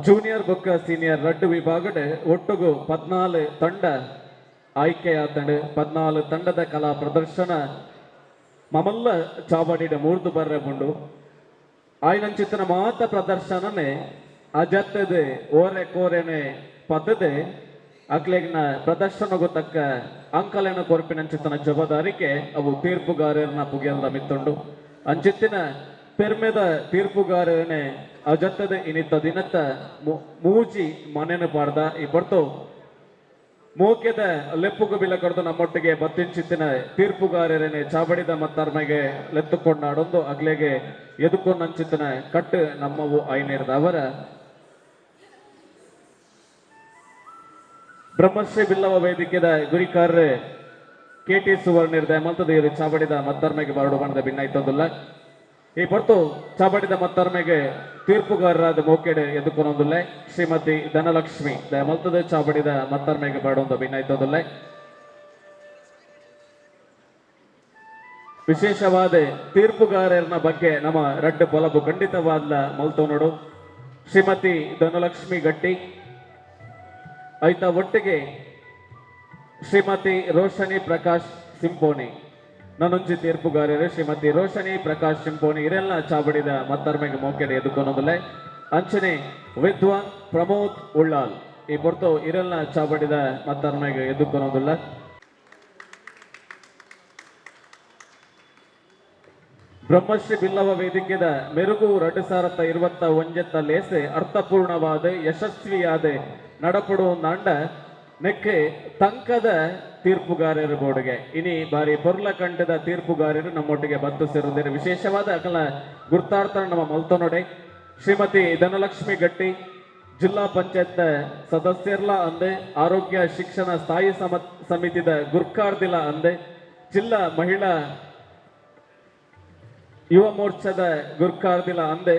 Junior ಬೊಕ್ಕ senior ರಡ್ಡ್ ವಿಭಾಗಡ್ ಒಟ್ಟುಗು 14 ತಂಡ ಆಯ್ಕೆಯಾತಂಡು. 14 ತಂಡದ ಕಲಾ ಪ್ರದರ್ಶನ ಮಮಲ್ಲ ಚಾವಡಿಡ್ ಮೂರ್ದು ಬರ್ರೆ ಬುಂಡು. ಆಯ್ನಂಚಿತ್ತನ ಮಾತ ಪ್ರದರ್ಶನನೆ ಅಜತ್ತದೆ ಓರೆ ಕೋರೆನೆ ಪತ್ತದೆ ಅಕ್ಲೆಗ್ನ ಪ್ರದರ್ಶನಗು ತಕ್ಕ ಅಂಕಲೆನ ಕೊರ್ಪಿನಂಚಿತ್ತನ ಜವಾಬ್ದಾರಿಕೆ ಅವು ತೀರ್ಪುಗಾರರನ ಪುಗೆಲ್ದ ಮಿತ್ತುಂಡು. ಅಂಚಿತ್ತಿನ ಪೆರ್ಮೆದ ತೀರ್ಪುಗಾರರನೆ ಅಜತ್ತದ ಇನಿತ ದಿನತ್ತ ಮೂಜಿ ಮನೆನ ಪಾಡ್ದ. ಈ ಪೊರ್ತು ಮೋಕೆದ ಲೆಪ್ಪುಗು ಬಿಲ ಕೊರ್ದು ನಮ್ಮೊಟ್ಟಿಗೆ ಬತ್ತಿಂಚಿತ್ತಿನ ತೀರ್ಪುಗಾರರನೆ ಚಾವಡಿದ ಮತ್ತರ್ಮೆಗೆ ಲೆತ್ತುಕೊಂಡಾಡೊಂದು ಅಗ್ಲೆಗೆ ಎದುಕೊಂಡಂಚಿತ್ತಿನ ಕಟ್ಟು ನಮ್ಮವು ಐನೇರ್ದ ಅವರ. ಬ್ರಹ್ಮಶ್ರೀ ಬಿಲ್ಲವ ವೇದಿಕೆದ ಗುರಿಕಾರರು ಕೆ ಟಿ ಸುವರ್ಣಿರ್ದ ಮಲ್ತದ ಇರು ಚಾವಡಿದ ಮತ್ತರ್ಮೆಗೆ ಬರಡು ಬಣ್ಣದ ಭಿನ್ನಾಯ್ತೊಂದುಲ್ಲ. ಈ ಪೊರ್ತು ಚಾವಡಿದ ಮತ್ತರ್ಮೆಗೆ ತೀರ್ಪುಗಾರರಾದ ಮೋಕೆಡ್ ಎದುಕೊನೊಂದುಲ್ಲ ಶ್ರೀಮತಿ ಧನಲಕ್ಷ್ಮಿ ಮಲ್ತದ ಚಾವಡಿದ ಮತ್ತರ್ಮೆಗೆ ಬರಡೊಂದು ಭಿನ್ನಾಯ್ತೊಂದುಲ್ಲ. ವಿಶೇಷವಾದ ತೀರ್ಪುಗಾರರ ಬಗ್ಗೆ ನಮ್ಮ ರಡ್ಡು ಪೊಲಬು ಖಂಡಿತವಾದ ಮಲ್ತೋನೋಡು. ಶ್ರೀಮತಿ ಧನಲಕ್ಷ್ಮಿ ಗಟ್ಟಿ ಐತ ಒಟ್ಟಿಗೆ ಶ್ರೀಮತಿ ರೋಶನಿ ಪ್ರಕಾಶ್ ಸಿಂಪೋನಿ. ನಾನೊಂಜಿ ತೀರ್ಪುಗಾರರು ಶ್ರೀಮತಿ ರೋಶನಿ ಪ್ರಕಾಶ್ ಸಿಂಪೋನಿ ಇರೆಲ್ಲ ಚಾವಡಿದ ಮತ್ತರ್ಮೆಗೆ ಮೋಕೆಡೆ ಎದುಕೊನೊಂದುಲ್ಲೆ. ಅಂಚನೆ ವಿದ್ವಾನ್ ಪ್ರಮೋದ್ ಉಳ್ಳಾಲ್ ಈ ಪೊರ್ತು ಇರೆಲ್ಲ ಚಾವಡಿದ ಮತ್ತರ್ಮೆಗೆ ಎದುಕೊನೊಂದುಲ್ಲ. ಬ್ರಹ್ಮಶ್ರೀ ಬಿಲ್ಲವ ವೇದಿಕೆದ ಮೆರುಗು 2021 ಲೇಸೆ ಅರ್ಥಪೂರ್ಣವಾದ ಯಶಸ್ವಿಯಾದ ನಡಪಡುವಂದಾಂಡ ನೆಕ್ಕೆ ತಂಕದ ತೀರ್ಪುಗಾರರು ಬೋರ್ಡ್ಗೆ. ಇನಿ ಬಾರಿ ಪೊರ್ಲ ಕಂಠದ ತೀರ್ಪುಗಾರರು ನಮ್ಮೊಟ್ಟಿಗೆ ಬತ್ತು ಸೇರುವುದೇ. ವಿಶೇಷವಾದ ಅಕಲ ಗುರ್ತಾರ್ಥ ನಮ್ಮ ಮಲ್ತೊನೊಡೆ. ಶ್ರೀಮತಿ ಧನಲಕ್ಷ್ಮಿ ಗಟ್ಟಿ ಜಿಲ್ಲಾ ಪಂಚಾಯತ್ ಸದಸ್ಯರ್ಲ ಅಂದೆ, ಆರೋಗ್ಯ ಶಿಕ್ಷಣ ಸ್ಥಾಯಿ ಸಮಿತಿದ ಗುರ್ಕಾರ್ದಿಲ ಅಂದೆ, ಜಿಲ್ಲಾ ಮಹಿಳಾ ಯುವ ಮೋರ್ಚಾದ ಗುರ್ಕಾರ್ದಿಲ ಅಂದೆ,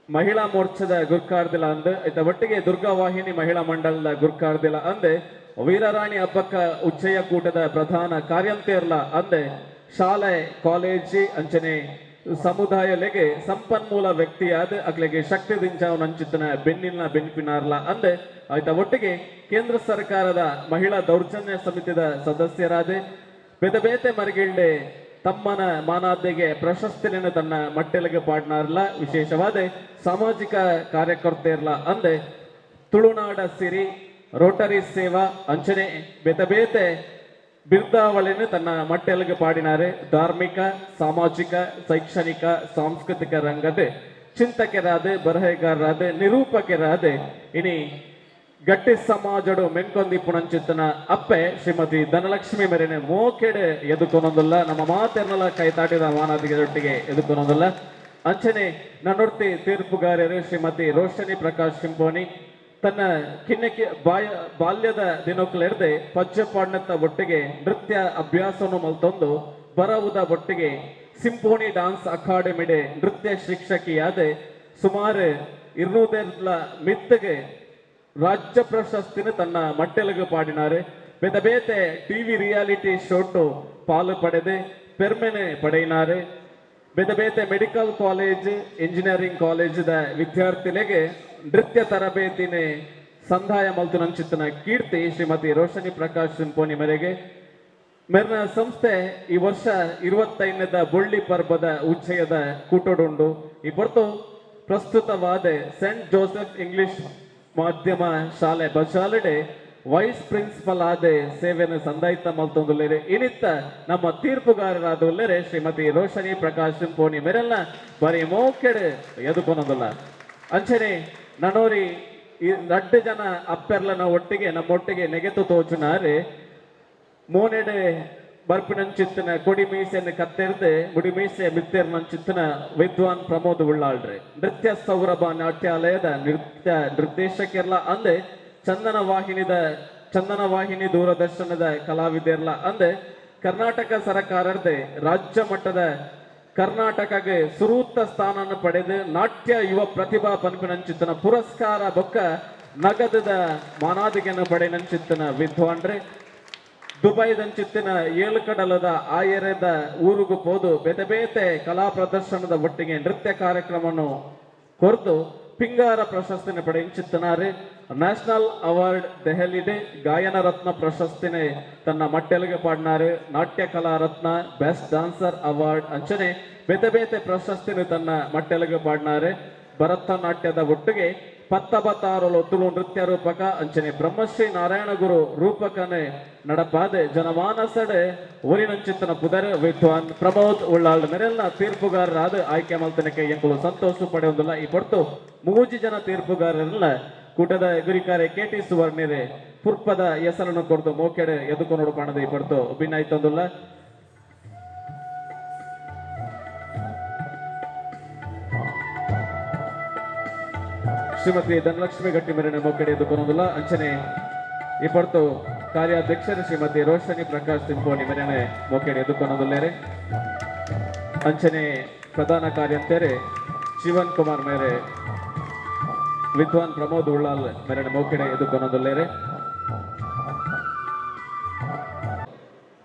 ಮಹಿಳಾ ಮೋರ್ಚಾದ ಗುರ್ಕಾರ್ದಿಲ ಅಂದೆ, ಆಯ್ತ ಒಟ್ಟಿಗೆ ದುರ್ಗಾ ವಾಹಿನಿ ಮಹಿಳಾ ಮಂಡಲದ ಗುರ್ಕಾರ್ದಿಲ ಅಂದೆ, ವೀರರಾಣಿ ಹಬ್ಬಕ್ಕ ಉಚ್ಚಯ ಕೂಟದ ಪ್ರಧಾನ ಕಾರ್ಯಂತೆರ್ಲ ಅಂದೆ, ಶಾಲೆ ಕಾಲೇಜಿ ಅಂಚನೆ ಸಮುದಾಯಲೆಗೆ ಸಂಪನ್ಮೂಲ ವ್ಯಕ್ತಿಯಾದ ಅಕ್ಲೆಗೆ ಶಕ್ತಿ ದಿಂಚಾವನಂಚಿತನ ಬೆನ್ನಿನ ಬೆನ್ಪಿನಾರ್ಲ ಅಂದೆ, ಆಯ್ತ ಒಟ್ಟಿಗೆ ಕೇಂದ್ರ ಸರ್ಕಾರದ ಮಹಿಳಾ ದೌರ್ಜನ್ಯ ಸಮಿತಿದ ಸದಸ್ಯರಾದ, ಬೇತೆ ಬೇತೆ ಮರಿಗಿಲ್ಡೆ ತಮ್ಮನ ಮಾನಾದ್ದೆಗೆ ಪ್ರಶಸ್ತಿಯನ್ನು ತನ್ನ ಮಟ್ಟೆಲಗೆ ಪಾಡ್ನಾರ್ಲ, ವಿಶೇಷವಾದ ಸಾಮಾಜಿಕ ಕಾರ್ಯಕರ್ತೆರ್ಲ ಅಂದೆ, ತುಳುನಾಡ ಸಿರಿ, ರೋಟರಿ ಸೇವಾ ಅಂಚನೆ ಬೇತೆ ಬೇತೆ ಬಿರ್ದಾವಳಿಯನ್ನು ತನ್ನ ಮಟ್ಟೆಲಗೆ ಪಾಡಿನಾರೆ. ಧಾರ್ಮಿಕ, ಸಾಮಾಜಿಕ, ಶೈಕ್ಷಣಿಕ, ಸಾಂಸ್ಕೃತಿಕ ರಂಗದ ಚಿಂತಕರಾದ, ಬರಹಗಾರರಾದ, ನಿರೂಪಕರಾದ, ಇನಿ ಗಟ್ಟಿ ಸಮಾಜಡು ಮೆನ್ಕೊಂದಿಪ್ಪುನಂಚಿತ್ತನ ಅಪ್ಪೆ ಶ್ರೀಮತಿ ಧನಲಕ್ಷ್ಮಿ ಮೇರೆನೆ ಮೋಕೆಡೆ ಎದುಕೊನೊಂದುಲ್ಲ. ನಮ್ಮ ಮಾತೆರ್ನಲ ಕೈ ತಾಟಿದ ಮಾನಾದಿಗೆ ಜೊಟ್ಟಿಗೆ ಎದುಕೊನೊಂದುಲ್ಲ. ಅಂಚನೆ ನನ್ನೊರ್ತಿ ತೀರ್ಪುಗಾರರು ಶ್ರೀಮತಿ ರೋಶನಿ ಪ್ರಕಾಶ್ ಸಿಂಪೋನಿ ತನ್ನ ಕಿನ್ನಕಿ ಬಾಯ ಬಾಲ್ಯದ ದಿನಕ್ಕಲೆರ್ದೆ ಪಜ್ಜೆ ಪಾಡ್ನತ್ತ ಒಟ್ಟಿಗೆ ನೃತ್ಯ ಅಭ್ಯಾಸವನ್ನು ಮಲ್ತೊಂದು ಬರವುದ ಒಟ್ಟಿಗೆ ಸಿಂಪೋನಿ ಡಾನ್ಸ್ ಅಕಾಡೆಮಿಡೆ ನೃತ್ಯ ಶಿಕ್ಷಕಿಯಾದ ಸುಮಾರು 200 ಮಿತ್ತಿಗೆ ರಾಜ್ಯ ಪ್ರಶಸ್ತಿನ ತನ್ನ ಮಟ್ಟೆಲಗು ಪಾಡಿನಾರು. ಬೇತೆ ಬೇತೆ ಟಿವಿ ರಿಯಾಲಿಟಿ ಶೋಟು ಪಾಲು ಪಡೆದು ಪೆರ್ಮೆನೆ ಪಡೆಯಿನಾರು. ಬೇತೆ ಬೇತೆ ಮೆಡಿಕಲ್ ಕಾಲೇಜ್, ಇಂಜಿನಿಯರಿಂಗ್ ಕಾಲೇಜಿದ ವಿದ್ಯಾರ್ಥಿಗಳಿಗೆ ನೃತ್ಯ ತರಬೇತಿನೇ ಸಂದಾಯ ಮಲ್ತುನಂಚಿತ್ತನ ಕೀರ್ತಿ ಶ್ರೀಮತಿ ರೋಶನಿ ಪ್ರಕಾಶ್ ಸಿಂಪೋನಿ ಮೇರೆಗೆ. ಮೆರ್ನ ಸಂಸ್ಥೆ ಈ ವರ್ಷ 25ನೇದ ಬೊಳ್ಳಿ ಪರ್ಬದ ಉಚ್ಚಯದ ಕೂಟೋಡುಂಡು. ಈ ಪೊರ್ತು ಪ್ರಸ್ತುತವಾದ ಸೆಂಟ್ ಜೋಸೆಫ್ ಇಂಗ್ಲಿಷ್ ಮಾಧ್ಯಮ ಶಾಲೆ ಬಜಾಲಡೆ ವೈಸ್ ಪ್ರಿನ್ಸಿಪಲ್ ಆದ ಸೇವೆಯನ್ನು ಸಂದಾಯಿತ ಮಲ್ತೊಂದುಲ್ಲೆರೆ. ಇನಿತ್ತ ನಮ್ಮ ತೀರ್ಪುಗಾರರಾದ ಉಲ್ಲೆರೆ ಶ್ರೀಮತಿ ರೋಶನಿ ಪ್ರಕಾಶ್ ಸಿಂಪೋನಿ ಮೆರೆಲ್ಲ ಬರೀ ಮೋಕೆಡ್ ಎದುಕೊನೊಂದುಲ್ಲ. ಅಂಚನೆ ನನೋರಿ ಈ ರಡ್ಡು ಜನ ಅಪ್ಪೆರ್ಲನ ಒಟ್ಟಿಗೆ ನಮ್ಮೊಟ್ಟಿಗೆ ನೆಗೆತು ತೋಚುನಾರೆ ಮೋನೆಡೆ ಬರ್ಪಿನಂಚಿತ್ತನ ಕೊಡಿ ಮೀಸೆಯನ್ನು ಕತ್ತೆರ್ದು ಮುಡಿ ಮೀಸೆ ಮಿತ್ತೆರ್ನಂಚಿತ್ತನ ವಿದ್ವಾನ್ ಪ್ರಮೋದ್ ಉಳ್ಳಾಳ್ರಿ. ನೃತ್ಯ ಸೌರಭ ನಾಟ್ಯಾಲಯದ ನೃತ್ಯ ನಿರ್ದೇಶಕರ್ಲ ಅಂದೆ, ಚಂದನ ವಾಹಿನಿ ದೂರದರ್ಶನದ ಕಲಾವಿದರ್ಲ ಅಂದೆ, ಕರ್ನಾಟಕ ಸರ್ಕಾರದ ರಾಜ್ಯ ಮಟ್ಟದ ಕರ್ನಾಟಕಗೆ ಸುರೂತ ಸ್ಥಾನವನ್ನು ಪಡೆದು ನಾಟ್ಯ ಯುವ ಪ್ರತಿಭಾ ಪನ್ಪಿನಂಚಿತ್ತನ ಪುರಸ್ಕಾರ ಬೊಕ್ಕ ನಗದದ ಮಾನಾದಿಗೆಯನ್ನು ಪಡೆನಂಚಿತ್ತನ ವಿದ್ವಾನ್ರೆ. ದುಬೈದಂಚಿತ್ತಿನ ಏಳು ಕಡಲದ ಆಯರೆದ ಊರುಗು ಪೋದು ಬೇತೆ ಬೇತೆ ಕಲಾ ಪ್ರದರ್ಶನದ ಒಟ್ಟಿಗೆ ನೃತ್ಯ ಕಾರ್ಯಕ್ರಮವನ್ನು ಕೊರ್ದು ಪಿಂಗಾರ ಪ್ರಶಸ್ತಿನ ಪಡೆಯಿಂಚಿತ್ತನಾರು. ನ್ಯಾಷನಲ್ ಅವಾರ್ಡ್ ದೆಹಲಿಡ್ ಗಾಯನ ರತ್ನ ಪ್ರಶಸ್ತಿನೇ ತನ್ನ ಮಟ್ಟೆಲ್ಗೆ ಪಾಡ್ನಾರು. ನಾಟ್ಯ ಕಲಾ ರತ್ನ, ಬೆಸ್ಟ್ ಡಾನ್ಸರ್ ಅವಾರ್ಡ್ ಅಂಚನೆ ಬೇತೆ ಬೇತೆ ಪ್ರಶಸ್ತಿನ ತನ್ನ ಮಟ್ಟೆಲ್ಗೆ ಪಾಡ್ನಾರು. ಭರತನಾಟ್ಯದ ಒಟ್ಟಿಗೆ ಪತ್ತಬತಾರಲು ತುಳು ನೃತ್ಯ ರೂಪಕ ಅಂಚನೆ ಬ್ರಹ್ಮಶ್ರೀ ನಾರಾಯಣ ಗುರು ರೂಪಕನೆ ನಡಪಾದೆ ಜನಮಾನಸಡೆ ಊರಿನಂಚಿತ್ತನ ಪುದರ್ ವಿದ್ವಾನ್ ಪ್ರಮೋದ್ ಉಳ್ಳಾಳ್ ಮೆರೆಲ್ನ ತೀರ್ಪುಗಾರರಾದ ಆಯ್ಕೆ ಮಲ್ತನಕ್ಕೆ ಎಂಕುಲು ಸಂತೋಷ ಪಡೆಯೊಂದಿಲ್ಲ. ಈ ಪೊರ್ತು ಮೂಜಿ ಜನ ತೀರ್ಪುಗಾರರನ್ನ ಕೂಟದ ಗುರಿಕಾರೆ ಕೆ ಟಿ ಸುವರ್ಣಿರೆ ಪುರ್ಪದ ಹೆಸರನ್ನು ಕೊರ್ದು ಮೋಕೆಡೆ ಎದುಕೊನೋಡು ಪಣದ ಈ ಪೊರ್ತು ಭಿನ್ನಾಯ್ತೊಂದುಲ್ಲ. ಶ್ರೀಮತಿ ಧನಲಕ್ಷ್ಮಿ ಗಟ್ಟಿ ಮೇರಿನ ಮೋಕೆಡೆ ಎದುಕೊನೊಂದುಲ್ಲ. ಅಂಚನೆ ಈ ಪೊರ್ತು ಕಾರ್ಯಾಧ್ಯಕ್ಷರು ಶ್ರೀಮತಿ ರೋಶನಿ ಪ್ರಕಾಶ್ ತಿಂಪೋಣಿ ಮೇರಿನ ಮೋಕೆಡೆ ಎದುಕೊನೊಂದುಲ್ಲೇರೆ. ಅಂಚನೆ ಪ್ರಧಾನ ಕಾರ್ಯಂತೇರೆ ಜೀವನ್ ಕುಮಾರ್ ಮೇರೆ ವಿದ್ವಾನ್ ಪ್ರಮೋದ್ ಉಳ್ಳಾಲ್ ಮೇರಿನ ಮೋಕೆಡೆ ಎದುಕೊನೊಂದುಲ್ಲೇರೆ.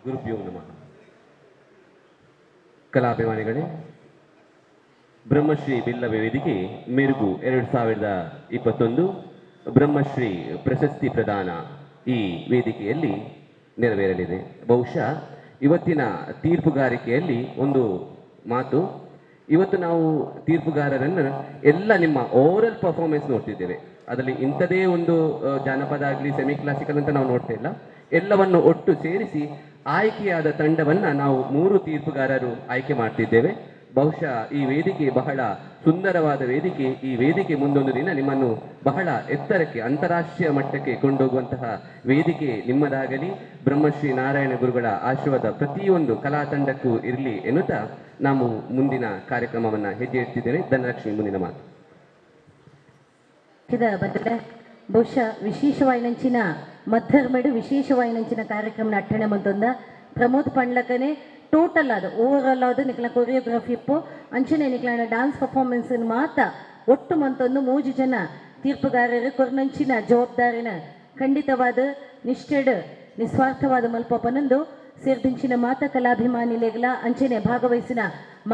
ಗುರುಭ್ಯೋ ನಮಃ. ಕಲಾಭಿಮಾನಿಗಳೇ, ಬ್ರಹ್ಮಶ್ರೀ ಬಿಲ್ಲವ ವೇದಿಕೆ ಮೆರುಗು 2021 ಬ್ರಹ್ಮಶ್ರೀ ಪ್ರಶಸ್ತಿ ಪ್ರದಾನ ಈ ವೇದಿಕೆಯಲ್ಲಿ ನೆರವೇರಲಿದೆ. ಬಹುಶಃ ಇವತ್ತಿನ ತೀರ್ಪುಗಾರಿಕೆಯಲ್ಲಿ ಒಂದು ಮಾತು, ಇವತ್ತು ನಾವು ತೀರ್ಪುಗಾರರನ್ನು ಎಲ್ಲ ನಿಮ್ಮ ಓವರಲ್ ಪರ್ಫಾರ್ಮೆನ್ಸ್ ನೋಡ್ತಿದ್ದೇವೆ. ಅದರಲ್ಲಿ ಇಂಥದೇ ಒಂದು ಜಾನಪದ ಆಗಲಿ, ಸೆಮಿ ಕ್ಲಾಸಿಕಲ್ ಅಂತ ನಾವು ನೋಡ್ತಾ ಇಲ್ಲ. ಎಲ್ಲವನ್ನು ಒಟ್ಟು ಸೇರಿಸಿ ಆಯ್ಕೆಯಾದ ತಂಡವನ್ನು ನಾವು ಮೂರು ತೀರ್ಪುಗಾರರು ಆಯ್ಕೆ ಮಾಡ್ತಿದ್ದೇವೆ. ಬಹುಶಃ ಈ ವೇದಿಕೆ ಬಹಳ ಸುಂದರವಾದ ವೇದಿಕೆ. ಈ ವೇದಿಕೆ ಮುಂದೊಂದು ದಿನ ನಿಮ್ಮನ್ನು ಬಹಳ ಎತ್ತರಕ್ಕೆ, ಅಂತಾರಾಷ್ಟ್ರೀಯ ಮಟ್ಟಕ್ಕೆ ಕೊಂಡೋಗುವಂತಹ ವೇದಿಕೆ ನಿಮ್ಮದಾಗಲಿ. ಬ್ರಹ್ಮಶ್ರೀ ನಾರಾಯಣ ಗುರುಗಳ ಆಶೀರ್ವಾದ ಪ್ರತಿಯೊಂದು ಕಲಾ ತಂಡಕ್ಕೂ ಇರಲಿ ಎನ್ನುತ್ತಾ ನಾವು ಮುಂದಿನ ಕಾರ್ಯಕ್ರಮವನ್ನು ಹೆಜ್ಜೆ ಇಡ್ತಿದ್ದೇನೆ. ಧನಲಕ್ಷ್ಮಿ, ಮುಂದಿನ ಮಾತು. ಬದಲೆ ಬಹುಶಃ ವಿಶೇಷವಾಯಿನಂಚಿನ ಮಧ್ಯರ್ಮೆಡು ವಿಶೇಷವಾಯಿನಂಚಿನ ಕಾರ್ಯಕ್ರಮ ಅಟ್ಟಣೆ ಮಂತೊಂದ. ಪ್ರಮೋದ್ ಪಂಡ್ಲಕನೆ ಟೋಟಲ್ ಅದು ಓವರ್ ಆಲ್ ಅದು ನಿಕ್ಲ ಕೊರಿಯೋಗ್ರಫಿ ಇಪ್ಪು, ಅಂಚನೆ ನಿಕ್ಲನ ಡಾನ್ಸ್ ಪರ್ಫಾರ್ಮೆನ್ಸ್ ಮಾತ ಒಟ್ಟು ಮಂತೊಂದು ಮೂಜಿ ಜನ ತೀರ್ಪುಗಾರರು ಕೊರ್ನಂಚಿನ ಜವಾಬ್ದಾರಿನ ಖಂಡಿತವಾದ ನಿಷ್ಠೆಡ್ ನಿಸ್ವಾರ್ಥವಾದ ಮಲ್ಪಪನಂದು ಸೇರ್ದಿಂಚಿನ ಮಾತ ಕಲಾಭಿಮಾನಿಲೆಗ್ಲ ಅಂಚನೆ ಭಾಗವಹಿಸಿನ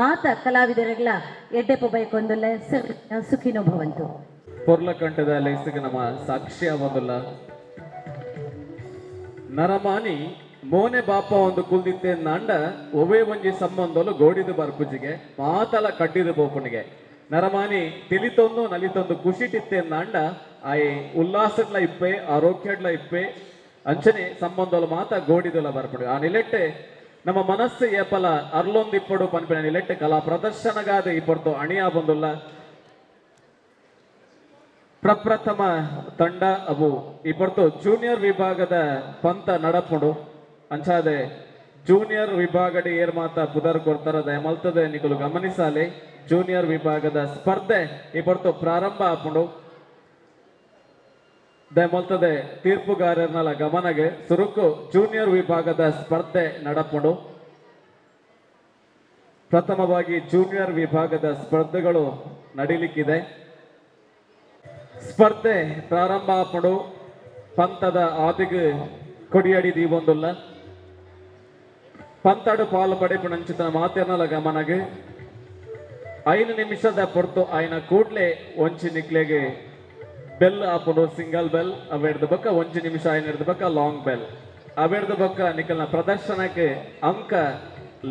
ಮಾತ ಕಲಾವಿದರೆಗ್ಲ ಎಡ್ಡೆಪ್ಪ ಬೈಕೊಂದುಲ್ಲ. ಸರ್, ಸುಖಿನೋ ಭವಂತು. ಪೊರ್ಲಕಂಠದ ಲೇಸಿಗೆ ನಮ್ಮ ಸಾಕ್ಷ್ಯ ಒಂದುಲ್ಲ. ನರಮಾನಿ ಮೋನೆ ಬಾಪ ಒಂದು ಕುಲ್ದಿತ್ತೆ ನಾಂಡ ಒವೇ ಒಂಜಿ ಸಂಬಂಧಲು ಗೋಡಿದು ಬರ್ಪುಜಿಗೆ ಮಾತಲ ಕಡ್ಡಿದು ಬೋಪುಣಿಗೆ. ನರಮಾನಿ ತಿಳಿತೊಂದು ನಲಿತೊಂದು ಖುಷಿಟಿತ್ತೆ ನಾಂಡ ಆಯ್ ಉಲ್ಲಾಸಡ್ಲ ಇಪ್ಪೆ, ಆರೋಗ್ಯಡ್ಲ ಇಪ್ಪೆ. ಅಂಚನೆ ಸಂಬಂಧಲು ಮಾತ ಗೋಡಿದುಲ ಬರ್ಪುಂಡು. ಆ ನಿಲೆಟ್ಟೆ ನಮ್ಮ ಮನಸ್ಸು ಏಪಲ ಅರ್ಲೊಂದಿಪ್ಪಡು ಪನ್ಪಿನ ನಿಲೆಟ್ಟೆ ಕಲಾ ಪ್ರದರ್ಶನಗಾದ ಈ ಪೊರ್ತು ಅಣಿಯ ಬಂದುಲ್ಲ. ಪ್ರಪ್ರಥಮ ತಂಡ ಅವು ಈ ಪೊರ್ತು ಜೂನಿಯರ್ ವಿಭಾಗದ ಪಂತ ನಡಪುಂಡು. ಅಂಚಾದೆ ಜೂನಿಯರ್ ವಿಭಾಗಡಿ ಏರ್ ಮಾತ ಪುದರ್ ಕೊಡ್ತಾರ ದಯಮಲ್ತದೆ ನಿಕುಲು ಗಮನಿಸಾಲೆ. ಜೂನಿಯರ್ ವಿಭಾಗದ ಸ್ಪರ್ಧೆ ಈ ಪೊರ್ತು ಪ್ರಾರಂಭ ಆಪುಂಡು. ದಯಮಲ್ತದೆ ತೀರ್ಪುಗಾರರ್ನಲ ಗಮನಗೆ, ಸುರುಕು ಜೂನಿಯರ್ ವಿಭಾಗದ ಸ್ಪರ್ಧೆ ನಡಪುಂಡು. ಪ್ರಥಮವಾಗಿ ಜೂನಿಯರ್ ವಿಭಾಗದ ಸ್ಪರ್ಧೆಗಳು ನಡೀಲಿಕ್ಕಿದೆ. ಸ್ಪರ್ಧೆ ಪ್ರಾರಂಭ ಆಪುಂಡು. ಪಂತದ ಆದಿಗ್ ಕೊಡಿಯಡಿ ದೀವೊಂದುಲ್ಲ. ಪಂತಡು ಪಾಲು ಪಡೆಪುನಂಚಿತನ ಮಾತೆರ್ನಲ ಗಮನಗೆ, 5 ನಿಮಿಷದ ಪೊರ್ತು ಆಯ್ನ ಕೂಡ್ಲೆ ಒಂಚಿ ನಿಕ್ಲೆಗೆ ಬೆಲ್ ಆಪುಂಡು, ಸಿಂಗಲ್ ಬೆಲ್. ಅವೆಡ್ದ ಬೊಕ್ಕ ಒಂಜಿ ನಿಮಿಷ ಆಯ್ನ ಬೊಕ್ಕ ಲಾಂಗ್ ಬೆಲ್. ಅವೆಡ್ದ ಬೊಕ್ಕ ನಿಕಲ್ನ ಪ್ರದರ್ಶನಕ್ಕೆ ಅಂಕ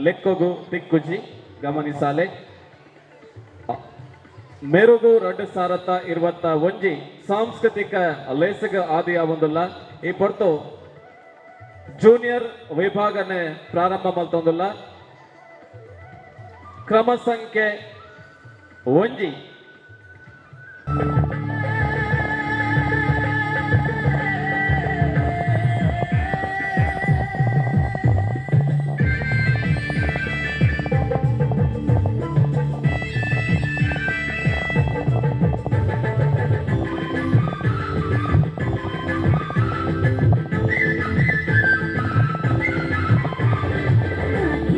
ಲೆಕ್ಕೊಗು ತಿಕ್ಕುಜಿ, ಗಮನಿಸಾಲೆ. ಮೆರುಗು 2021 ಸಾಂಸ್ಕೃತಿಕ ಲೇಸಗ ಆದಿಯ ಒಂದುಲ್ಲ. ಈ ಪೊರ್ತು ಜೂನಿಯರ್ ವಿಭಾಗನೆ ಪ್ರಾರಂಭ ಮಲ್ತೊಂದುಲ್ಲ. ಕ್ರಮ ಸಂಖ್ಯೆ 1.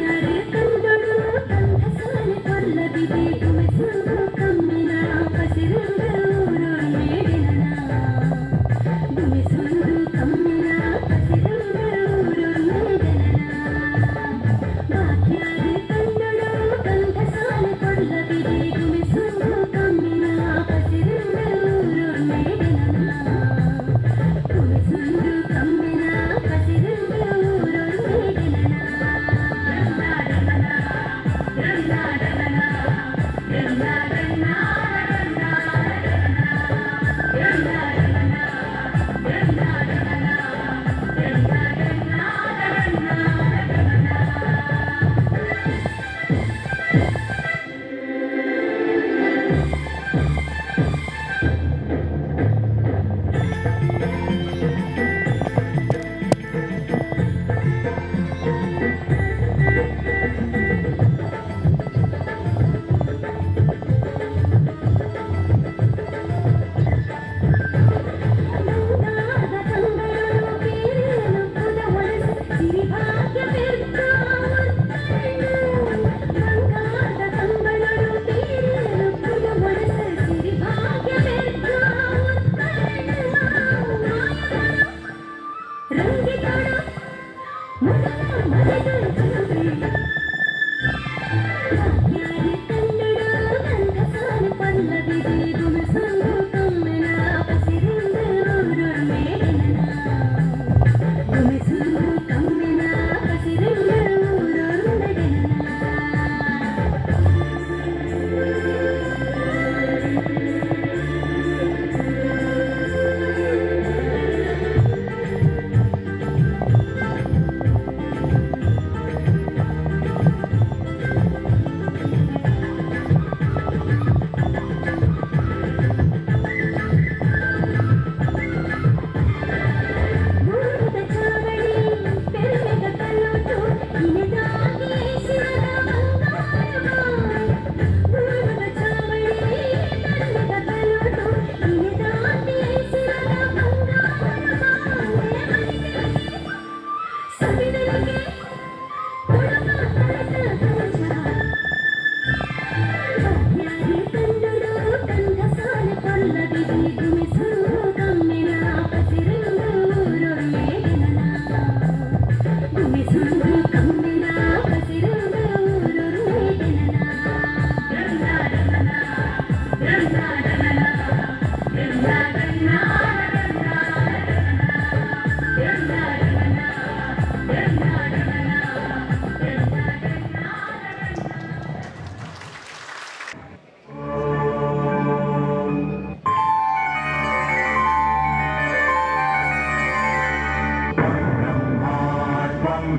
ಯಾರೇ ಕಂದಳು ಕಂದ ಸಾಲೆ ಕೊಲ್ಲದಿದೆ.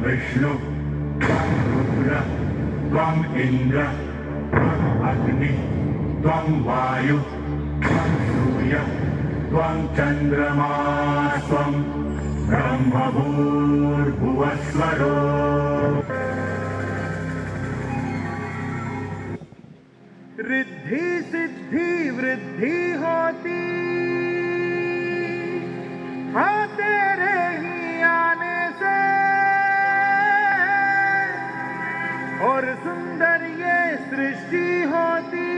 Vishnu, Tvam Rudra, Tvam Indra, Tvam Agni, Tvam Vayu, Tvam Surya, Tvam Chandrama, Tvam Brahma Bhur Bhuvasvaro. Riddhi सिद्धि वृद्धि होती हाँ तेरे ही आने से, और सुंदर ये सृष्टि होती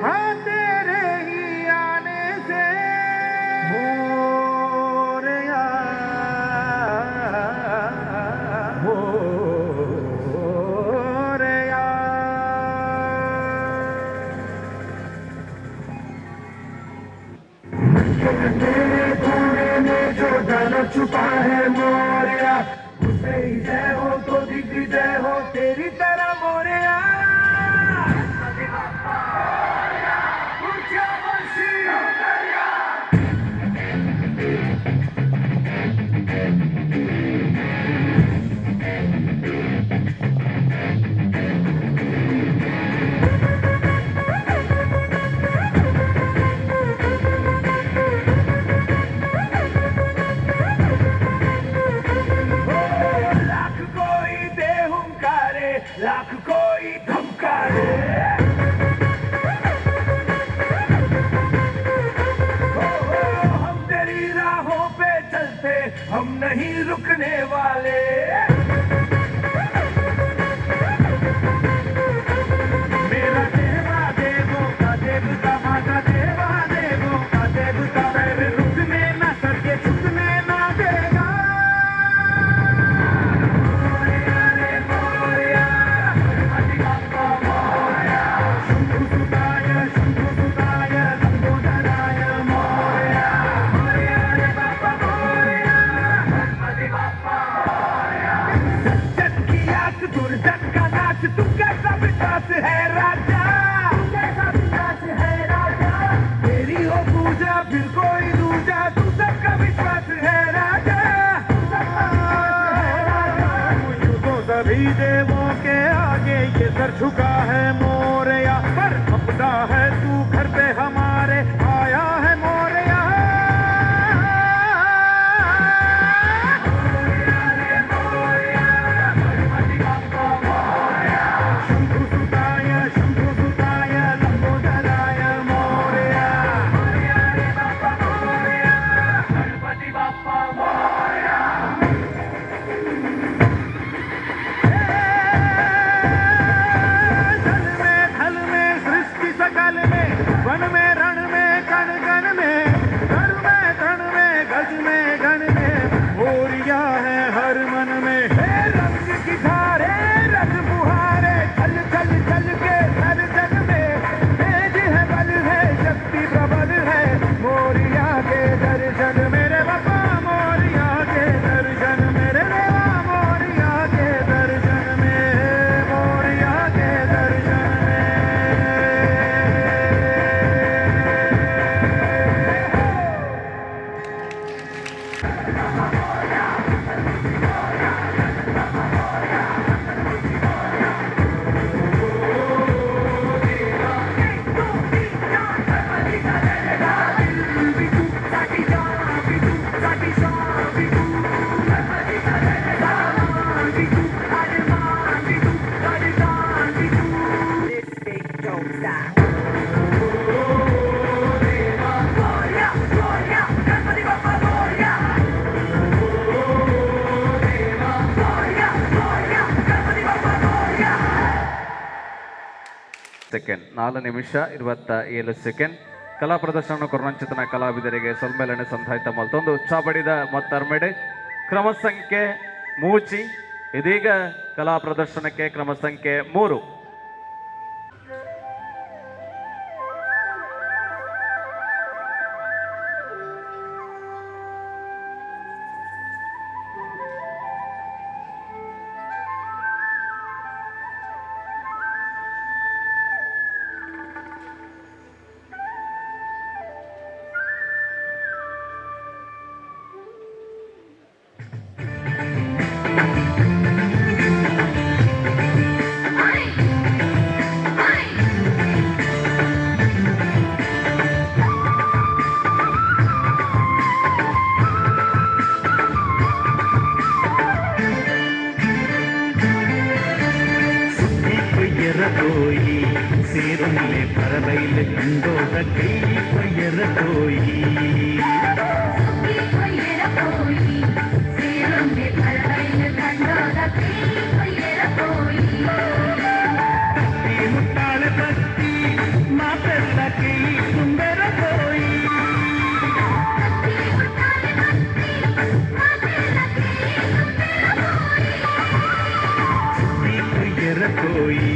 हाँ तेरे ही आने से। मोरया मोरया। तेरे कोने में जो दानव छुपा है मोरया, उसे ही जय हो तो दिग्विजय हो तेरी तरह मोरया। लाख कोई दे हुंकारे, लाख कोई धमकारे, हम तेरी राहों पे चलते, हम नहीं रुकने वाले। मेरा देवा देवों का देवता, माता देवा देवों का देवता, पैर रुकने ना सके झुकने ना देगा। सज्जन की आस दुर्जन का नाश, तू कैसा विश्वास है राजा, तू कैसा विश्वास है राजा। तेरी हो पूजा फिर कोई दूजा, तू सबका विश्वास है राजा, तू सबका विश्वास है राजा। यूं तो सभी देवों के आगे ये सर झुका है मोरया, पर अपना है तू घर पे हमारे आया है मोरया। शंभु सुताय शंभु सुताय लंबोदराय मोरया। गणपति बाप्पा मोरया। जल में थल में सृष्टि सकल में, वन में रण में कण कण में, गण में तण में गज में गण में, मोरिया है हर मन में। हे रंग की धारे रंग बुहारे, छल छल छल के हर जग में, तेज है बल है शक्ति प्रबल है, मोरिया के दर्शन मेरे बाबा, मोरिया के दर्शन मेरे देवा, मोरिया के दर्शन में, मोरिया के दर्शन में। ಸೆಕೆಂಡ್ 4 ನಿಮಿಷ 27 ಸೆಕೆಂಡ್. ಕಲಾ ಪ್ರದರ್ಶನ ಕೊರನಂಚಿತನ ಕಲಾವಿದರಿಗೆ ಸೊಲ್ಮೆಲನೆ ಸಂಧಾಯಿತ ಮಲ್ತೊಂದು ಚಾಬಡಿದ ಮತ್ತರ್ಮೆಡೆ ಕ್ರಮ ಸಂಖ್ಯೆ ಮೂಚಿ. ಇದೀಗ ಕಲಾ ಪ್ರದರ್ಶನಕ್ಕೆ ಕ್ರಮ ಸಂಖ್ಯೆ 3. ಕೊಯ್ಯರ ತೋಯಿ ಸೇರುಲ್ಲೆ ಪರಬೈಲ್ ಕಂಡೋದ ಕೈ ಕೊಯ್ಯರ ತೋಯಿ ಕತ್ತಿ ಮುಟ್ಟಾಳೆ ಬತ್ತಿ ಮಾತೆಲ್ಲ ಕೈ ತುಂಬೆರ ತೋಯಿ. ಕೊಯ್ಯರ ತೋಯಿ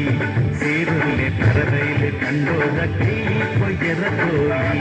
ಸೇರುಲ್ಲೆ ಪರಬೈಲ್ ಕಂಡೋದ ಕೈ ಕೊಯ್ಯರ ತೋಯಿ.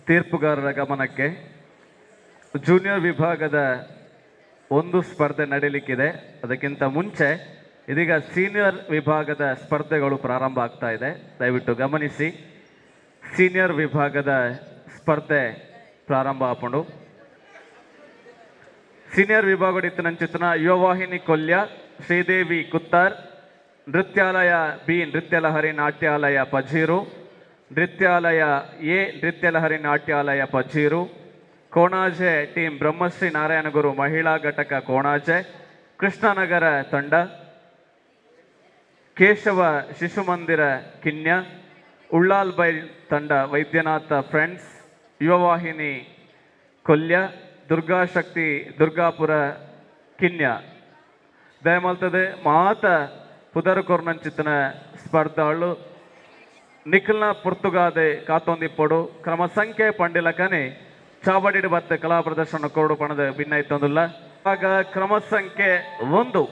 ತೀರ್ಪುಗಾರರ ಗಮನಕ್ಕೆ, ಜೂನಿಯರ್ ವಿಭಾಗದ ಒಂದು ಸ್ಪರ್ಧೆ ನಡೀಲಿಕ್ಕಿದೆ. ಅದಕ್ಕಿಂತ ಮುಂಚೆ ಇದೀಗ ಸೀನಿಯರ್ ವಿಭಾಗದ ಸ್ಪರ್ಧೆಗಳು ಪ್ರಾರಂಭ ಆಗ್ತಾ ಇದೆ. ದಯವಿಟ್ಟು ಗಮನಿಸಿ. ಸೀನಿಯರ್ ವಿಭಾಗದ ಸ್ಪರ್ಧೆ ಪ್ರಾರಂಭ ಆಪುಂಡು. ಸೀನಿಯರ್ ವಿಭಾಗಡಿತ್ತಿನಂಚಿತ್ತಿನ ಯುವವಾಹಿನಿ ಕೊಲ್ಯ, ಶ್ರೀದೇವಿ ಕುತ್ತಾರ್, ನೃತ್ಯಾಲಯ ಬಿ ನೃತ್ಯಲಹರಿ ನಾಟ್ಯಾಲಯ ಪಜೀರು, ನೃತ್ಯಾಲಯ ಎ ನೃತ್ಯಲಹರಿ ನಾಟ್ಯಾಲಯ ಪಜೀರು, ಕೋಣಾಜೆ ಟೀಮ್ ಬ್ರಹ್ಮಶ್ರೀ ನಾರಾಯಣಗುರು ಮಹಿಳಾ ಘಟಕ ಕೋಣಾಜೆ, ಕೃಷ್ಣನಗರ ತಂಡ, ಕೇಶವ ಶಿಶು ಮಂದಿರ ಕಿನ್ಯ, ಉಳ್ಳಾಲ್ ಬೈಲ್ ತಂಡ ವೈದ್ಯನಾಥ ಫ್ರೆಂಡ್ಸ್, ಯುವವಾಹಿನಿ ಕೊಲ್ಯ, ದುರ್ಗಾಶಕ್ತಿ ದುರ್ಗಾಪುರ ಕಿನ್ಯ. ದಯಮಲ್ತದೆ ಮಾತ ಪುದರ್ ಕೊರ್ನಂಚಿತ್ತಿನ ಸ್ಪರ್ಧಾಳು ನಿಖಲ್ನ ಪುರ್ತುಗಾದೆ ಕಾತೊಂದಿಪ್ಪೊಡು. ಕ್ರಮ ಸಂಖ್ಯೆ ಪಂಡಿಲಕನೆ ಚಾವಡಿಡ್ ಬತ್ತ ಕಲಾ ಪ್ರದರ್ಶನ ಕೊರಡು ಪಣದ ಭಿನ್ನೈತೊಂದುಲ್ಲ. ಆಗ ಕ್ರಮ ಸಂಖ್ಯೆ 1.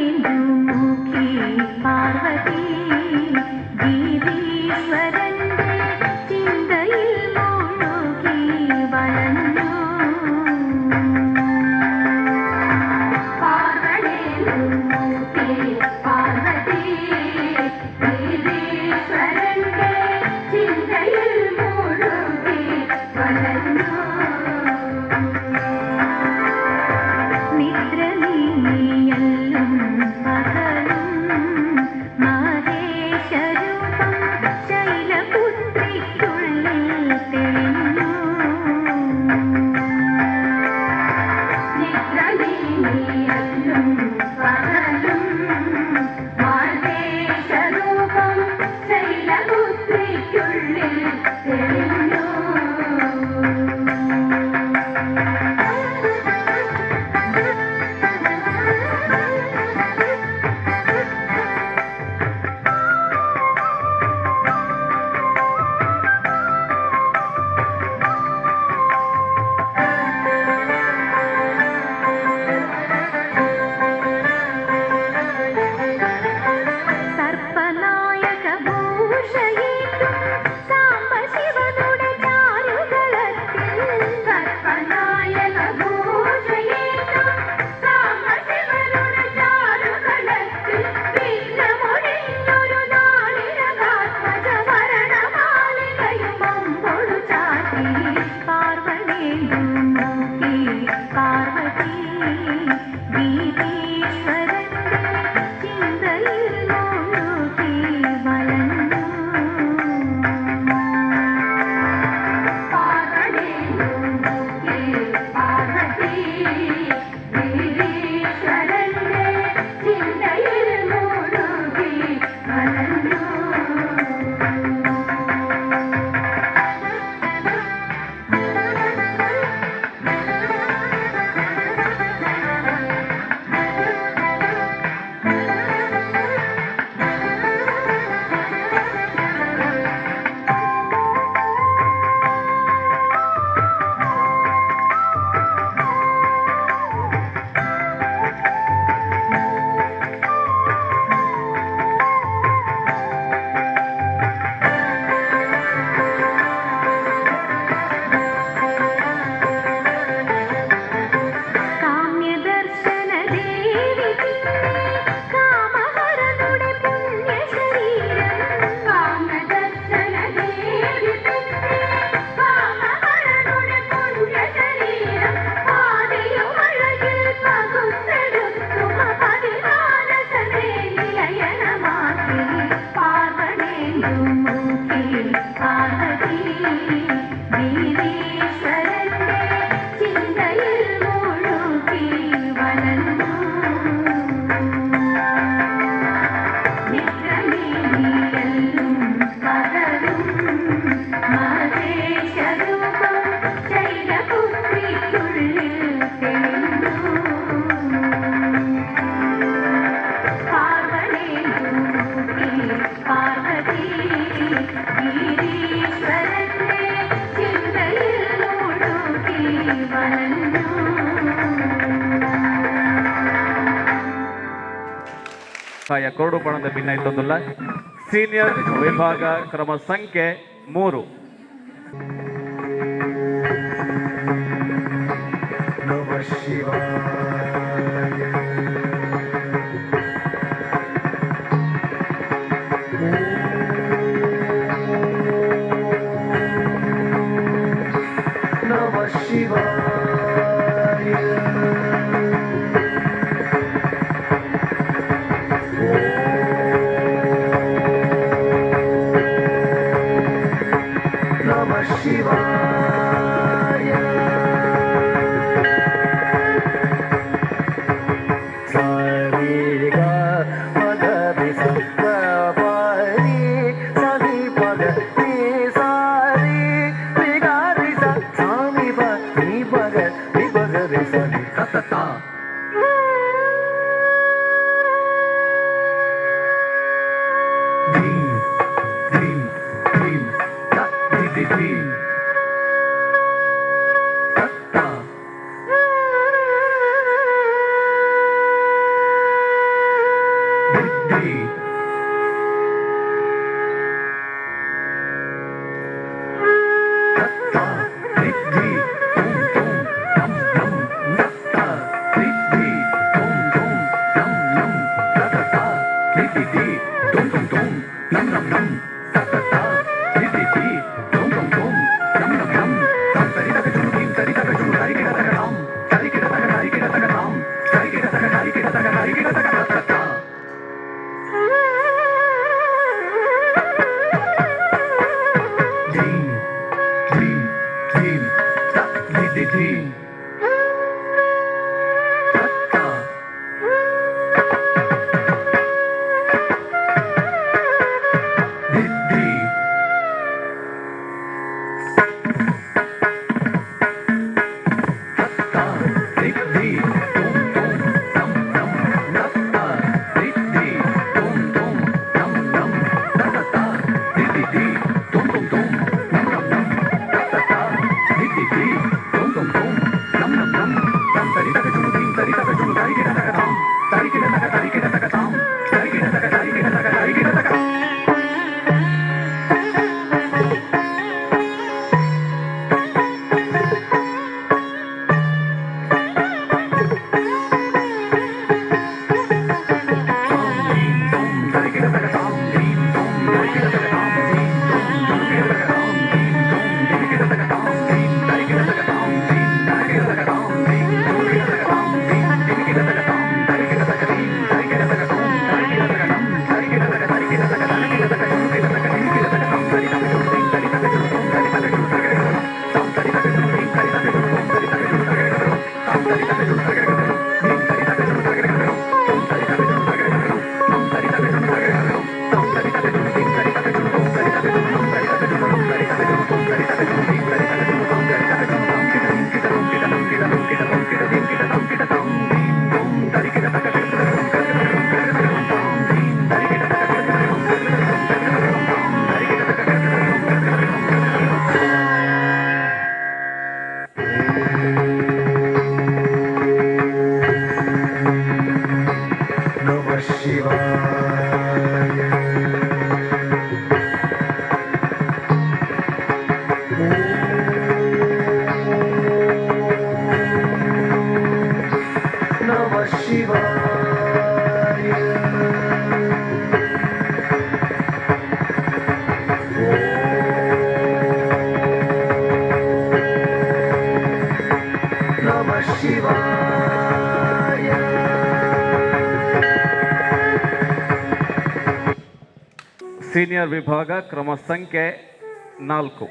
ಪಾರ್ವಣೇಂದುಮುಖಿ ಪಾರ್ವತಿ, ഗിരീശ്വരന്റെ ചിന്തയിൽ മുഴുകി വളഞ്ഞു. പാർവണേന്ദുമുഖി പാർവതി, ഗിരീശ്വരന്റെ ചിന്തയിൽ മുഴുകി വളഞ്ഞു. നിദ്ര നീയല്ലും പകലും മഹേശരൂപം ശൈലപുത്രിക്കുള്ളിൽ തെളിഞ്ഞു. നിദ്ര നീയല്ലും പകലും മഹേശരൂപം ശൈലപുത്രിക്കുള്ളിൽ തെളിഞ്ഞു. സർപ്പനായക ഭൂഷയേറ്റും സാംബശിവനുടെ ചാരുകളത്തിൽ, സർപ്പനായക ഭൂഷയേറ്റും സാംബശിവനുടെ ചാരുകളത്തിൽ വിഘ്നമൊഴിഞ്ഞൊരു നാളിരകാത്മജ വരണമാലികയും അമ്പൊടു ചാട്ടി. പാർവണേന്ദുമുഖി പാർവതി, ഗിരീശ്വരന്റെ ചിന്തയിൽ മുഴുകി വളഞ്ഞു. പാർവണേന്ദുമുഖി പാർവതി, ഗിരീശ്വരന്റെ ചിന്തയിൽ മുഴുകി വളഞ്ഞു. അലഞ്ഞു. ಕಾಯ ಕೊರಡು ಪಣದ ಭಿನ್ನ ಸೀನಿಯರ್ ವಿಭಾಗ ಕ್ರಮ ಸಂಖ್ಯೆ 3. ನಮಃ ಶಿವಾಯ. ನಮಃ ಶಿವಾಯ. ನಮಃ ಶಿವಾಯ. ಸಾರಿ ಗ ಪದ ರಿ ಸ ಗ ಪ ರಿ ಸ ನಿ ಪ ಗ ನಿ ಸಾ ರಿ ರಿ ಗ ರಿ ಸ ಸಾ ನಿ ಪ ನಿ ಪ ಗ ನಿ ಪ ಗ ರಿ ಸ ನಿ ತ ತ ತ. ಧೀಂ ಧೀಂ ಧೀಂ ತ ಧಿ ಧಿ ಧೀಂ ತ ತ. ಧಿ ತ ಧಿ ಧಿ ತುಂ ತುಂ ಟಂ ಟಂ ನ ತ ಧಿ ಧಿ ತುಂ ತುಂ ಟಂ ನಂ ತ ತ ತ ಧಿ ಧಿ ಧಿ ತುಂ ತುಂ ತುಂ ನಂ ನಂ ನಂ ತ ತ ತ ಧಿ ಧಿ ಧಿ ತುಂ ತುಂ ತುಂ ನಂ ನಂ ನಂ ತಂ ತರಿ ತಕ ಚುರು ಧೀಂ ತರಿ ತಕ ಚುರು ತರಿ ಕಿಡ ತಕ ತಾಂ ತರಿ ಕಿಡ ತಕ ತರಿ ಕಿಡ ತಕ ತಾಂ ತರಿ ಕಿಡ ತಕ ತರಿ ಕಿಡ ತಕ ತರಿ ಕಿಡ ತಕ ತ ತ ತ. ಧೀಂ ಧೀಂ ಧೀಂ ತ ಧಿ ಧಿ ಧೀಂ ತ ತ. ಧಿ ಧಿ ತ ತ ಧಿ ಧಿ ತುಂ ತುಂ ಟಂ ಟಂ ನ ತ ಧಿ ಧಿ ತುಂ ತುಂ ಟಂ ನಂ ತ ತ ತ ಧಿ ಧಿ ಧಿ ತುಂ ತುಂ ತುಂ ನಂ ನಂ ನಂ ತ ತ ತ ಧಿ ಧಿ ಧಿ ತುಂ ತುಂ ತುಂ ನಂ ನಂ ನಂ ತಂ ತರಿ ತಕ ಚುರು ಧೀಂ ತರಿ ತಕ ಚುರು ತರಿ ಕಿಡ ತಕ ತಾಂ ತರಿ ಕಿಡ ತಕ ತರಿ ಕಿಡ ತಕ ತಾಂ ತರಿ ಕಿಡ ತಕ ತರಿ ಕಿಡ ತಕ ತರಿ ಕಿಡ ತಕ. ನಮಃ ಶಿವಾಯ. ನಮಃ ಶಿವಾಯ. ನಮಃ ಶಿವಾಯ. ಸೀನಿಯರ್ ವಿಭಾಗ ಕ್ರಮ ಸಂಖ್ಯೆ 4. ಿ.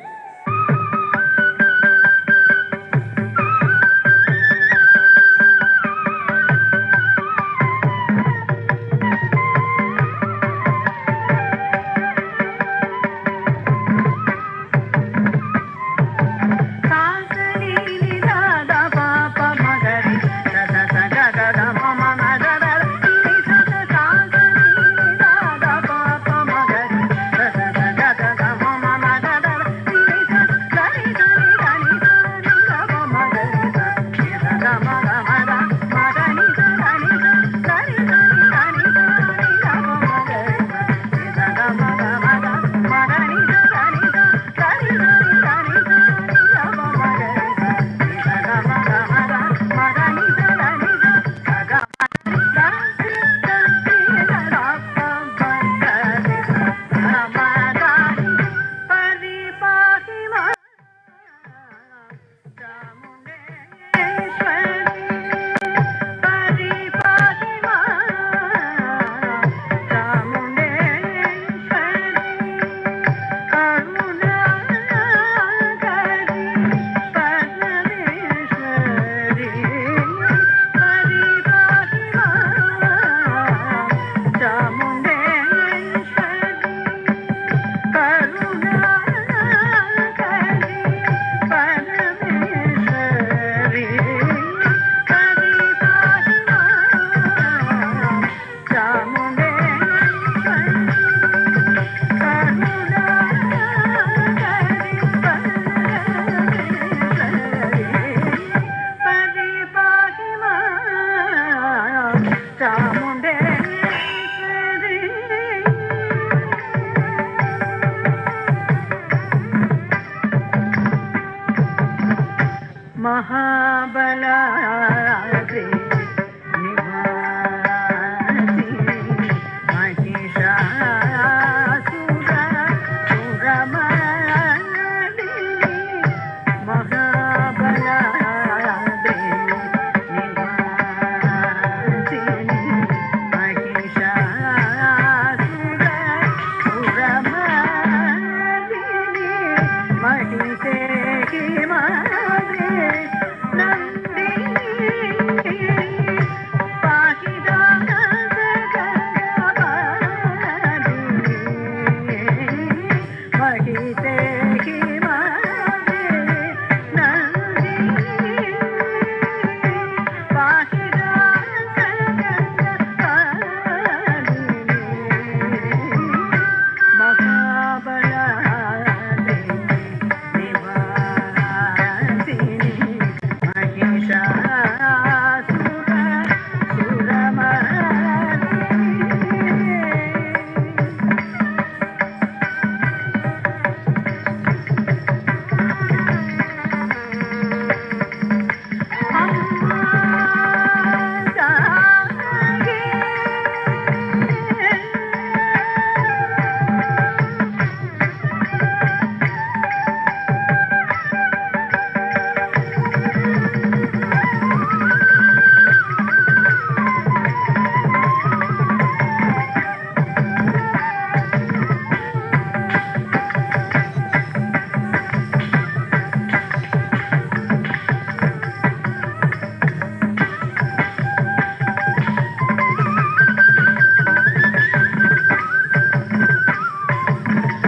ಮಹಾಬಲಾದ್ರಿ ನಿವಾಸಿನಿ ಮಹಿಷಾಸುರ ಸುರಮರ್ದಿನಿ ಮಹಾಬಲಾದ್ರಿ ನಿವಾಸಿನಿ ಮಹಿಷಾಸುರ ಸುರಮರ್ದಿನಿ ಮಹಿಷೇ ಹಿಮಾದ್ರಿ ನಂದಿನಿ ಮಹಿಷೇ ಹಿಮಾದ್ರಿ ನಂದಿನಿ ಮಹಾಬಲಾದ್ರಿ ನಿವಾಸಿನಿ ಮಹಿಷಾಸುರ ಸುರಮರ್ದಿನಿ.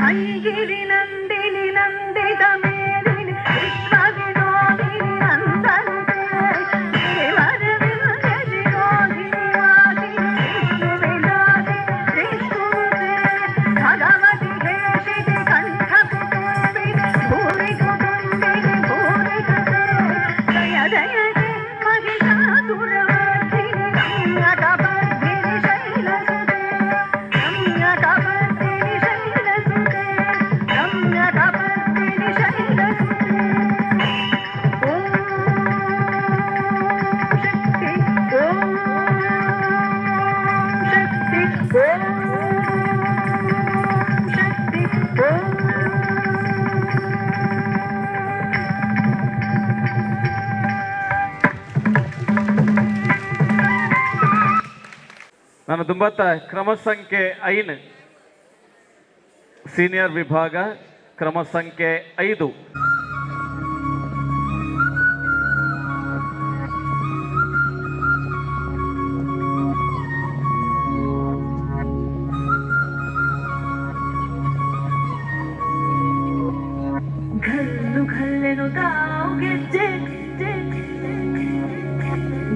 ಐಗಿರಿ ನಂದಿನಿ ನಂದಿತ ಮೇದಿನಿ ವಿಶ್ವ ವಿನೋದಿನಿ ನಂದನುತೆ ಗಿರಿವರವಿಂಧ್ಯ ಶಿರೋಧಿನಿ ವಾಸಿನಿ ವಿಷ್ಣು ವಿಲಾಸಿನಿ ವಿಷ್ಣುತೆ ಭಗವತಿ ಹೇಷಿತಿ ಕಂಠ ಕುಟುಂಬಿನಿ ಭೂರಿ ಕುಟುಂಬಿನಿ ಭೂರಿ ಕೃತೆ ಜಯ ಜಯ ಜಯ ಮಹಿಷಾಸುರಮರ್ದಿನಿ ರಮ್ಯಕಪರ್ದಿನಿ ಶೈಲಸುತೆ ರಮ್ಯಕಪರ್ದಿನಿ ಶೈಲಸುತೆ ರಮ್ಯಕಪರ್ದಿನಿ ಶೈಲಸುತೆ. ಓಂ ಶಕ್ತಿ, ಓಂ ಶಕ್ತಿ, ಓಂ ಶಕ್ತಿ, ಓಂ. ನಾನು ದುಂಬತ್ತ ಕ್ರಮ ಸಂಖ್ಯೆ 5 ಸೀನಿಯರ್ ವಿಭಾಗ ಕ್ರಮ ಸಂಖ್ಯೆ 5. ಘಲ್ಲು ಘಲ್ಲೆನು ತಾವು ಗೆಜ್ಜೆ,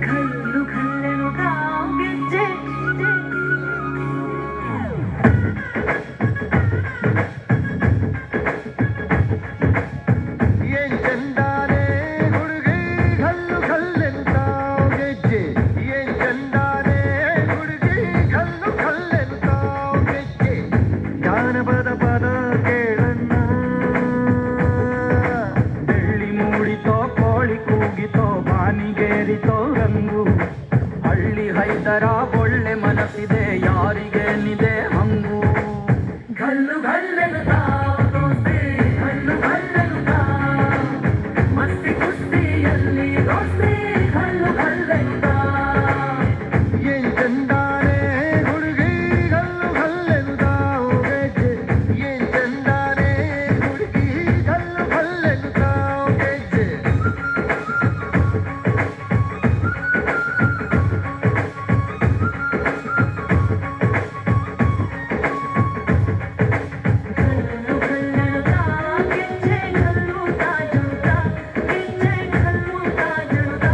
ಘಲ್ಲು ಘಲ್ಲೆನು ತಾವು ಗೆಜ್ಜೆ. ಏನ್ ಚಂದಾನೆ ಹುಡುಗಿ ಘಲ್ಲು ಘಲ್ಲೆನ್ನುತ್ತಾವ್ ಗೆಜ್ಜೆ. ಏನ್ ಚಂದಾನೆ ಹುಡುಗಿ ಘಲ್ಲು ಘಲ್ಲೆನ್ನುತ್ತಾವ್ ಗೆಜ್ಜೆ. ಜಾನಪದ ಪದ ಕೇಳಣ್ಣ. ಬೆಳ್ಳಿ ಮೂಡಿತೋ ಕೋಳಿ ಕೂಗಿತೋ ಬಾನಿಗೇರಿತೋ ರಂಗು. ಹಳ್ಳಿ ಹೈದರ ಒಳ್ಳೆ ಮನಸ್ಸಿದೆ ಯಾರಿಗೇನಿದೆ ಹಂಗು. ಘಲ್ಲು ಘಲ್ಲೆನು ತಾವು ದೋಸ್ತಿ, ಘಲ್ಲು ಘಲ್ಲೆನು ತಾವು ಮಸ್ತಿ ಕುಸ್ತಿಯಲ್ಲಿ ದೋಸ್ತಿ, ಘಲ್ಲು ಘಲ್ಲೆನು ತಾವು. ಏನ್ ಚಂದಾನೆ ಹುಡುಗಿ ಘಲ್ಲು ಘಲ್ಲೆನ್ನುತ್ತಾವ್ ಗೆಜ್ಜೆ. ಏನ್ ಚಂದಾನೆ ಹುಡುಗಿ ಘಲ್ಲು ಘಲ್ಲೆನ್ನುತ್ತಾವ್ ಗೆಜ್ಜೆ. ಘಲ್ಲು ಘಲ್ಲೆನು ತಾವು ಗೆಜ್ಜೆ, ಘಲ್ಲು ತಾಜುತಾ ಗೆಜ್ಜೆ, ಘಲ್ಲು ತಾಜುತಾ.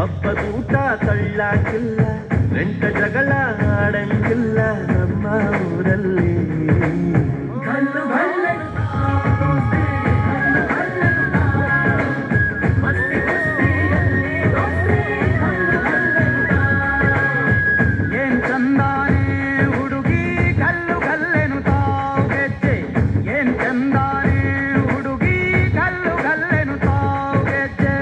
ಪಬ್ಬದೂಟ ತಳ್ಳಾಕಿಲ್ಲ, ನೆಂಟ ಜಗಳ ಆಡಂಗಿಲ್ಲ ನಮ್ಮ ಊರಲ್ಲಿ. ಏನ್ ಚಂದಾನೆ ಹುಡುಗಿ ಕಲ್ಲು ಕಲ್ಲೆನು ತಾವು ಗೆಜ್ಜೆ, ಏನ್ ಚಂದಾನೆ ಹುಡುಗಿ ಕಲ್ಲು ಕಲ್ಲೆನು ತಾವು ಗೆಜ್ಜೆ.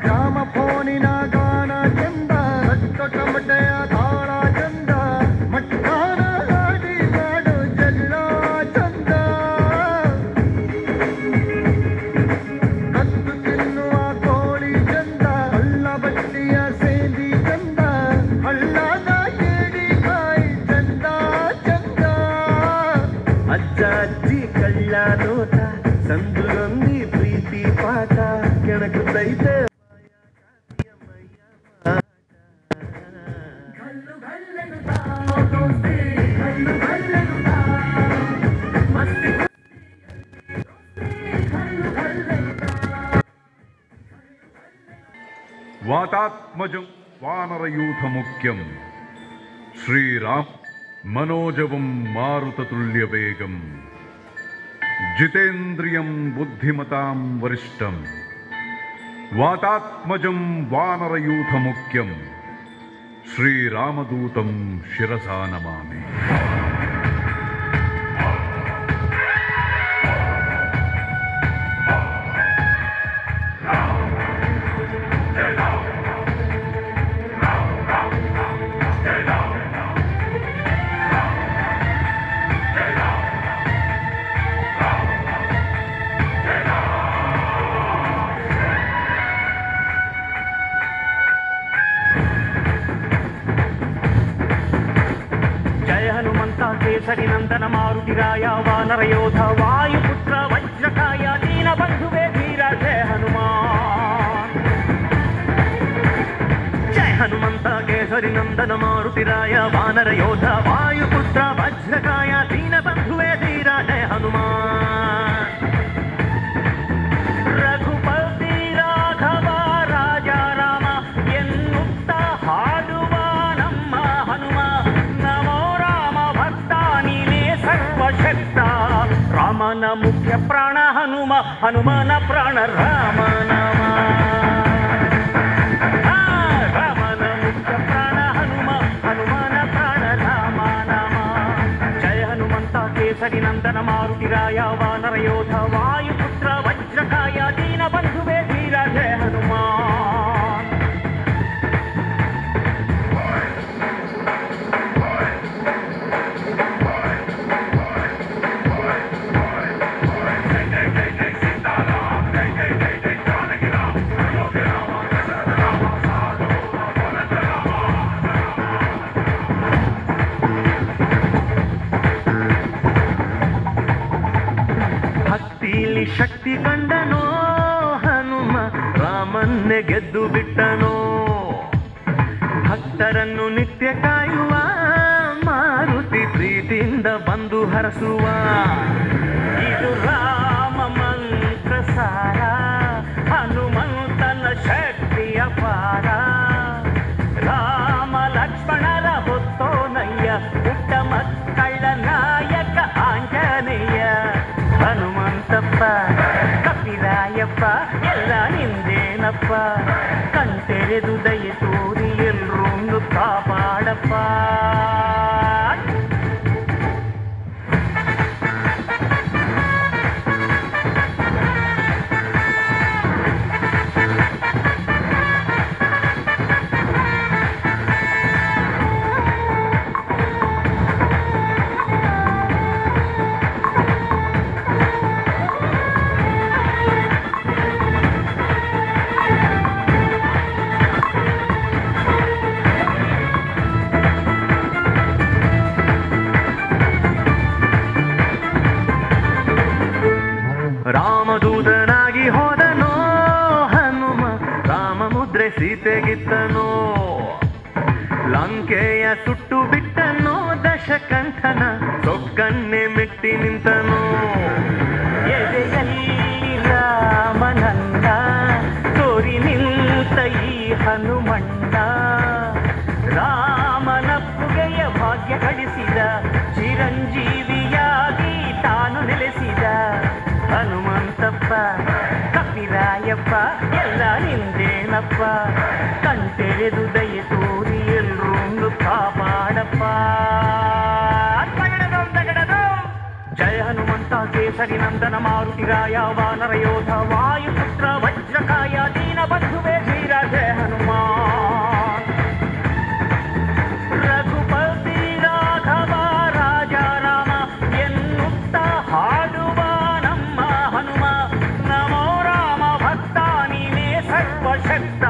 ಗ್ರಾಮಫೋನಿನ ಗಾನ ಚಂದ, ರಕ್ತ ಟಮಟೆಯ ತಾಳ ಚಂದ, ಮಟ್ಟಾನ ಹಾಡಿ ಮಾಡೋ ಜಗಳ ಚಂದ, ಕದ್ದು ತಿನ್ನುವ ಕೋಳಿ ಚಂದ, ಹಳ್ಳ ಬಟ್ಟಿಯ ಸೇದಿ ಚಂದ, ಹಳ್ಳದ ಏಡಿ ಕಾಯಿ ಚಂದ ಚಂದ. ಅಜ್ಜ ಅಜ್ಜಿ ಕಳ್ಳ ನೋಟ, ಸಂದುಗೊಂದಿ ಪ್ರೀತಿ ಪಾಠ, ಕೆಣಕುತ್ತೈತೆ. ವಾತಾತ್ಮಜಂ ವಾನರಯೂಥಮುಖ್ಯಂ ಶ್ರೀರಾಮ್ ಮನೋಜವಂ ಮಾರುತತುಲ್ಯವೇಗಂ ಜಿತೇಂದ್ರಿಯಂ ಬುದ್ಧಿಮತಾಂ ವರಿಷ್ಠಂ ವಾತಾತ್ಮಜಂ ವಾನರಯೂಥಮುಖ್ಯಂ ಶ್ರೀರಾಮದೂತಂ ಶಿರಸಾ ನಮಾಮಿ. ಜಯ ಹನುಮಂತ ಕೇಸರಿ ನಂದನ ಮಾರುತಿರಾಯ ವಾನರ ಯೋಧ ವಾಯುಪುತ್ರ ವಜ್ರಕಾಯ ದೀನ ಬಂಧುವೇ ಧೀರ ಜಯ ಹನುಮಾನ್. ಜಯ ಹನುಮಂತ ಕೇಸರಿ ನಂದನ ಮಾರುತಿರಾಯ ವಾನರ ಯೋಧ ವಾಯುಪುತ್ರ ವಜ್ರಕಾಯ ದೀನ ಬಂಧುವೇ ಧೀರ ಜಯ ಹನುಮಾನ್. ರಘುಪತಿ ರಾಘವ ರಾಜ ರಾಮ ಎನ್ನುತ್ತ ಹಾಡುವ ನಮ್ಮ ಹನುಮ, ನಮೋ ರಾಮ ಭಕ್ತ ನೀನೇ ಸರ್ವಶಕ್ತ, ರಾಮನ ಮುಖ್ಯ ಪ್ರಾಣ ಹನುಮ, ಹನುಮನ ಪ್ರಾಣ ರಾಮ ನಾಮ. ಆ, ರಾಮನ ಮುಖ್ಯ ಪ್ರಾಣ ಹನುಮ, ಹನುಮನ ಪ್ರಾಣ ರಾಮ ನಾಮ. ಜಯ ಹನುಮಂತ ಕೇಸರಿ ನಂದನ ಮಾರುತಿರಾಯ ವಾನರ ಯೋಧ ವಾಯುಪುತ್ರ ವಜ್ರಕಾಯ ದೀನ ಬಂಧುವೇ ಧೀರ ಜಯ ಹನುಮಾನ್. ಭಕ್ತಿಲಿ ಶಕ್ತಿ ಕಂಡನೋ ಹನುಮ, ರಾಮನ್ನೇ ಗೆದ್ದು ಬಿಟ್ಟನೋ. ಭಕ್ತರನ್ನು ನಿತ್ಯ ಕಾಯುವ ಮಾರುತಿ ಪ್ರೀತಿಯಿಂದ ಬಂದು ಹರಸುವ. ಇದು ರಾಮ ಮಂತ್ರ ಸಾರ, ಹನುಮಂತನ ಶಕ್ತಿಯ ಪಾರ, ರಾಮ ಲಕ್ಷ್ಮಣರ ಹೊತ್ತೋನಯ್ಯ, ಪುಟ್ಟ ಮಕ್ಕಳ ನಾಯಕ ಆಂಜನೇಯ. ಹನುಮಂತಪ್ಪ ಕಪಿರಾಯಪ್ಪ ಎಲ್ಲ ನಿಂದೇನಪ್ಪ, ಕಣ್ತೆರೆದು ದಯೆ ತೋರಿ ಎಲ್ರೊಂದು ಕಾಪಾಡಪ್ಪ. ಬೆಳಗಿತ್ತನೋ, ಲಂಕೆಯ ಸುಟ್ಟು ಬಿಟ್ಟನೋ, ದಶಕಂಠನ ಸೊಕ್ಕನ್ನೇ ಮೆಟ್ಟಿ ನಿಂತನೋ. ಎದೆಯಲ್ಲಿ ರಾಮನನ್ನ ತೋರಿ ನಿಂತ ಈ ಹನುಮಣ್ಣ, ರಾಮನ ಪುಗೆಯ ಭಾಗ್ಯ ಗಳಿಸಿದ, ಚಿರಂಜೀವಿಯಾಗಿ ತಾನು ನೆಲೆಸಿದ. ಹನುಮಂತಪ್ಪ ಕಪಿರಾಯಪ್ಪ ಎಲ್ಲ ನಿಂದೇನಪ್ಪ, ಕಣ್ತೆರೆದು ದಯೆ ತೋರಿ ಎಲ್ರೂ ಕಾಪಾಡಪ್ಪ. ಜಯ ಹನುಮಂತ ಕೇಸರಿ ನಂದನ ಮಾರುತಿ ರಾಯ ವಾನರ ಯೋಧ ವಾಯುಪುತ್ರ ವಜ್ರಕಾಯ ದೀನ ಬಂಧುವೇ ಧೀರ ಜಯ ಹನುಮಾನ್. ರಘುಪತಿ ರಾಘವ ರಾಜ ರಾಮ ಎನ್ನುತ್ತ ಹಾಡುವ ನಮ್ಮ ಹನುಮ, ನಮೋ ರಾಮ ಭಕ್ತ ನೀನೇ ಸರ್ವಶಕ್ತ.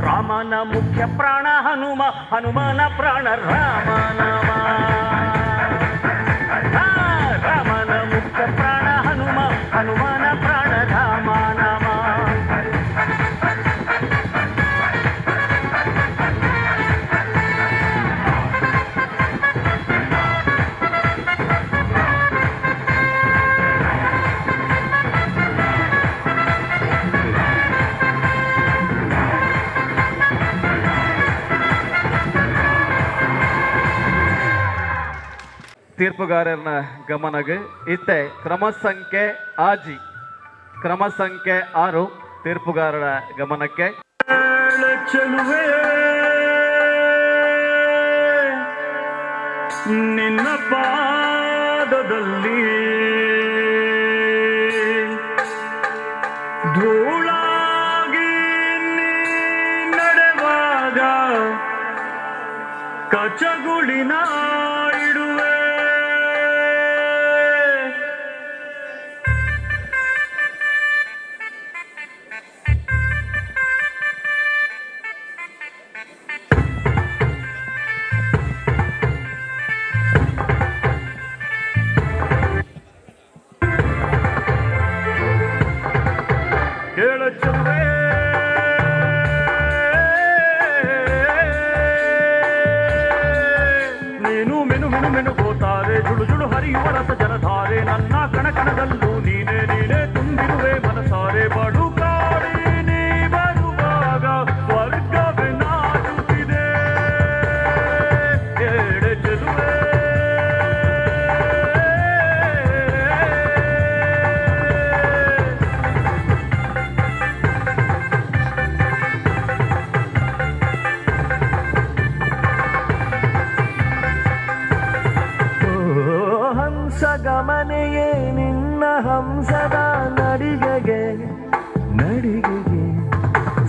ರಾಮನ ಮುಖ್ಯ ಪ್ರಾಣ ಹನುಮ, ಹನುಮನ ಪ್ರಾಣ ರಾಮ ನಾಮ. ರಾಮನ ಮುಖ್ಯ ಪ್ರಾಣ ಹನುಮ, ಹನುಮನ ಪ್ರಾಣ ಧಾಮ ನಾಮ. ತೀರ್ಪುಗಾರರ ಗಮನಗೆ ಇತ್ತೆ ಕ್ರಮ ಸಂಖ್ಯೆ ಆಜಿ, ಕ್ರಮ ಸಂಖ್ಯೆ 6 ತೀರ್ಪುಗಾರರ ಗಮನಕ್ಕೆ. ಚೆಲುವೆ ನಿನ್ನ ಪಾದದಲ್ಲಿ ಧೂಳಾಗಿ ನೀ ನಡೆವಾಗ ಕಚಗುಳಿನ ಇಡುವೆ. ಕೇಳ ಚೆಲುವೆ ನೀನು ಮೆನು ಮೆನು ಮೆನು ಗೋತಾರೆ, ಜುಳು ಜುಳು ಹರಿಯುವ ರಸ ಜಲಧಾರೆ, ನನ್ನ ಕಣ ಕಣದಲ್ಲೂ ನೀನೇ ನೀನೇ ತುಂಬಿರುವೆ ಮನಸಾರೆ. ಬಡು ಕಾಡಿ ನೀ ಬರುವಾಗ ಸ್ವರ್ಗವೇ ನಾಚುತ್ತಿದೆ. ಕೇಳ ಚೆಲುವೆ ಹಂಸಗಮನೆಯೇ ನಿನ್ನ ಹಂಸದ ನಡಿಗೆಗೆ ನಡಿಗೆಗೆ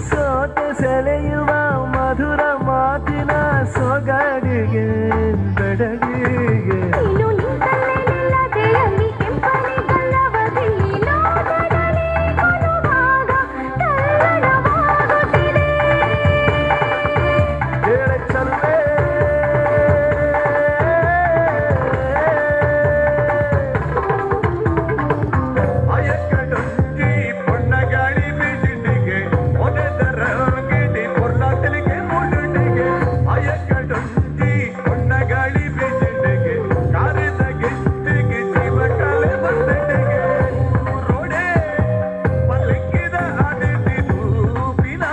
ಸೋತೆ ಸೆಳೆಯುವ ಮಧುರ ಮಾತಿನ ಸೊಗಡಿಗೆ ಬೆಡಗಿಗೆ. ನೀನು ನಿಂತಲ್ಲೇ ನಿಲ್ಲದೆ ಅಲ್ಲಿ ಕೆಂಪನೆ ಗಲ್ಲವದಲ್ಲಿ ನೋಟದಲ್ಲಿ ಕೊಡುವಾಗ ತಲ್ಲಣವಾಗುತ್ತಿದೆ. ಕೇಳ ಚೆಲುವೆ ಅಯಕಡೊಂಜಿ ಪೊಣ್ಣ ಗಾಳಿ ಬೀಜಿಟಿಗೆ ಒಡೆದರ ಗಿಡಿ ಪೊರ್ಲ ತೆಲಿಗೆ ಮುಡುಟಿಗೆ. ಅಯಕಡೊಂಜಿ ಪೊಣ್ಣ ಗಾಳಿ ಬೀಜಿಟಿಗೆ ಕಾರಿದ ಗೆಜ್ಜೆಗೆ ಜೀವ ಕಲೆ ಬಂದಟಿಗೆ. ರೋಡೆ ಪಲ್ಲಕ್ಕಿದ ಅದಿತಿ ತೂಪಿನ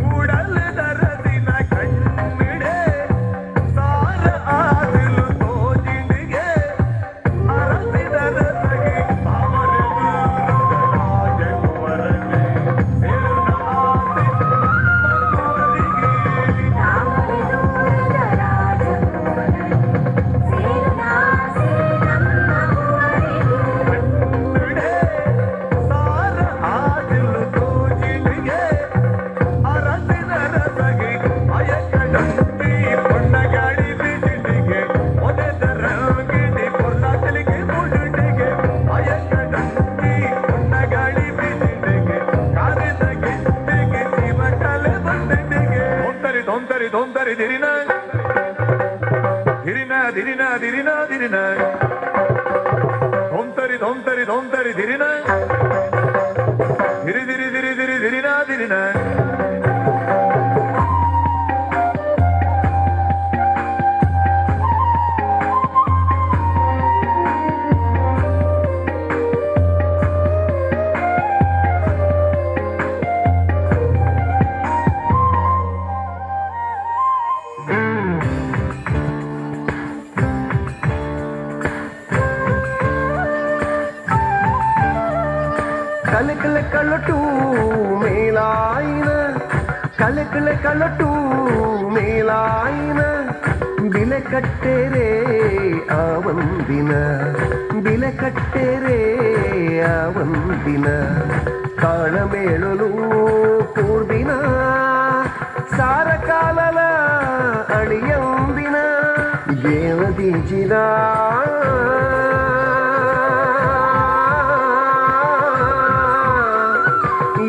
ಮೂಡಲದರ ದಿನ ಕಣ್ಣಿಡೆ ಸಾರ ಆದಿಲು ತೋಜಿಣಿಗೆ ಅರಸಿದರ ಸಗಿ ತಾಮರೆ ರಾಜಕುವರನೆ ಸೇರುನ ಆಸೆ ನಮ್ಮವರಿಗೆ. ತಾಮರೆ ದೂರದ ರಾಜಕುವರನೆ ಸೇರುನಾಸೆ ನಮ್ಮವರಿಗೆ. ಕಣ್ಣಿಡೆ ಸಾರ ಆದಿಲು ತೋಜಿಣಿಗೆ ಅರಸಿದರ ಸಗಿ ಅಯಕಡೊಂಜಿ ಪೊಣ್ಣ ಗಾಳಿ ಬೀಜಿಟಿಗೆ ಒಡೆದರ ಗಿಡಿ ಪೊರ್ಲ ತೆಲಿಗೆ ಮುಡುಟಿಗೆ. ಅಯಕಡೊಂಜಿ ಪೊಣ್ಣ ಗಾಳಿ ಬೀಜಿಟಿಗೆ ಕಾರಿದ ಗೆಜ್ಜೆಗೆ ಜೀವ ಕಲೆ ಬಂದಟಿಗೆ. ತೊಂದರೆ ತೊಂದರೆ ತೊಂದರೆ ದಿರಿನ ಧಿರಿನ ಧಿರಿನ ಧಿರಿನ ಧಿರಿನ ತೊಂತರಿ ತೊಂತರಿ ತೊಂತರಿ ಧಿರಿನ ಧಿರಿ ಧಿರಿ ಧಿರಿ ಧಿರಿ ಧಿರಿನ ಧಿರಿನ. ಮೇಲಾಯಿನ ಕಲೆ ಕಲಟು ಮೇಲಾಯಿನ ಬಿಲೆ ಕಟ್ಟೆರೆ ಆ ಒಂದಿನ ಬಿಲೆ ಕಟ್ಟೆರೆ ಆ ಒಂದಿನ ತಾಳಮೇಳಲು ಕೂರ್ದಿನ ಸಾರ ಕಾಲಲ ಅಳಿಯಂದಿನ ಏವದೀಜಿದ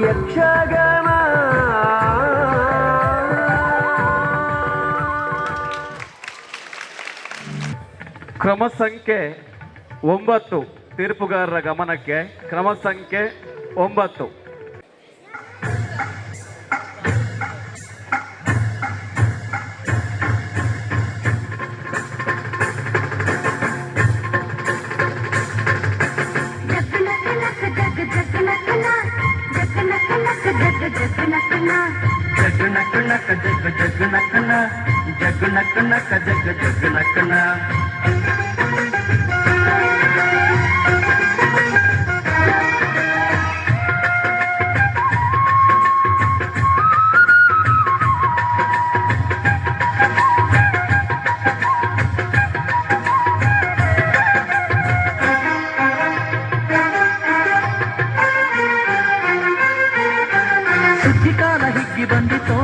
ಯಕ್ಷಗಾನ. ಕ್ರಮ ಸಂಖ್ಯೆ 9 ತೀರ್ಪುಗಾರರ ಗಮನಕ್ಕೆ. ಕ್ರಮ ಸಂಖ್ಯೆ 9. ಜಗ್ ನಕ್ ನಕ್ ಜಗ್ ಜಗ್ ನಕ್ನ ಜಗ್ ನಕ್ ನಕ್ ಜಗ್ ಜಗ್ ನಕ್ನ. ಸುಗ್ಗಿಕಾಲ ಹಿಗ್ಗಿ ಬಂದಿತೋ,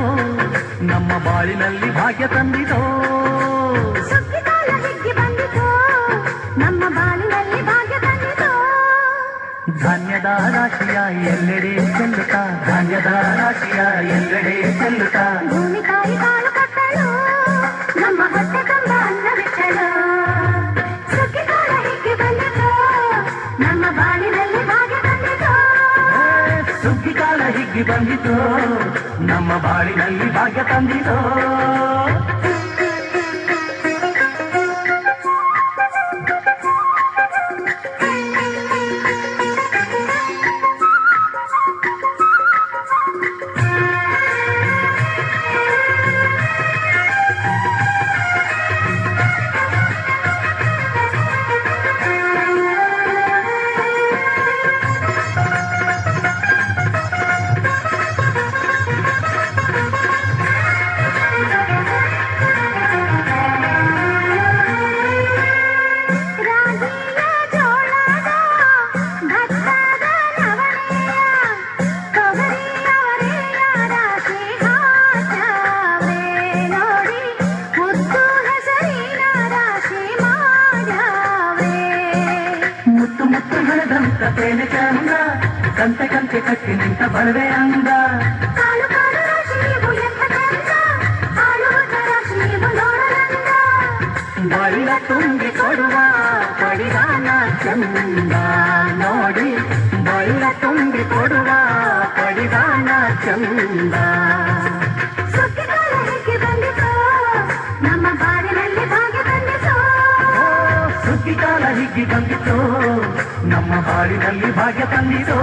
ನಮ್ಮ ಬಾಳಿನಲ್ಲಿ ಭಾಗ್ಯ ತಂದಿತೋ. ಸುಗ್ಗಿಕಾಲ ಹಿಗ್ಗಿ ಬಂದಿತೋ, ನಮ್ಮ ಬಾಳಿನಲ್ಲಿ ಭಾಗ್ಯ ತಂದಿತೋ. ಧಾನ್ಯದ ರಾಶಿಯ ಎಲ್ಲೆಡೆ ಚೆಲ್ಲುತ್ತಾ, ಧಾನ್ಯದ ರಾಶಿಯ ಎಲ್ಲೆಡೆ ಚೆಲ್ಲುತ್ತಾ. ಭೂಮಿ ತಾಯಿ ಕಾಳು ಕಟ್ಟಳು, ನಮ್ಮ ಹೊಟ್ಟೆ ತುಂಬ ಅನ್ನವಿಟ್ಟಳು. ಸುಗ್ಗಿಕಾಲ ಹಿಗ್ಗಿ ಬಂದಿತೋ, ನಮ್ಮ ಬಾಳಿನಲ್ಲಿ ಭಾಗ್ಯ ತಂದಿತೋ. ಸುಗ್ಗಿಕಾಲ ಹಿಗ್ಗಿ ಬಂದಿತೋ, ನಮ್ಮ ಬಾಳಿನಲ್ಲಿ ಭಾಗ್ಯ ತಂದಿತೋ. ರಾಗಿಯ ಜೋಳದ ಭತ್ತದ ನವಣೆಯ ತೊಗರಿಯವರೆಯ ರಾಶಿ ಹಾಕ್ಯಾವ್ರೆ ನೋಡಿ, ಮುದ್ದು ಹೆಸರಿನ ರಾಶಿ ಮಾಡ್ಯಾವ್ರೆ. ಮುತ್ತು ಮುತ್ತು ಹಣದಂತ ತೇನೆ ಚಂದ, ಕಂತೆ ಕಂತೆ ಕಟ್ಟಿ ನಿಂತ ಬಡವೆ ಅಂದ. ಕಾಳು ಕಾಳು ರಾಶಿ ನೀವು ಎಂಥ ಚಂದ, ಆಳುವುದ ರಾಶಿ ನೀವು ನೋಡಲಂದ. ಬಳ್ಳ ತುಂಬಿ ಕೊಡುವ ಪಡಿದಾನ ಚಂದ ನೋಡಿ, ಬಳ್ಳ ತುಂಬಿ ಕೊಡುವ ಪಡಿದಾನ ಚಂದ. ಸುಗ್ಗಿಕಾಲ ಹಿಗ್ಗಿ ಬಂದಿತೋ, ನಮ್ಮ ಬಾಳಿನಲ್ಲಿ ಭಾಗ್ಯ ತಂದಿತೋ. ಸುಗ್ಗಿಕಾಲ ಹಿಗ್ಗಿ ಬಂದಿತೋ, ನಮ್ಮ ಬಾಳಿನಲ್ಲಿ ಭಾಗ್ಯ ತಂದಿತೋ.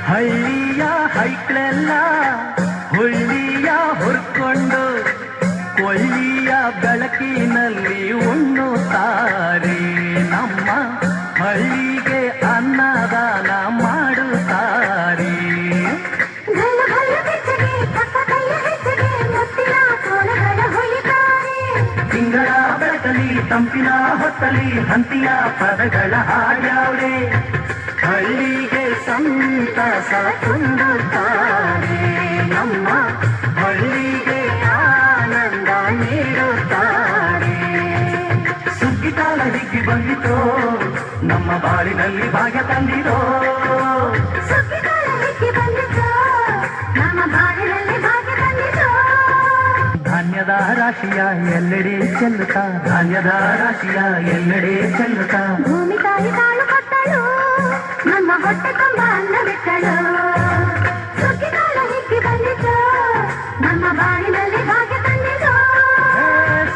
ಹಳ್ಳಿಯ ಹೈಕ್ಳೆಲ್ಲ ಹುಳ್ಳಿಯ ಹುರ್ಕೊಂಡು ಕೊಳ್ಳಿಯ ಬೆಳಕಿನಲ್ಲಿ ಉಣ್ಣುತ್ತಾರೆ, ನಮ್ಮ ಹಳ್ಳಿಗೆ ಅನ್ನದಾನ ಮಾಡುತ್ತಾರೆ. ಘಲ್ಲು ಘಲ್ಲು ಬೆಚ್ಚಗೆ ತಕ್ಕ ಕೈಯ ಹೆಚ್ಚಗೆ ಮುತ್ತಿನ ಕೋಲಗಳ ಹೊಯ್ತಾರೆ. ತಿಂಗಳ ಬೆಳಕಲಿ ತಂಪಿನ ಹೊತ್ತಲಿ ಹಂತಿಯ ಪದಗಳ ಹಾಡ್ಯಾವ್ರೆ, ಹಳ್ಳಿಗೆ ಸಂತಸ ತುಂಬುತ್ತಾರೆ, ನಮ್ಮ ಹಳ್ಳಿಗೆ ಆನಂದ ನೀಡುತ್ತಾರೆ. ಸುಗ್ಗಿಕಾಲ ಹಿಗ್ಗಿ ಬಂದಿತೋ, ನಮ್ಮ ಬಾಳಿನಲ್ಲಿ ಭಾಗ್ಯ ತಂದಿತೋ. ಸುಗ್ಗಿಕಾಲ ಹಿಗ್ಗಿ ಬಂದಿತೋ, ನಮ್ಮ ಬಾಳಿನಲ್ಲಿ ಭಾಗ್ಯ ತಂದಿತೋ. ಧಾನ್ಯದ ರಾಶಿಯ ಎಲ್ಲೆಡೆ ಚೆಲ್ಲುತ್ತಾ, ಧಾನ್ಯದ ರಾಶಿಯ ಎಲ್ಲೆಡೆ ಚೆಲ್ಲುತ್ತಾ. ಭೂಮಿ ತಾಯಿ ಕಾಳು ಕೊಟ್ಟಳು, ನಮ್ಮ ಹೊಟ್ಟೆ ತುಂಬ ಅನ್ನವಿಟ್ಟಳು. ಸುಗ್ಗಿಕಾಲ ಹಿಗ್ಗಿ ಬಂದಿತೋ, ನಮ್ಮ ಬಾಳಿನಲ್ಲಿ ಭಾಗ್ಯ ತಂದಿತೋ.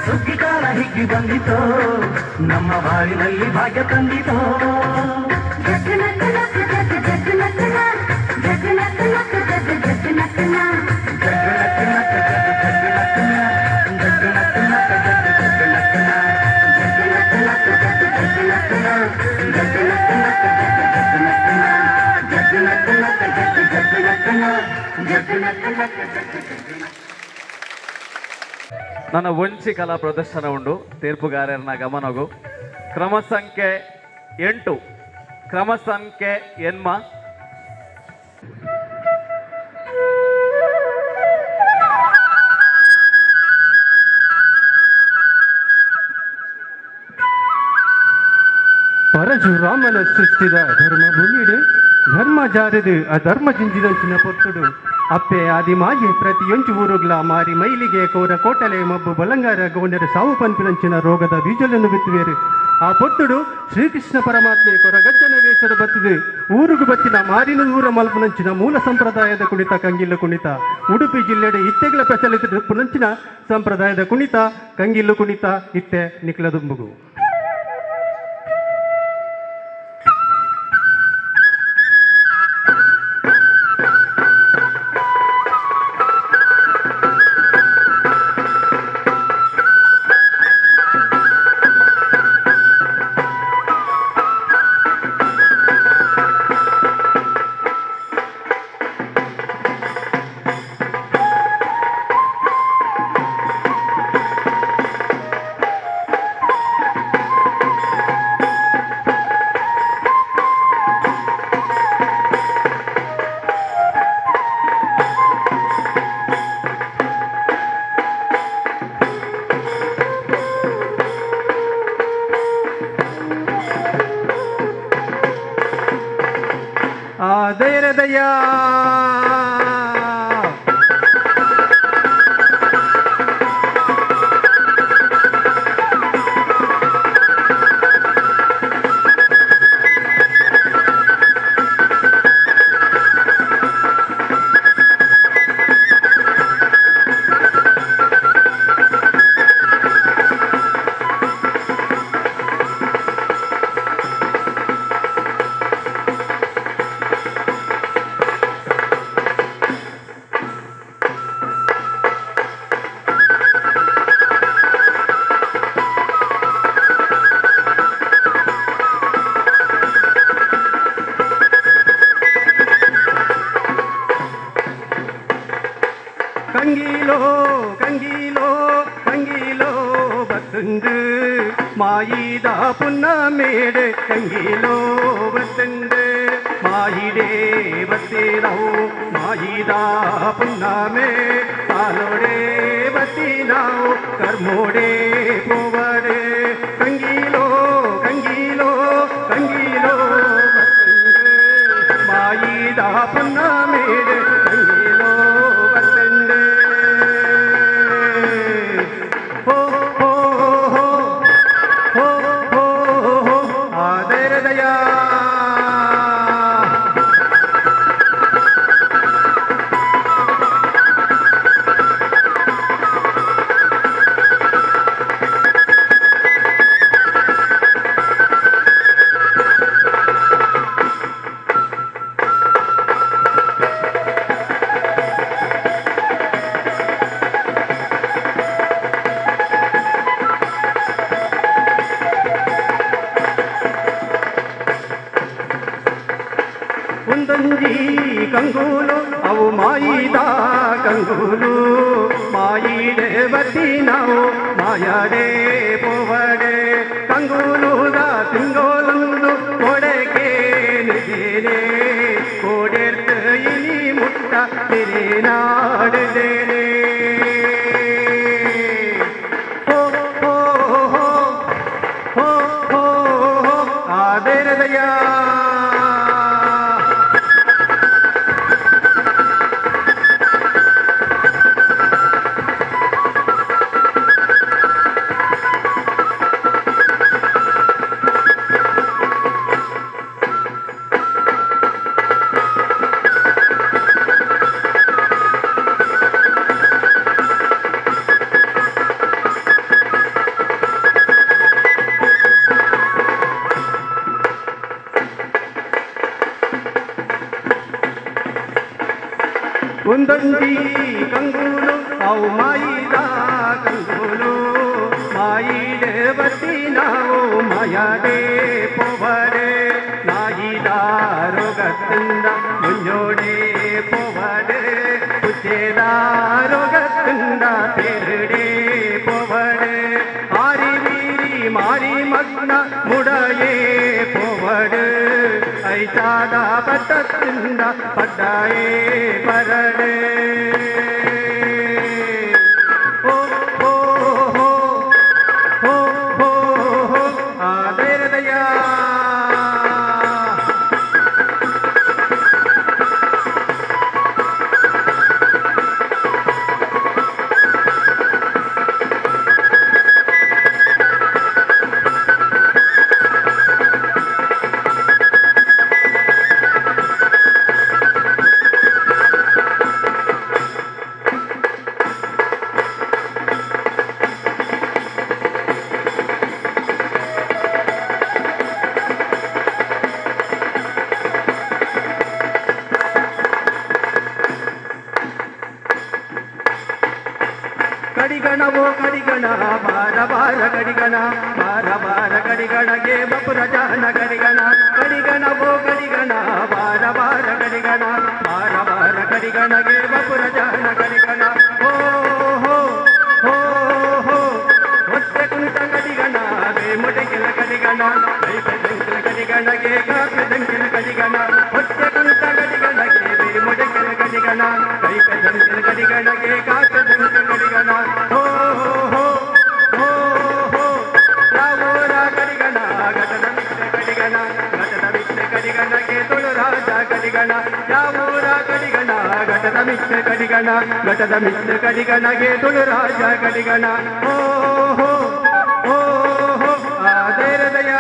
ಸುಗ್ಗಿಕಾಲ ಬಂಗಾರ ಹಿಗ್ಗಿ ಬಂದಿತೋ, ನಮ್ಮ ಬಾಳಿನಲ್ಲಿ ಭಾಗ್ಯ ತಂದಿತೋ. ಜಗ್ ನಕ್ ನಕ್ ಜಗ್ ಜಗ್ ನಕ್ ನಾ, ಜಗ್ ನಕ್ ನಕ್ ಜಗ್ ಜಗ್ ನಕ್ ನಾ. ಜಗ್ ನಕ್ ನಕ್ ಜಗ್ ಜಗ್ ನಕ್ ನಾ, ಜಗ್ ನಕ್ ನಕ್ ಜಗ್ ಜಗ್ ನಕ್ ನಾ, ಜಗ್ ನಕ್ ನಕ್ ಜಗ್ ಜಗ್ ನಕ್ ನಾ, ಜಗ್ ನಕ್ ನಕ್ ಜಗ್ ಜಗ್ ನಕ್ ನಾ, ಜಗ್ ನಕ್ ನಕ್ ಜಗ್ ಜಗ್ ನಕ್ ನಾ, ಜಗ್ ನಕ್ ನಕ್ ಜಗ್ ಜಗ್ ನಕ್. ನನ್ನ ವಂಚಿ ಕಲಾ ಪ್ರದರ್ಶನ ಉಂಡು ತೀರ್ಪುಗಾರರನ್ನ ಗಮನಗು. ಕ್ರಮ ಸಂಖ್ಯೆ 8, ಕ್ರಮ ಸಂಖ್ಯೆ ಎನ್ಮ. ಪರಶುರಾಮನ ಸೃಷ್ಟಿದ ಧರ್ಮ ಭೂಮಿಡು ಧರ್ಮ ಜಾರದು ಅಧರ್ಮ ಜಿಂಜಿದಂಚಿನ ಪೊತ್ತುಡು ಅಪ್ಪೆ ಆದಿ ಮಾಯೆ ಪ್ರತಿಯೊಂಜು ಊರುಗ್ಲ ಮಾರಿ ಮೈಲಿಗೆ ಕೋರ ಕೋಟಲೆ ಮಬ್ಬು ಬಲಂಗಾರ ಗೋಂಡರ ಸಾವು ಪನ್ಪಿನಂಚಿನ ರೋಗದ ಬೀಜలను ಬಿತ್ತುವೇರು. ಆ ಪೊತ್ತುಡು ಶ್ರೀಕೃಷ್ಣ ಪರಮಾತ್ಮೆ ಕೊರಗಜ್ಜನ ವೇಷದ ಬತ್ತಿದು ಊರುಗು ಬತ್ತಿನ ಮಾರಿನ ಊರ ಮಲ್ಪುನಂಚಿನ ಮೂಲ ಸಂಪ್ರದಾಯದ ಕುಣಿತ ಕಂಗಿಲ್ಲು ಕುಣಿತ. ಉಡುಪಿ ಜಿಲ್ಲೆಡೆ ಇತ್ತೆಗಳ ಪ್ರಚಲಿತ ಪುನಂಚಿನ ಸಂಪ್ರದಾಯದ ಕುಣಿತ ಕಂಗಿಲ್ಲು ಕುಣಿತ ಇತ್ತೆ ನಿಕ್ಲದುಂಬುಗು. ಆದಯರದಯ ಕಂಗೀಲೋ ಕಂಗೀಲೋ ಕಂಗೀಲೋ ಬತ್ತುಂದು ಮಾಯಿದ ಪುನ್ನ ಮೇಡು ಕಂಗೀಲೋ ಬತ್ತುಂದು ಮಾಯಿಡೇ ಬತ್ತಿನವು ಮಾಯಿದ ಪುನ್ನಮೆ ಪಾಲೋಡೆ ಬತ್ತಿನಾವು ಕರ್ಮೋಡೆ ಪೋವಡೆ ಕಂಗೀಲೋ ಕಂಗೀಲೋ ಕಂಗೀಲೋ ಬತ್ತುಂದು ಮಾಯಿದ ಪುನ್ನ ಮೇಡು ಕಂಗೀಲೋ ಬತ್ತುಂದು. ಹೋ ಹೋ ಹೋ ಹೋ ಹೋ ಹೋ ಆದರದಯ. ಒಂದೊಂಜಿ ಕಂಗೂಲು ಅವು ಮಾಯಿದ ಕಂಗೂಲು ಮಾಯಿಡೆ ಬತ್ತಿ ನಾವು ಮಾಯಾಡೆ ಪೋವಡೆ ಕಂಗೂಲುದ ತಿಂಗೋಲೊಂದು ಕೊಡಕೆ ನಿದೇನೆ ಕೋಡೆರ್ತ ಇನಿ ಮುಟ್ಟ ತಿರುನಾಡದೇನೆ. ಹೋ ಹೋ ಹೋ ಹೋ ಹೋ ಹೋ ಆದರದಯ. ಒಂದೊಂಜಿ ಕಂಗುಲು ಅವು ಮಾಯಿದ ಕಂಗುಲು ಮಾಯಿಡೆ ಬತ್ತಿ ನಾವು ಮಾಯಡೆ ಪೋವಡೆ ನಾಯಿದ ರೋಗತ್ತಿಂದ ಮುಂಜೋಡೆ ಪೋವಡೆ ಪುಚ್ಚೆದ ರೋಗತ್ತಿಂದ ಪೇರುಡೆ ಪೋವಡೆ ಆರಿ ವೀರಿ ಮಾರಿ ಮಗ್ನ ಮುಡಯೇ ಪೋವಡೆ ಐತಾದ ಪಟ್ಟತ್ತಿಂದ ಪಡ್ಡಾಯೇ ಪರಡೆ ಓ ಹೋ ಹೋ ಹೋ ಹೋ ಹೋ ಆದರದಯ. ಕಡಿಗಣವೋ ಕಡಿಗಣ ಬಾರ ಬಾರ ಕಡಿಗಣ ಬಾರ ಬಾರ ಕಡಿಗಣಗೆ ಬಪುರ ಜಾನ ಕಡಿಗಣ ಕಡಿಗಣವೋ ಕಡಿಗಣ ಬಾರ ಬಾರ ಕಡಿಗಣ ಬಾರ ಬಾರ ಕಡಿಗಣಗೆ ಬಪುರ ಜಾನ ಕಡಿಗಣ ಓ ಹೋ ಹೋ ಹೋ ಹೊಟ್ಟೆ ಕುಂಟ ಕಡಿಗಣ ಬೇಮೊಟೆಕೆಲ ಕಡಿಗಣ ಕೈಪೆದಂಕಿಲ ಕಡಿಗಣಗೆ ಕಾಪೆದಂಕಿಲ ಕಡಿಗಣ ಹೊಟ್ಟೆ ಕುಂಟ ಕಡಿಗಣಗೆ ಬೇಮೊಟೆಕೆಲ ಕಡಿಗಣ ಕೈಪೆದಂಕಿಲ ಕಡಿಗಣಗೆ ಕಾಪೆದಂಕಿಲ ಕಡಿಗಣ ಹೋ ಹೋ ಹೋ ಹೋ ರಾವೋರ ಕಡಿಗಣ ಘಟದ ಮಿತ್ರ ಕಡಿಗಣ ಘಟದ ಮಿತ್ರ ಕಡಿಗಣಗೆ ತುಳು ರಾಜ ಕಡಿಗಣ ಯಾವೂರ ಕಡಿಗಣ ಘಟದ ಮಿತ್ರ ಕಡಿಗಣ ಘಟದ ಮಿತ್ರ ಕಡಿಗಣಗೆ ತುಳು ರಾಜ ಕಡಿಗಣ ಹೋ ಹೋ ಹೋ ಹೋ ಆದೇರದಯ.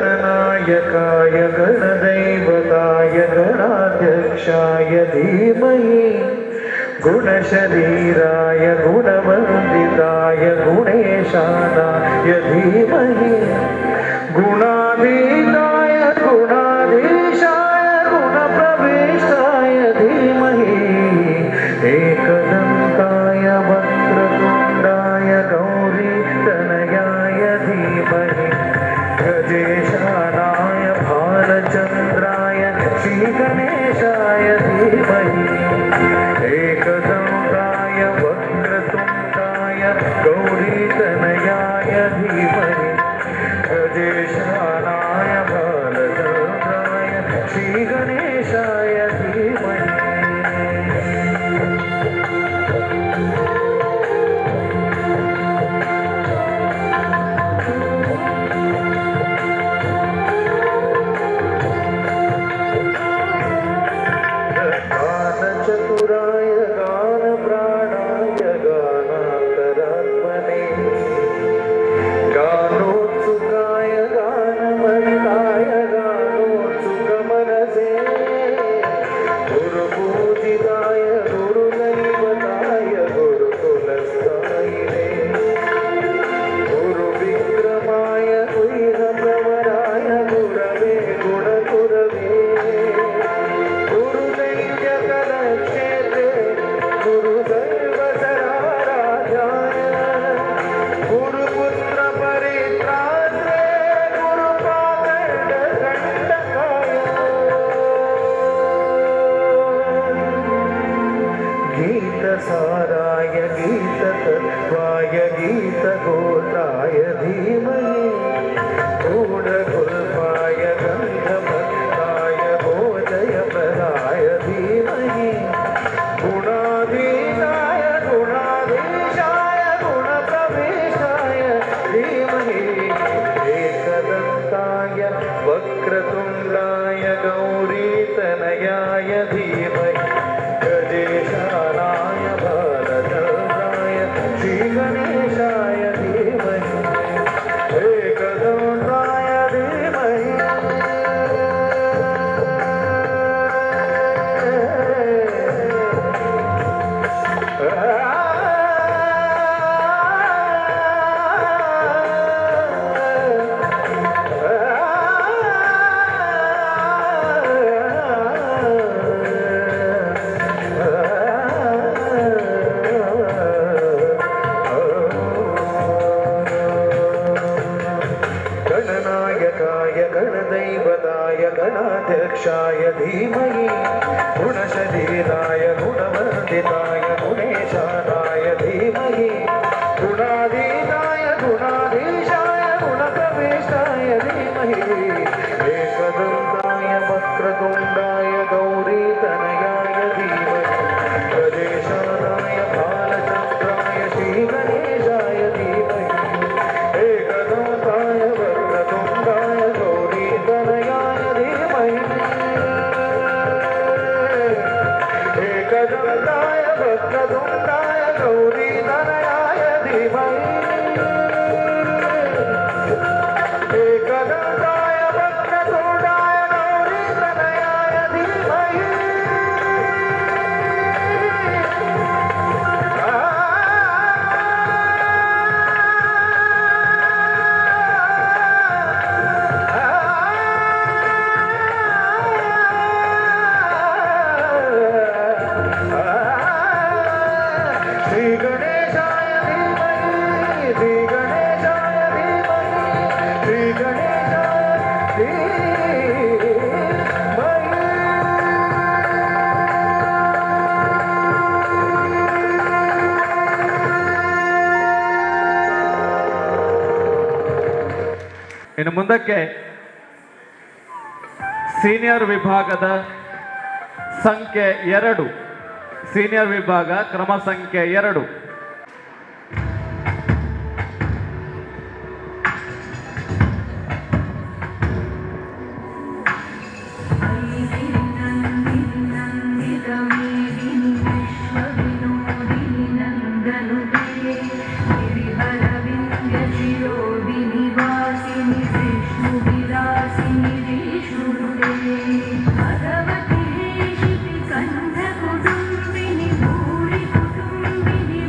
गणनायकाय गणदैवताय गणाध्यक्षाय धीमहि गुणशरीराय गुणवन्दिताय गुणेशानाय धीमहि गुणाधीताय गुणाधीशाय गुणप्रविष्टाय धीमहि एकदन्ताय वक्रतुण्डाय गौरीतनयाय धीमहि गजेशानाय भालचन्द्राय श्रीगणेशाय धीमहि एकदन्ताय वक्रतुण्डाय गौरीतनयाय धीमहि गजेशानाय भालचन्द्राय श्रीगणेशाय धीमहि. गीतगोत्राय धीमहि गूढगुल्फाय गन्धभक्ताय भोजयप्रदाय धीमहि गुणाधीशाय गुणाधीशाय गुणप्रवेशाय धीमहि एकदन्ताय वक्रतुण्डाय गौरीतनयाय धीमहि गजेशानाय बालचन्द्राय श्रीगणेशाय धीमहि एकदन्ताय धीमहि। गणनायकाय गणदैवताय गणाध्यक्षाय धीमहि गुणशरीराय गुणवर्धिताय गुणेशानाय धीमहि गुणाधीताय गुणाधीशाय गुणप्रवेशाय धीमहि एकदन्ताय वक्रतुण्डाय गौरीतनयाय धीमहि गजेशानाय भालचन्द्राय श्रीगणेशाय धीमहि एकदन्ताय वक्रतुण्डाय गौरीतनयाय धीमहि एकदन्ताय वक्रतुण्डाय गौरीतनयाय धीमहि एकदन्ताय वक्रतुण्डाय गौरीतनयाय धीमहि। श्री गणेशाय धीमहि श्री गणेशाय धीमहि श्री गणेशाय धीमहि। ಇನ್ನು ಮುಂದಕ್ಕೆ ಸೀನಿಯರ್ ವಿಭಾಗದ ಸಂಖ್ಯೆ 2, ಸೀನಿಯರ್ ವಿಭಾಗ ಕ್ರಮ ಸಂಖ್ಯೆ 2. भगवति हे शितिकन्धकुटुम्बिनि भूरि कुटुम्बिनि।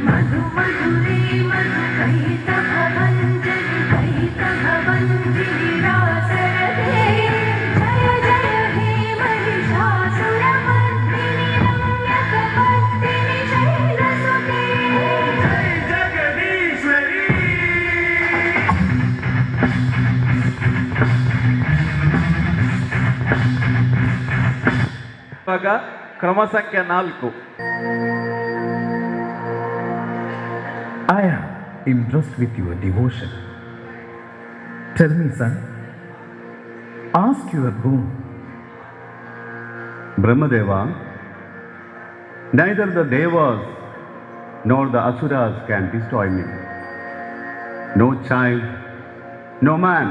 मधु मधुरे मधु कैतभवञ्जनि कैतभवञ्जिनि रासरते जय जय हे महिषासुरमर्दिनि रम्यकपर्दिनि शैलसुते जय जगदीश्वरी। ಇವಾಗ ಕ್ರಮ ಸಂಖ್ಯೆ 4. I am impressed with your devotion. Tell me, son, ask your boon. Brahmadeva, neither the devas nor the asuras can destroy me. No child, no man,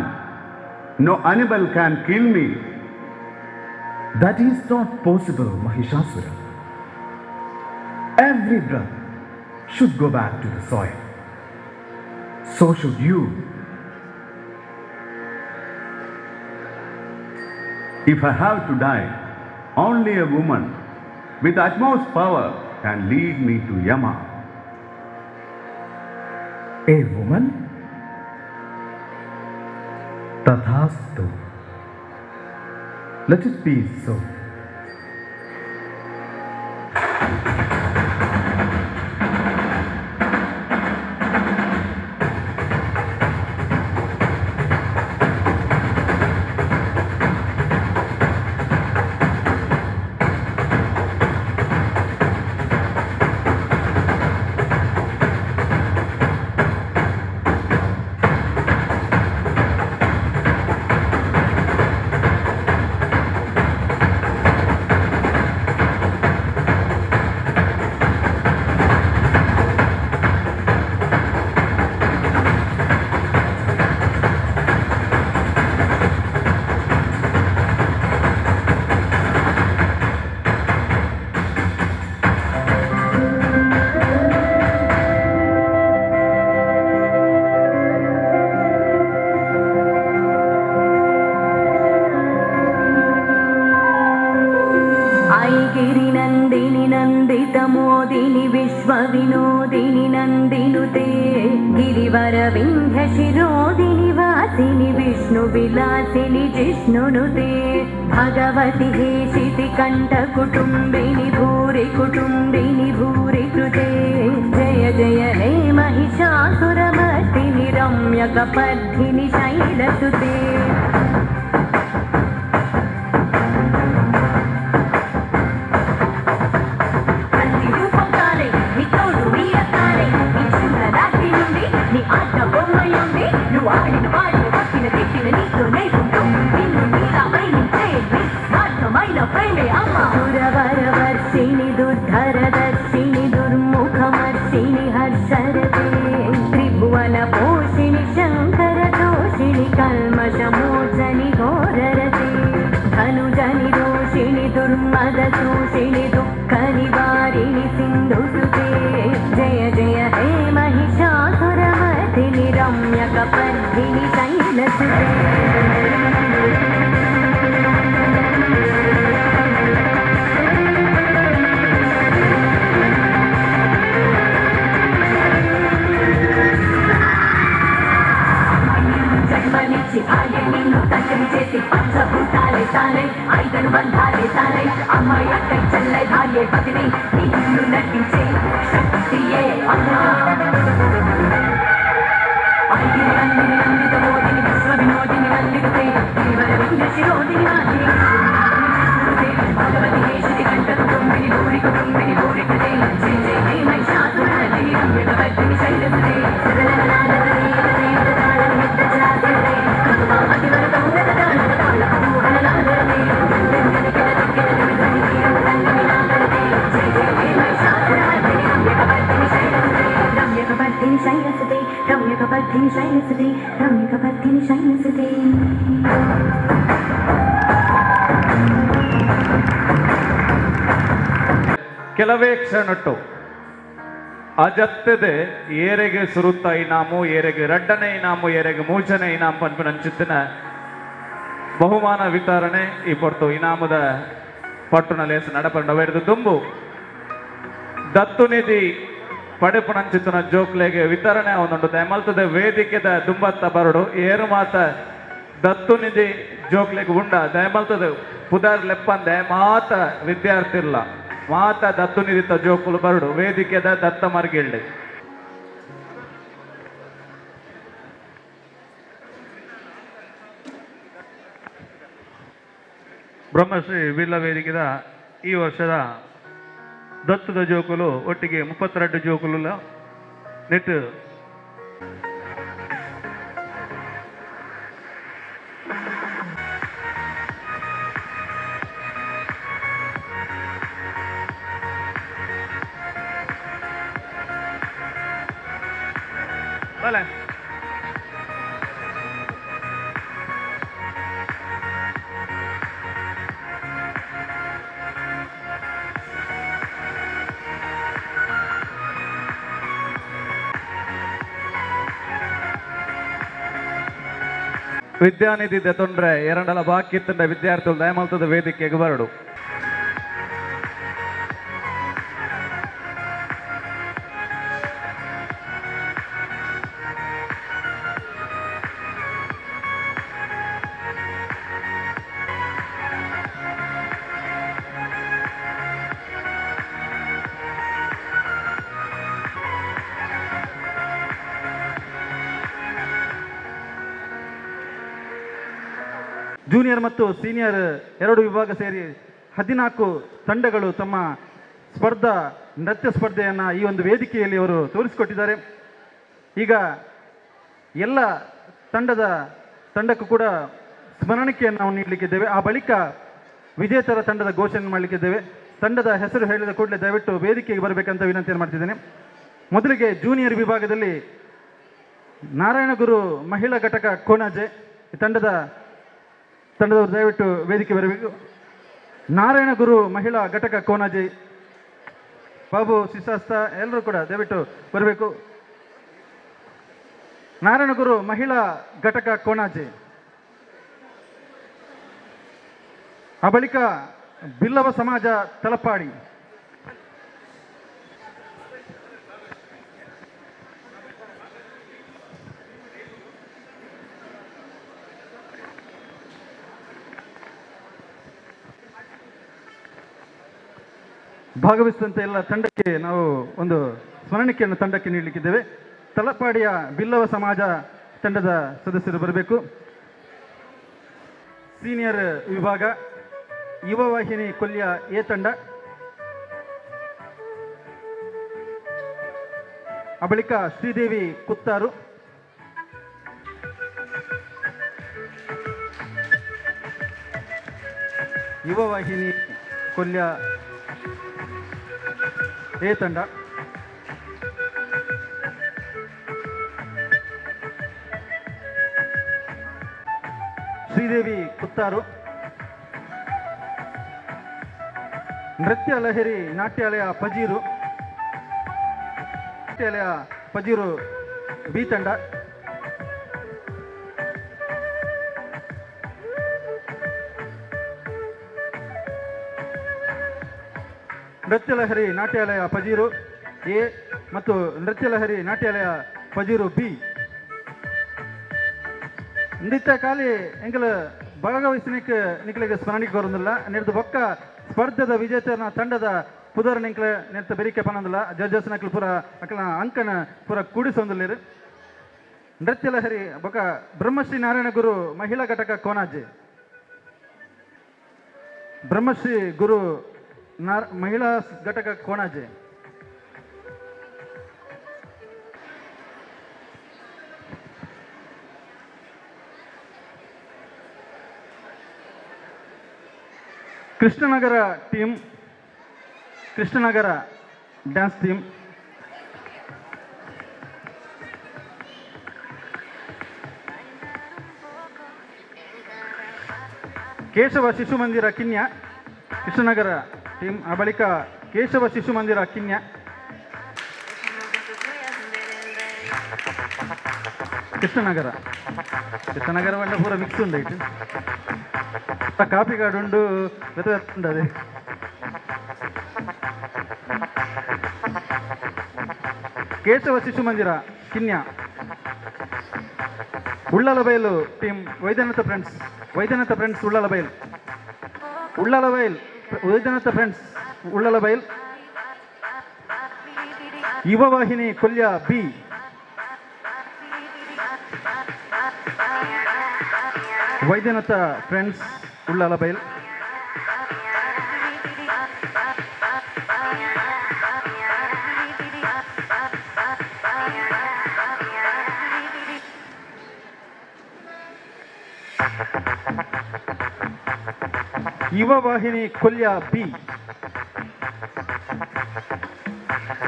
no animal can kill me. That is not possible, Mahishasura. Every breath should go back to the soil. So should you. If I have to die, only a woman with utmost power can lead me to Yama. A woman? Tathastu. Let it be so. गिरिनन्दिनि नन्दितमोदिनि विश्वविनोदिनि नन्दिनुते गिरिवरविन्ध्यशिरोदिनि वासिनि विष्णुविलासिनि जिष्णुनुते भगवति हेशितिकण्ठकुटुम्बिनि भूरि कुटुम्बिनि भूरि कृते जय जय हे महिषासुरमर्दिनि रम्यकपर्दिनि शैलसुते। सुरवरवर्षिणि दुर्धरदर्शिनि दुर्मुखमर्षिणि हर्षरते त्रिभुवनपोषिणि शङ्करदोषिणि कल्मषमोचनि घोररते धनुजनि दोषिणि दुर्मदशोषिणि दुःखनिवारिणि सिन्धुसुते जय जय हे महिषासुरमर्दिनि रम्यकपर्दिनि शैलसुते। పంచభూతాలే తానే ఐదను బంధాలే తానే అమ్మాయి అక్కై చెల్లై భార్య పతిని నిన్ను నటించే శక్తియే అమ్మా. ఐగిరి నందిని నందిత మోదిని విశ్వ వినోదిని నందినుతే గిరివర వింధ్య శిరోదిని వాసిని భగవతి హేషితి కంఠ కుటుంబిని భూరి కుటుంబిని భూరి కృతే జయ జయ హే మహిషాసురమర్దిని రమ్యకవర్ధిని శైలసుతే. రమ్యకవర్ధిని శైలసుతే రమ్యకవర్ధిని శైలసుతే రమ్యకవర్ధిని శైలసుతే. ಕೆಲವೇ ಕ್ಷಣಟ್ಟು ಅಜತ್ತದೆ ಏರೆಗೆ ಸುರುತ್ತ ಇನಾಮು, ಏರೆಗೆ ರಡ್ಡನೆ ಇನಾಮು, ಏರೆಗೆ ಮೂಜನೆ ಇನಾಮು ಪನ್ಪಿನ ಅಂಚಿತ್ತಿನ ಬಹುಮಾನ ವಿತರಣೆ ಈ ಪೊರ್ತು ಇನಾಮದ ಪಟ್ಟುನ ಲೇಸು ನಡಪಂಡ ದುಂಬು ದತ್ತುನಿಧಿ ಪಡೆಪುನಂಚಿತ್ತಿನ ಜೋಕ್ಲೆಗ್ ವಿತರಣೆ ಆವೊಂದುಂಡು. ದಯಮಲ್ತದ ವೇದಿಕೆದ ದುಂಬತ್ತ ಬರೊಡು. ಏರು ಮಾತ ದತ್ತು ನಿಧಿ ಜೋಕ್ಲೆಗ್ ಉಂಡ ದಯಮಲ್ತದ ಪುದರ್ ಲೆಪ್ಪಂದೆ ಮಾತ ವಿದ್ಯಾರ್ಥಿರ್ಲ ಮಾತ ದತ್ತು ನಿಧಿತ ಜೋಕುಲು ಬರೊಡು ವೇದಿಕೆದ ದತ್ತ ಮರ್ಗಿಲ್ಡ್. ಬ್ರಹ್ಮಶ್ರೀ ಬಿಲ್ಲ ವೇದಿಕೆದ ಈ ವರ್ಷದ ದತ್ತದ ಜೋಕುಲು ಒಟ್ಟಿಗೆ 32 ಜೋಕುಲು ನೆಟ್ ಬಲೆ. ವಿದ್ಯಾನಿಧಿ ದೆತೊಂಡ್ರೆ ಎರಡಲ ಬಾಕಿ ಇತ್ತಂಡ ವಿದ್ಯಾರ್ಥಿಗಳು ದಯಮಲ್ತದ ವೇದಿಕೆಗೆ ಬರಡು. ಜೂನಿಯರ್ ಮತ್ತು ಸೀನಿಯರ್ ಎರಡು ವಿಭಾಗ ಸೇರಿ 14 ತಂಡಗಳು ತಮ್ಮ ಸ್ಪರ್ಧಾ ನೃತ್ಯ ಸ್ಪರ್ಧೆಯನ್ನು ಈ ಒಂದು ವೇದಿಕೆಯಲ್ಲಿ ಅವರು ತೋರಿಸಿಕೊಟ್ಟಿದ್ದಾರೆ. ಈಗ ಎಲ್ಲ ತಂಡಕ್ಕೂ ಕೂಡ ಸ್ಮರಣಿಕೆಯನ್ನು ನಾವು ನೀಡಲಿಕ್ಕಿದ್ದೇವೆ. ಆ ಬಳಿಕ ವಿಜೇತರ ತಂಡದ ಘೋಷಣೆ ಮಾಡಲಿಕ್ಕಿದ್ದೇವೆ. ತಂಡದ ಹೆಸರು ಹೇಳಿದ ಕೂಡಲೇ ದಯವಿಟ್ಟು ವೇದಿಕೆಗೆ ಬರಬೇಕಂತ ವಿನಂತಿಯನ್ನು ಮಾಡ್ತಿದ್ದೇನೆ. ಮೊದಲಿಗೆ ಜೂನಿಯರ್ ವಿಭಾಗದಲ್ಲಿ ನಾರಾಯಣಗುರು ಮಹಿಳಾ ಘಟಕ ಕೋಣಾಜೆ ಈ ತಂಡದವರು ದಯವಿಟ್ಟು ವೇದಿಕೆ ಬರಬೇಕು. ನಾರಾಯಣಗುರು ಮಹಿಳಾ ಘಟಕ ಕೋಣಾಜೆ, ಬಾಬು ಸಿಸಾಸ್ತ ಎಲ್ಲರೂ ಕೂಡ ದಯವಿಟ್ಟು ಬರಬೇಕು. ನಾರಾಯಣಗುರು ಮಹಿಳಾ ಘಟಕ ಕೋಣಾಜೆ. ಆ ಬಳಿಕ ಬಿಲ್ಲವ ಸಮಾಜ ತಲಪಾಡಿ. ಭಾಗವಹಿಸಿದಂಥ ಎಲ್ಲ ತಂಡಕ್ಕೆ ನಾವು ಒಂದು ಸ್ಮರಣಿಕೆಯನ್ನು ತಂಡಕ್ಕೆ ನೀಡಲಿಕ್ಕಿದ್ದೇವೆ. ತಲಪಾಡಿಯ ಬಿಲ್ಲವ ಸಮಾಜ ತಂಡದ ಸದಸ್ಯರು ಬರಬೇಕು. ಸೀನಿಯರ್ ವಿಭಾಗ ಯುವ ವಾಹಿನಿ ಕೊಲ್ಯ ಎ ತಂಡ. ಆ ಬಳಿಕ ಶ್ರೀದೇವಿ ಕುತ್ತಾರು. ಯುವ ವಾಹಿನಿ ಕೊಲ್ಯ ಎ ತಂಡ. ಶ್ರೀದೇವಿ ಕುತ್ತಾರು. ನೃತ್ಯ ಲಹರಿ ನಾಟ್ಯಾಲಯ ಪಜೀರು, ನಾಟ್ಯಾಲಯ ಪಜೀರು ಬಿ ತಂಡ. ನೃತ್ಯ ಲಹರಿ ನಾಟ್ಯಾಲಯ ಪಜೀರು ಎ ಮತ್ತು ನೃತ್ಯ ಲಹರಿ ನಾಟ್ಯಾಲಯ ಪಜೀರು ಬಿ. ನೃತ್ಯ ಖಾಲಿ ಎಂಕಲ ಭಾಗವಹಿಸಲಿಕ್ಕೆ ನಿಕ್ಲಿಗೆ ಸ್ಮರಣಿಕೆ ಬರೋದಿಲ್ಲ. ನಿರ್ದು ಬೊಕ್ಕ ಸ್ಪರ್ಧೆದ ವಿಜೇತನ ತಂಡದ ಪುದರ್ ನಿಂಕ್ಲೆ ನೆತ್ತ ಬೆರಿಕೆ ಪನ್ನೊಂದಿಲ್ಲ. ಜಡ್ಜಸ್ ನಕ್ಲು ಪೂರ ಅಕ್ಲ ಅಂಕನ ಪೂರ ಕೂಡಿಸೊಂದಿಲ್ಲ. ನೃತ್ಯ ಲಹರಿ ಬೊಕ್ಕ ಬ್ರಹ್ಮಶ್ರೀ ನಾರಾಯಣ ಗುರು ಮಹಿಳಾ ಘಟಕ ಕೋನಾಜೆ, ಬ್ರಹ್ಮಶ್ರೀ ಗುರು ಮಹಿಳಾ ಘಟಕ Konaje. Krishnanagara team, Krishnanagara dance team. Keshava Shishu Mandira Kinya, Krishnanagara team. ಆ ಬಳಿಕ ಕೇಶವ ಶಿಶು ಮಂದಿರ ಕಿನ್ಯ. ಕೃಷ್ಣನಗರ, ಕೃಷ್ಣನಗರ ಬಂಡ ಪೂರ ಮಿಕ್ಸ್ ಉಂಡೈತು. ಕಾಪಿ ಕಾಡು ಉಂಡು, ಉಂಡು ಅದೇ. Keshava Shishu Mandira Kinya. Ullalabailu team Vaidyanatha friends, Vaidyanatha friends Ullalabailu, Ullalabailu Vaidyanatha friends Ullalabailu. Yuvavahini Kolya B. Vaidyanatha friends Ullalabailu. Yuvavahini Kolya B.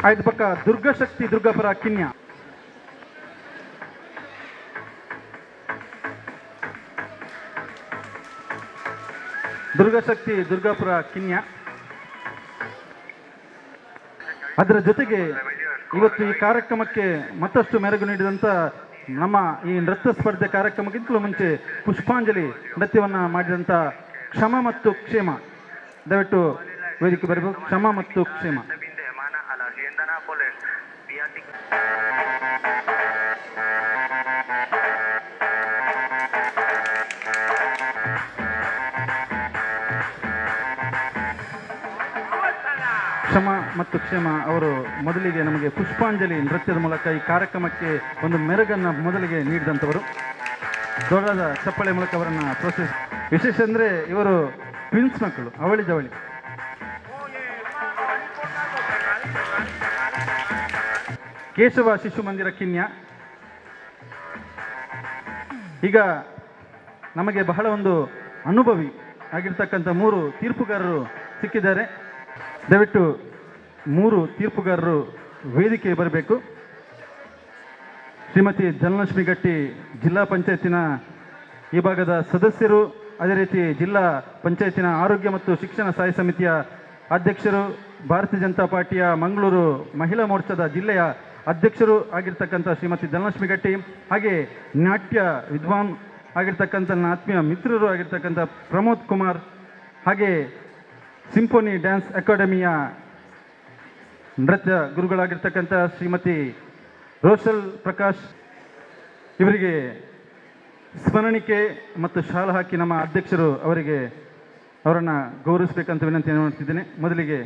ಐದು ಪಕ್ಕ ದುರ್ಗಶಕ್ತಿ ದುರ್ಗಾಪುರ ಕಿನ್ಯಾ. ದುರ್ಗಶಕ್ತಿ ದುರ್ಗಾಪುರ ಕಿನ್ಯಾ. ಅದರ ಜೊತೆಗೆ ಇವತ್ತು ಈ ಕಾರ್ಯಕ್ರಮಕ್ಕೆ ಮತ್ತಷ್ಟು ಮೆರುಗು ನೀಡಿದಂಥ ನಮ್ಮ ಈ ನೃತ್ಯ ಸ್ಪರ್ಧೆ ಕಾರ್ಯಕ್ರಮಕ್ಕಿಂತಲೂ ಮುಂಚೆ ಪುಷ್ಪಾಂಜಲಿ ನೃತ್ಯವನ್ನು ಮಾಡಿದಂಥ ಕ್ಷಮ ಮತ್ತು ಕ್ಷೇಮ, ದಯವಿಟ್ಟು ವೇದಿಕೆ ಬರಬೇಕು. ಕ್ಷಮ ಮತ್ತು ಕ್ಷೇಮ. ಕ್ಷಮ ಮತ್ತು ಕ್ಷೇಮ ಅವರು ಮೊದಲಿಗೆ ನಮಗೆ ಪುಷ್ಪಾಂಜಲಿ ನೃತ್ಯದ ಮೂಲಕ ಈ ಕಾರ್ಯಕ್ರಮಕ್ಕೆ ಒಂದು ಮೆರುಗನ್ನು ಮೊದಲಿಗೆ ನೀಡಿದಂಥವರು. ದೊಡ್ಡದಾದ ಚಪ್ಪಳೆ ಮೂಲಕ ಅವರನ್ನು ಪ್ರೋತ್ಸಾಹಿಸಿ. ವಿಶೇಷ ಅಂದರೆ ಇವರು ಟ್ವಿನ್ಸ್ ಮಕ್ಕಳು, ಅವಳಿ ಜವಳಿ. ಕೇಶವ ಶಿಶು ಮಂದಿರ ಕಿನ್ಯಾ. ಈಗ ನಮಗೆ ಬಹಳ ಒಂದು ಅನುಭವಿ ಆಗಿರ್ತಕ್ಕಂಥ 3 ತೀರ್ಪುಗಾರರು ಸಿಕ್ಕಿದ್ದಾರೆ. ದಯವಿಟ್ಟು 3 ತೀರ್ಪುಗಾರರು ವೇದಿಕೆ ಬರಬೇಕು. ಶ್ರೀಮತಿ ಧನಲಕ್ಷ್ಮಿ ಗಟ್ಟಿ ಜಿಲ್ಲಾ ಪಂಚಾಯತಿನ ಈ ಭಾಗದ ಸದಸ್ಯರು, ಅದೇ ರೀತಿ ಜಿಲ್ಲಾ ಪಂಚಾಯತಿನ ಆರೋಗ್ಯ ಮತ್ತು ಶಿಕ್ಷಣ ಸಹಾಯ ಸಮಿತಿಯ ಅಧ್ಯಕ್ಷರು, ಭಾರತೀಯ ಜನತಾ ಪಾರ್ಟಿಯ ಮಂಗಳೂರು ಮಹಿಳಾ ಮೋರ್ಚಾದ ಜಿಲ್ಲೆಯ ಅಧ್ಯಕ್ಷರು ಆಗಿರ್ತಕ್ಕಂಥ ಶ್ರೀಮತಿ ಧನಲಕ್ಷ್ಮಿ ಗಟ್ಟಿ, ಹಾಗೆ ನಾಟ್ಯ ವಿದ್ವಾನ್ ಆಗಿರ್ತಕ್ಕಂಥ ನನ್ನ ಆತ್ಮೀಯ ಮಿತ್ರರು ಆಗಿರ್ತಕ್ಕಂಥ ಪ್ರಮೋದ್ ಕುಮಾರ್, ಹಾಗೆ ಸಿಂಫೋನಿ ಡ್ಯಾನ್ಸ್ ಅಕಾಡೆಮಿಯ ನೃತ್ಯ ಗುರುಗಳಾಗಿರ್ತಕ್ಕಂಥ ಶ್ರೀಮತಿ ರೋಷಲ್ ಪ್ರಕಾಶ್ ಇವರಿಗೆ ಸ್ಮರಣಿಕೆ ಮತ್ತು ಶಾಲು ಹಾಕಿ ನಮ್ಮ ಅಧ್ಯಕ್ಷರು ಅವರಿಗೆ ಅವರನ್ನು ಗೌರವಿಸಬೇಕಂತ ವಿನಂತಿಯನ್ನು ಮಾಡ್ತಿದ್ದೇನೆ. ಮೊದಲಿಗೆ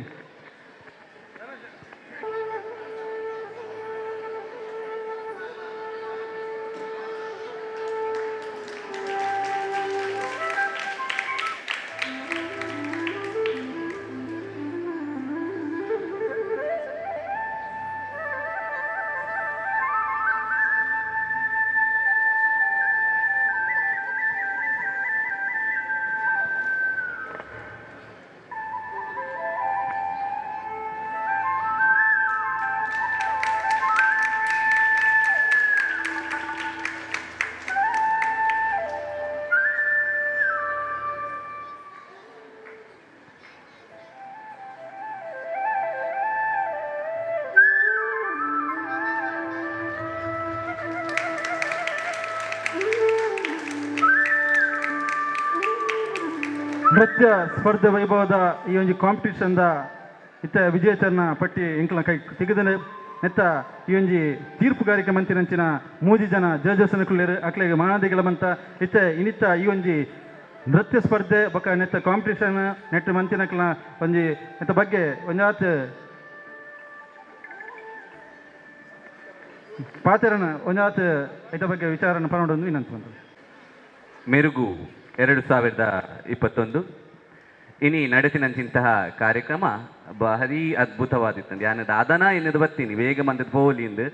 ನೃತ್ಯ ಸ್ಪರ್ಧೆ ವೈಭವದ ಈ ಒಂದು ಕಾಂಪಿಟೇಷನ್ದ ಇತ್ತ ವಿಜೇತರನ್ನ ಪಟ್ಟಿ ಎಂಕಲ್ನ ಕೈ ತೆಗೆದ ನೆತ್ತ ಈ ಒಂಜಿ ತೀರ್ಪುಗಾರಿಕೆ ಮಂತಿನಂಚಿನ ಮೂಜಿ ಜನ ಜಡ್ಜಸ್ ಅಕ್ಲೆಗೆ ಮಾನಾದಿಗಳ ಮಂತ ಇತ್ತ ಇನ್ನಿತ್ತ ಈ ಒಂಜಿ ನೃತ್ಯ ಸ್ಪರ್ಧೆ ಬೊಕ ನೆತ್ತ ಕಾಂಪಿಟೇಷನ್ ನೆಟ್ ಮಂತಿನಕ್ಲ ಒಂಜಿ ನೆತ್ತ ಬಗ್ಗೆ ಒಂಜಾತ್ ಪಾತೆರನ ಒಂಜಾತ್ ಐತ ಬಗ್ಗೆ ವಿಚಾರನ ಪನೊಡೊಂದು ವಿನಂತಿ ಬಂತು. ಮೆರುಗು 2021 ಇನಿ ನಡೆಸಿನಂಚಿಂತಹ ಕಾರ್ಯಕ್ರಮ ಭಾರಿ ಅದ್ಭುತವಾದಿತ್ತು. ಯಾನ ದಾದನ ಎನ್ನದು ಬರ್ತೀನಿ ಬೇಗ ಮಂದದ ಪೋಲಿಂದು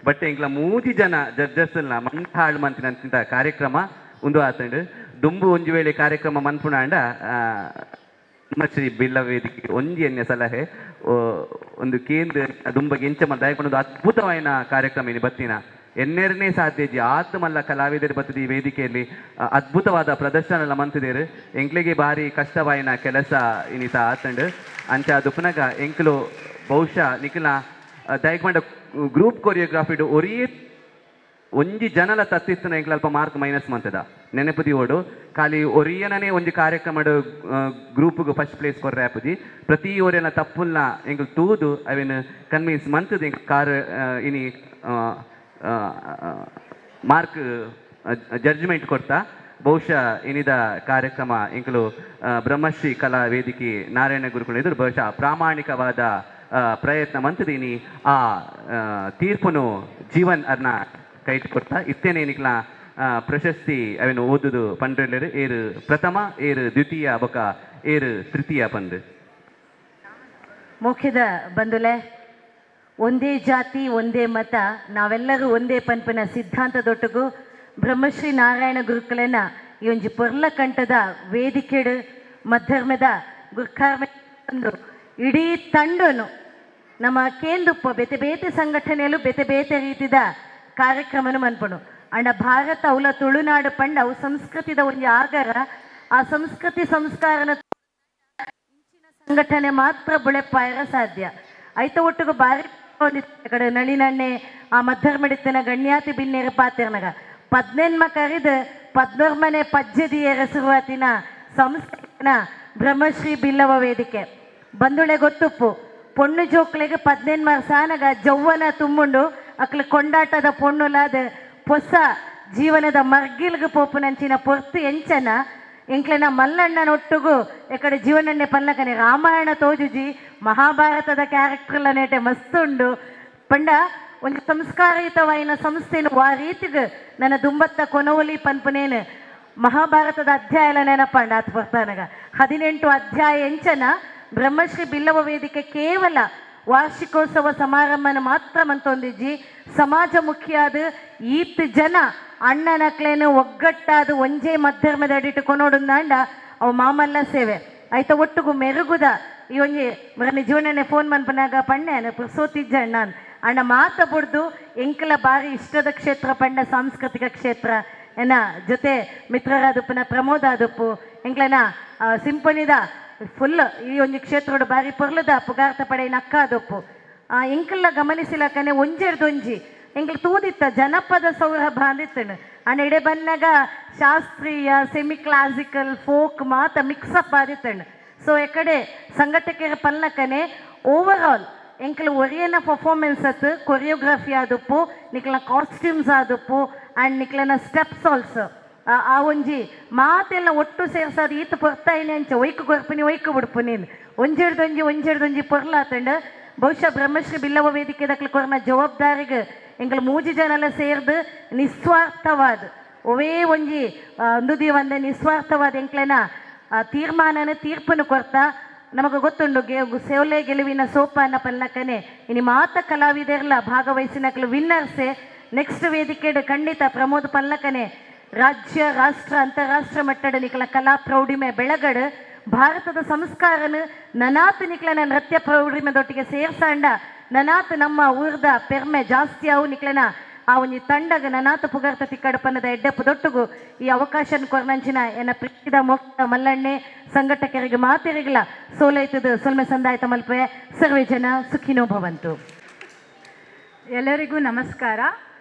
ಬಟ್ ಎಂಕ್ಲ ಮೂಜಿ ಜನ ಜಡ್ಜಸ್ ಮಂತ್ ಹಾಳು ಮಂತಿನಂಚಿಂತಹ ಕಾರ್ಯಕ್ರಮ ಒಂದು ಆತಂಡು ದುಂಬು ಒಂಜಿ ವೇಳೆ ಕಾರ್ಯಕ್ರಮ ಮನ್ಪುಣಾಂಡ ಶ್ರೀ ಬಿಲ್ಲ ವೇದಿಕೆ ಒಂಜಿ ಎನ್ನೆ ಸಲಹೆ ಒಂದು ಕೇಂದ್ರ ದುಂಬಗೆ ಎಂಚ ದಯಕೊಂಡು ಅದ್ಭುತವಾದ ಕಾರ್ಯಕ್ರಮ ಇನಿ ಬತ್ತಿನ ಎನ್ನೆರನೇ ಸಾಧ್ಯಜಿ ಆತ್ಮಲ್ಲ ಕಲಾವಿದರು ಬತ್ತದ ಈ ವೇದಿಕೆಯಲ್ಲಿ ಅದ್ಭುತವಾದ ಪ್ರದರ್ಶನ ಎಲ್ಲ ಮಂತಿದೇರು ಎಂಕ್ಲಿಗೆ ಭಾರಿ ಕಷ್ಟವಾಯಿನ ಕೆಲಸ ಇನಿತ ಆತಂಡು ಅಂಚ ದುಪ್ಪನಗ ಎಂಕ್ಲು ಬಹುಶಃ ನಿಖಿಲ ದಯಕೊಂಡ ಗ್ರೂಪ್ ಕೊರಿಯೋಗ್ರಾಫಿಡು ಒರಿಯೇ ಒಂಜಿ ಜನಲ ತತ್ತಿತ್ತನ ಎಂಕ್ಲ ಅಲ್ಪ ಮಾರ್ಕ್ ಮೈನಸ್ ಮಂತದ ನೆನಪುದಿ ಓಡು. ಖಾಲಿ ಒರಿಯನನೇ ಒಂಜಿ ಕಾರ್ಯಕ್ರಮಡ್ ಗ್ರೂಪ್ಗ್ ಫಸ್ಟ್ ಪ್ಲೇಸ್ ಕೊರ್ರೆ ಆಪುಜಿ. ಪ್ರತಿ ಒರಿಯನ ತಪ್ಪುಲ್ನ ಎಂಕ್ಲು ತೂದು ಅವೆನ್ ಕನ್ವಿನ್ಸ್ ಮಂತದ ಎಂಕ್ ಕಾರ್ ಇನಿ ಮಾರ್ಕ್ ಜಡ್ಜ್ಮೆಂಟ್ ಕೊರ್ತಾ. ಬಹುಶಃ ಇನಿದ ಕಾರ್ಯಕ್ರಮ ಎಂಕುಲು ಬ್ರಹ್ಮಶ್ರೀ ಕಲಾ ವೇದಿಕೆ ನಾರಾಯಣ ಗುರುಕುಲು ಎದುರು ಬಹುಶಃ ಪ್ರಾಮಾಣಿಕವಾದ ಪ್ರಯತ್ನ ಮಂತದೀನಿ. ಆ ತೀರ್ಪುನು ಜೀವನ್ ಅರ್ನ ಕೈಟ್ ಕೊರ್ತಾ ಇತ್ತೇನೆ. ನಿಕ್ಲ ಪ್ರಶಸ್ತಿ ಅವೆನ್ ಓದುದು ಪಂಡ್ರೆಲ್ಲೆರ್, ಏರು ಪ್ರಥಮ, ಏರು ದ್ವಿತೀಯ ಬೊಕ ಏರು ತೃತೀಯ ಪಂದ್. ಮುಖ್ಯದ ಬಂಧುಲೆ, ಒಂದೇ ಜಾತಿ ಒಂದೇ ಮತ ನಾವೆಲ್ಲರೂ ಒಂದೇ ಪನ್ಪುನ ಸಿದ್ಧಾಂತದೊಟ್ಟುಗು ಬ್ರಹ್ಮಶ್ರೀ ನಾರಾಯಣ ಗುರುಕುಲೆನ ಈ ಒಂಜಿ ಪೊರ್ಲ ಕಂಠದ ವೇದಿಕೆಡು ಮಧ್ಯರ್ಮದ ಗುರ್ಕಾರ್ಮೆ ಇಡೀ ತಂಡನು ನಮ್ಮ ಕೇಂದುಪ್ಪ ಬೇತೆ ಬೇತೆ ಸಂಘಟನೆಯಲ್ಲೂ ಬೇತೆ ಬೇತೆ ರೀತಿದ ಕಾರ್ಯಕ್ರಮನು ಮನ್ಪುನು. ಅಂಡ ಭಾರತ ಅವಲ ತುಳುನಾಡು ಪಂಡ ಅವು ಸಂಸ್ಕೃತಿದ ಒಂಜಿ ಆಗರ. ಆ ಸಂಸ್ಕೃತಿ ಸಂಸ್ಕಾರನ ಸಂಘಟನೆ ಮಾತ್ರ ಬುಳೆಪಾಯರ ಸಾಧ್ಯ. ಐತ ಒಟ್ಟುಗು ಬಾರಿ ಕಡೆ ನಳಿನಣ್ಣೆ ಆ ಮಧ್ಯರ್ಮಡಿತ್ತನ ಗಣ್ಯಾತಿ ಬಿನ್ನೇರು ಪಾತಿರ್ನಗ ಪದ್ನೆನ್ಮ ಕರಿದ ಪದ್ನೋರ್ಮನೆ ಪಜ್ಜದಿಯರ ಶುರುವಾತಿನ ಸಂಸ್ಥೆನ ಬ್ರಹ್ಮಶ್ರೀ ಬಿಲ್ಲವ ವೇದಿಕೆ. ಬಂದುಳೆ ಗೊತ್ತುಪ್ಪು ಪೊಣ್ಣು ಜೋಕ್ಲೆಗ್ ಪದ್ನೆನ್ಮ ಸಾನಗ ಜೌವನ ತುಂಬುಂಡು ಅಕ್ಲ ಕೊಂಡಾಟದ ಪೊಣ್ಣುಲಾದ ಪೊಸ ಜೀವನದ ಮರ್ಗಿಲ್ಗ್ ಪೋಪುನಂಚಿನ ಪೊರ್ತು ಎಂಚನ ಎಂಕ್ಲೆನ ಮಲ್ಲಣ್ಣನೊಟ್ಟುಗು ಎಕಡೆ ಜೀವನನ್ನೇ ಪಲ್ಲಕನೆ ರಾಮಾಯಣ ತೋಜುಜಿ ಮಹಾಭಾರತದ ಕ್ಯಾರೆಕ್ಟರ್ಲ ನೇಟೆ ಮಸ್ತ್ ಉಂಡು. ಪಂಡ ಒಂಜಿ ಸಂಸ್ಕಾರಯುತವಾಯಿನ ಸಂಸ್ಥೆನು ವಾ ರೀತಿಗ್ ನನ್ನ ದುಂಬತ್ತ ಕೊನವಲಿ ಪನ್ಪುನೇನು ಮಹಾಭಾರತದ ಅಧ್ಯಾಯ ನೆನಪಂಡ ಆತ್ ಬರ್ತಾನಗ 18 ಅಧ್ಯಾಯ ಎಂಚನ ಬ್ರಹ್ಮಶ್ರೀ ಬಿಲ್ಲವ ವೇದಿಕೆ ಕೇವಲ ವಾರ್ಷಿಕೋತ್ಸವ ಸಮಾರಂಭನ ಮಾತ್ರ ಮಂತೊಂದಿಜ್ಜಿ ಸಮಾಜ ಮುಖ್ಯಾದ ಈತ್ ಜನ ಅಣ್ಣನಕ್ಲೇನು ಒಗ್ಗಟ್ಟಾದ ಒಂಜೇ ಮಧ್ಯರ್ಮದ ಅಡಿಟ್ಟು ಕೊನೋಡುಂದಾಂಡ ಅವು ಮಾಮಲ್ಲ ಸೇವೆ. ಆಯ್ತ ಒಟ್ಟುಗು ಮೆರುಗುದ ಈ ಒಂಜಿ ಮರನೆ ಜೀವನನೆ ಫೋನ್ ಮನ್ಪನಾಗ ಪಣ್ಣೆ ಸೋತಿಜ್ಜ ಅಣ್ಣ ಅಣ್ಣ ಮಾತ ಬುಡ್ದು ಎಂಕಲ ಬಾರಿ ಇಷ್ಟದ ಕ್ಷೇತ್ರ ಪಂಡ ಸಾಂಸ್ಕೃತಿಕ ಕ್ಷೇತ್ರ ಏನ ಜೊತೆ ಮಿತ್ರರಾದಪ್ಪನ ಪ್ರಮೋದ ಆದಪ್ಪು ಎಂಕ್ಲನ ಸಿಂಪನಿದ ಫುಲ್ ಈ ಒಂಜಿ ಕ್ಷೇತ್ರೋಡು ಬಾರಿ ಪೊರ್ಲದ ಪುಗಾರ್ತ ಪಡೆಯಿನ ಅಕ್ಕ ಆದಪ್ಪು. ಎಂಕಲ್ಲ ಗಮನಿಸಿಲಕ್ಕನೆ ಒಂಜೆರ್ದೊಂಜಿ ಎಂಕ್ಲ ತೂದಿತ್ತ ಜನಪದ ಸೌರಭ ಅಂದಿತ್ತನು. ಅಣ್ಣ ಇಡೆ ಬನ್ನಾಗ ಶಾಸ್ತ್ರೀಯ ಸೆಮಿ ಕ್ಲಾಸಿಕಲ್ ಫೋಕ್ ಮಾತ ಮಿಕ್ಸಪ್ ಆದಿತ್ತಣ್ಣ. ಸೊ ಎಕಡೆ ಸಂಘಟಕರ ಪಲ್ಲಕನೆ ಓವರ್ ಆಲ್ ಎಂಕಲ್ ಒರಿಯನ ಪರ್ಫಾರ್ಮೆನ್ಸ್ ಅತ್ತು ಕೊರಿಯೋಗ್ರಫಿ ಆದಪ್ಪು ನಿಕ್ಲನ ಕಾಸ್ಟ್ಯೂಮ್ಸ್ ಆದಪ್ಪು ಆ್ಯಂಡ್ ನಿಕ್ಲನ ಸ್ಟೆಪ್ಸ್ ಆಲ್ಸೋ ಆ ಒಂಜಿ ಮಾತೆಲ್ಲ ಒಟ್ಟು ಸೇರ್ಸಾದ ಈತ ಪೊರ್ತಾಯಿನಿ ಅಂಚ ಒಯ್ಕು ಕೊರ್ಪಿನಿ ಒಯ್ಕು ಬಿಡ್ಪುನಿ ಒಂಜೆಡ್ದೊಂಜಿ ಒಂಜೆಡ್ದೊಂಜಿ ಪೊರ್ಲಾತಂಡ. ಬಹುಶಃ ಬ್ರಹ್ಮಶ್ರೀ ಬಿಲ್ಲವ ವೇದಿಕೆ ದಕ್ಲ ಕೊರ್ನ ಜವಾಬ್ದಾರಿಗೆ ಎಂಕಲ್ ಮೂಜಿ ಜನಲ ಸೇರ್ದು ನಿಸ್ವಾರ್ಥವಾದ ಒವೇ ಒಂಜಿ ಅಂದುದಿ ಒಂದೆ ನಿಸ್ವಾರ್ಥವಾದ ಎಂಕ್ಲೆನ ತೀರ್ಮಾನನ ತೀರ್ಪನ್ನು ಕೊರ್ತಾ. ನಮಗೆ ಗೊತ್ತುಂಡು ಸೇವಲೆ ಗೆಲುವಿನ ಸೋಪಾನ ಪಲ್ಲಕನೆ ಇನಿ ಮಾತ ಕಲಾವಿದರ್ಲ ಭಾಗವಹಿಸಿನಕ್ಲು ವಿನ್ನರ್ಸೆ. ನೆಕ್ಸ್ಟ್ ವೇದಿಕೆ ಖಂಡಿತ ಪ್ರಮೋದ್ ಪಲ್ಲಕನೆ ರಾಜ್ಯ ರಾಷ್ಟ್ರ ಅಂತಾರಾಷ್ಟ್ರ ಮಟ್ಟದ ನಿಕಲ ಕಲಾ ಪ್ರೌಢಿಮೆ ಬೆಳಗಡು ಭಾರತದ ಸಂಸ್ಕಾರನ ನನಾತ್ ನಿಕ್ಲನ ನೃತ್ಯ ಪ್ರೌಢಿಮೆದೊಟ್ಟಿಗೆ ಸೇರ್ಸಾಂಡ ನನಾತ್ ನಮ್ಮ ಊರ್ದ ಪೆರ್ಮೆ ಜಾಸ್ತಿ ಅವು ನಿಕ್ಲನ ಆ ಒಂಜಿ ತಂಡಗ ನನಾತ್ ಪುಗರ್ತ ತಿಕ್ಕಡಪನದ ಎಡ್ಡೆಪ್ಪು ದೊಟ್ಟುಗು ಈ ಅವಕಾಶ ಕೊರ್ನಂಚಿನ ಎನ್ನ ಪ್ರೀತಿದ ಮೋಕ್ತ ಮಲ್ಲಣ್ಣೆ ಸಂಘಟಕರಿಗೆ ಮಾತಿರಿಗಿಲ್ಲ ಸೋಲೈತದ ಸೊಲ್ಮೆ ಸಂದಾಯ್ತ ಮಲ್ಪೆ. ಸರ್ವೇ ಜನ ಸುಖಿನೋ ಭವಂತು. ಎಲ್ಲರಿಗೂ ನಮಸ್ಕಾರ.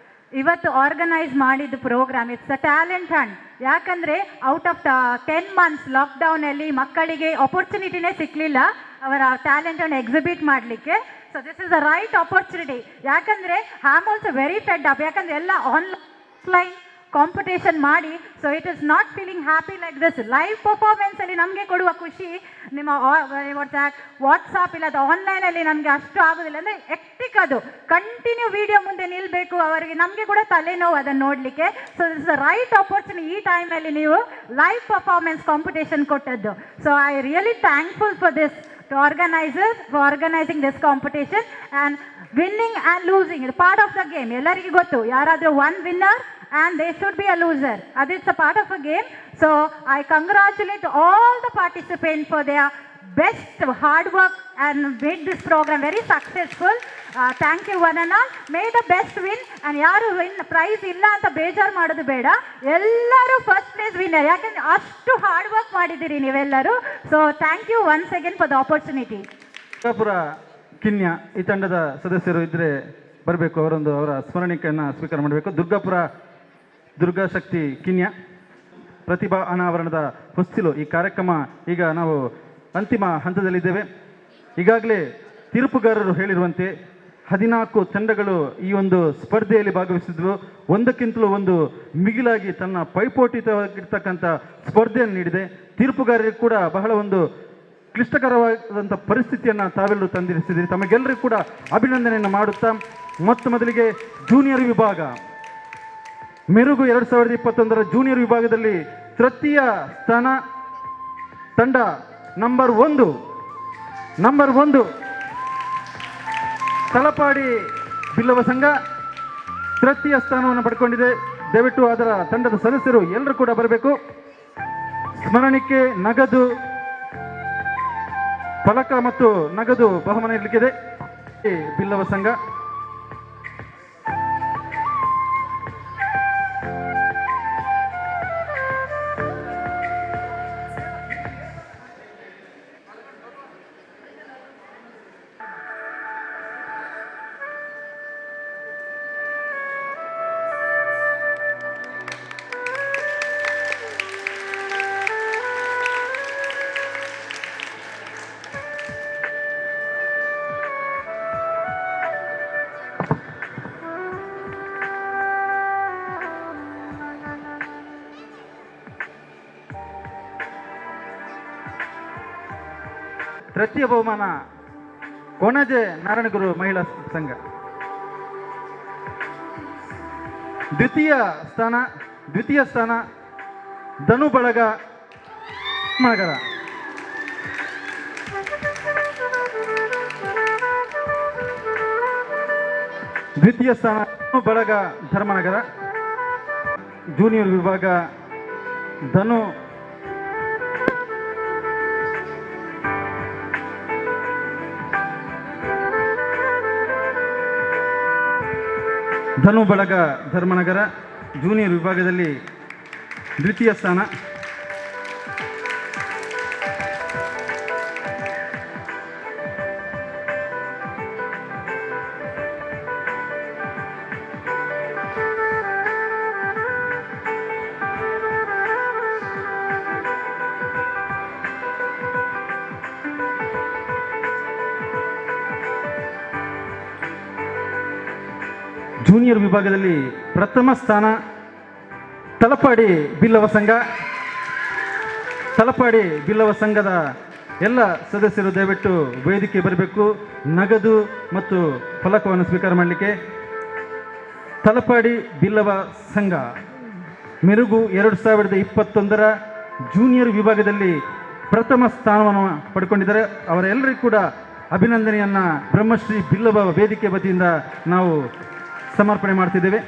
ಇವತ್ತು ಆರ್ಗನೈಸ್ ಮಾಡಿದ್ದು program it's a talent hunt. ಯಾಕಂದರೆ ಔಟ್ ಆಫ್ 10 ಮಂತ್ಸ್ ಲಾಕ್ಡೌನಲ್ಲಿ ಮಕ್ಕಳಿಗೆ ಆಪರ್ಚುನಿಟಿನೇ ಸಿಕ್ಕಲಿಲ್ಲ ಅವರ ಟ್ಯಾಲೆಂಟನ್ನು ಎಕ್ಸಿಬಿಟ್ ಮಾಡಲಿಕ್ಕೆ. So this is the right opportunity. ಯಾಕಂದರೆ I am also very fed up. ಯಾಕಂದರೆ ಎಲ್ಲ ಆನ್ಲೈನ್ ಕಾಂಪಿಟೇಷನ್ ಮಾಡಿ, so it is not feeling happy like this. Live ಪರ್ಫಾರ್ಮೆನ್ಸಲ್ಲಿ ನಮಗೆ ಕೊಡುವ ಖುಷಿ ನಿಮ್ಮ ವಾಟ್ಸಾಪ್ ಇಲ್ಲ ಅದು ಆನ್ಲೈನಲ್ಲಿ ನಮಗೆ ಅಷ್ಟು ಆಗೋದಿಲ್ಲ. ಅಂದರೆ ಹೆಕ್ಟಿಕ್ ಅದು, ಕಂಟಿನ್ಯೂ ವೀಡಿಯೋ ಮುಂದೆ ನಿಲ್ಲಬೇಕು ಅವರಿಗೆ, ನಮಗೆ ಕೂಡ ತಲೆನೋವು ಅದನ್ನು ನೋಡಲಿಕ್ಕೆ. So this the right opportunity ಈ ಟೈಮಲ್ಲಿ ನೀವು ಲೈವ್ ಪರ್ಫಾರ್ಮೆನ್ಸ್ ಕಾಂಪಿಟೇಷನ್ ಕೊಟ್ಟದ್ದು. So I really thankful for this to organizer for organizing this competition. And winning and losing ಇದು ಪಾರ್ಟ್ ಆಫ್ the game. ಎಲ್ಲರಿಗೂ ಗೊತ್ತು, ಯಾರಾದರೂ one winner and there should be a loser. ಅದು it's a part of a game. So I congratulate all the participant for their best hard work and made this program very successful. Thank you one and all. May the best win. And ಯಾರು win price ಇಲ್ಲ ಅಂತ ಬೇಜಾರು ಮಾಡೋದು ಬೇಡ, ಎಲ್ಲರೂ first place winner. ಯಾಕಂದ್ರೆ ಅಷ್ಟು hard work ಮಾಡಿದ್ದೀರಿ ನೀವೆಲ್ಲರೂ. So thank you once again for the opportunity. Pura Kinya ಈ ತಂಡದ ಸದಸ್ಯರು ಇದ್ದರೆ ಬರಬೇಕು, ಅವರೊಂದು ಅವರ ಸ್ಮರಣಿಕೆಯನ್ನು ಸ್ವೀಕಾರ ಮಾಡಬೇಕು. ದುರ್ಗಾಪುರ ದುರ್ಗಾಶಕ್ತಿ ಕಿನ್ಯಾ ಪ್ರತಿಭಾ ಅನಾವರಣದ ಹೊಸ್ತಿಲು ಈ ಕಾರ್ಯಕ್ರಮ ಈಗ ನಾವು ಅಂತಿಮ ಹಂತದಲ್ಲಿದ್ದೇವೆ. ಈಗಾಗಲೇ ತೀರ್ಪುಗಾರರು ಹೇಳಿರುವಂತೆ 14 ತಂಡಗಳು ಈ ಒಂದು ಸ್ಪರ್ಧೆಯಲ್ಲಿ ಭಾಗವಹಿಸಿದ್ವು. ಒಂದಕ್ಕಿಂತಲೂ ಒಂದು ಮಿಗಿಲಾಗಿ ತನ್ನ ಪೈಪೋಟಿತವಾಗಿರ್ತಕ್ಕಂಥ ಸ್ಪರ್ಧೆಯನ್ನು ನೀಡಿದೆ. ತೀರ್ಪುಗಾರರಿಗೆ ಕೂಡ ಬಹಳ ಒಂದು ಕ್ಲಿಷ್ಟಕರವಾದಂಥ ಪರಿಸ್ಥಿತಿಯನ್ನು ತಾವೆಲ್ಲರೂ ತಂದಿರಿಸಿದ್ದೀರಿ. ತಮಗೆಲ್ಲರಿಗೂ ಕೂಡ ಅಭಿನಂದನೆಯನ್ನು ಮಾಡುತ್ತಾ ಮೊತ್ತ ಮೊದಲಿಗೆ ಜೂನಿಯರ್ ವಿಭಾಗ ಮೆರುಗು 2021 ಜೂನಿಯರ್ ವಿಭಾಗದಲ್ಲಿ ತೃತೀಯ ಸ್ಥಾನ ತಂಡ ನಂಬರ್ 1 ತಲಪಾಡಿ ಬಿಲ್ಲವ ಸಂಘ ತೃತೀಯ ಸ್ಥಾನವನ್ನು ಪಡ್ಕೊಂಡಿದೆ. ದಯವಿಟ್ಟು ಅದರ ತಂಡದ ಸದಸ್ಯರು ಎಲ್ಲರೂ ಕೂಡ ಬರಬೇಕು. ಸ್ಮರಣಿಕೆ, ನಗದು ಫಲಕ ಮತ್ತು ನಗದು ಬಹುಮಾನ ಇರಲಿಕ್ಕಿದೆ. ಬಿಲ್ಲವ ಸಂಘ ತೃತೀಯ ಬಹುಮಾನ ಕೊಣಜೆ ನಾರಾಯಣಗುರು ಮಹಿಳಾ ಸಂಘ. ದ್ವಿತೀಯ ಸ್ಥಾನ ಧನು ಬಳಗ ನಗರ. ದ್ವಿತೀಯ ಸ್ಥಾನ ಬಳಗ ಧರ್ಮನಗರ. ಜೂನಿಯರ್ ವಿಭಾಗ ಧನು ಧನು ಬಳಗ ಧರ್ಮನಗರ ಜೂನಿಯರ್ ವಿಭಾಗದಲ್ಲಿ ದ್ವಿತೀಯ ಸ್ಥಾನ. ಜೂನಿಯರ್ ವಿಭಾಗದಲ್ಲಿ ಪ್ರಥಮ ಸ್ಥಾನ ತಲಪಾಡಿ ಬಿಲ್ಲವ ಸಂಘ. ತಲಪಾಡಿ ಬಿಲ್ಲವ ಸಂಘದ ಎಲ್ಲ ಸದಸ್ಯರು ದಯವಿಟ್ಟು ವೇದಿಕೆ ಬರಬೇಕು, ನಗದು ಮತ್ತು ಫಲಕವನ್ನು ಸ್ವೀಕಾರ ಮಾಡಲಿಕ್ಕೆ. ತಲಪಾಡಿ ಬಿಲ್ಲವ ಸಂಘ ಮೆರುಗು 2021 ಜೂನಿಯರ್ ವಿಭಾಗದಲ್ಲಿ ಪ್ರಥಮ ಸ್ಥಾನವನ್ನು ಪಡ್ಕೊಂಡಿದ್ದಾರೆ. ಅವರೆಲ್ಲರಿಗೂ ಕೂಡ ಅಭಿನಂದನೆಯನ್ನು ಬ್ರಹ್ಮಶ್ರೀ ಬಿಲ್ಲವ ವೇದಿಕೆ ವತಿಯಿಂದ ನಾವು ಸಮರ್ಪಣೆ ಮಾಡ್ತಿದ್ದೇವೆ.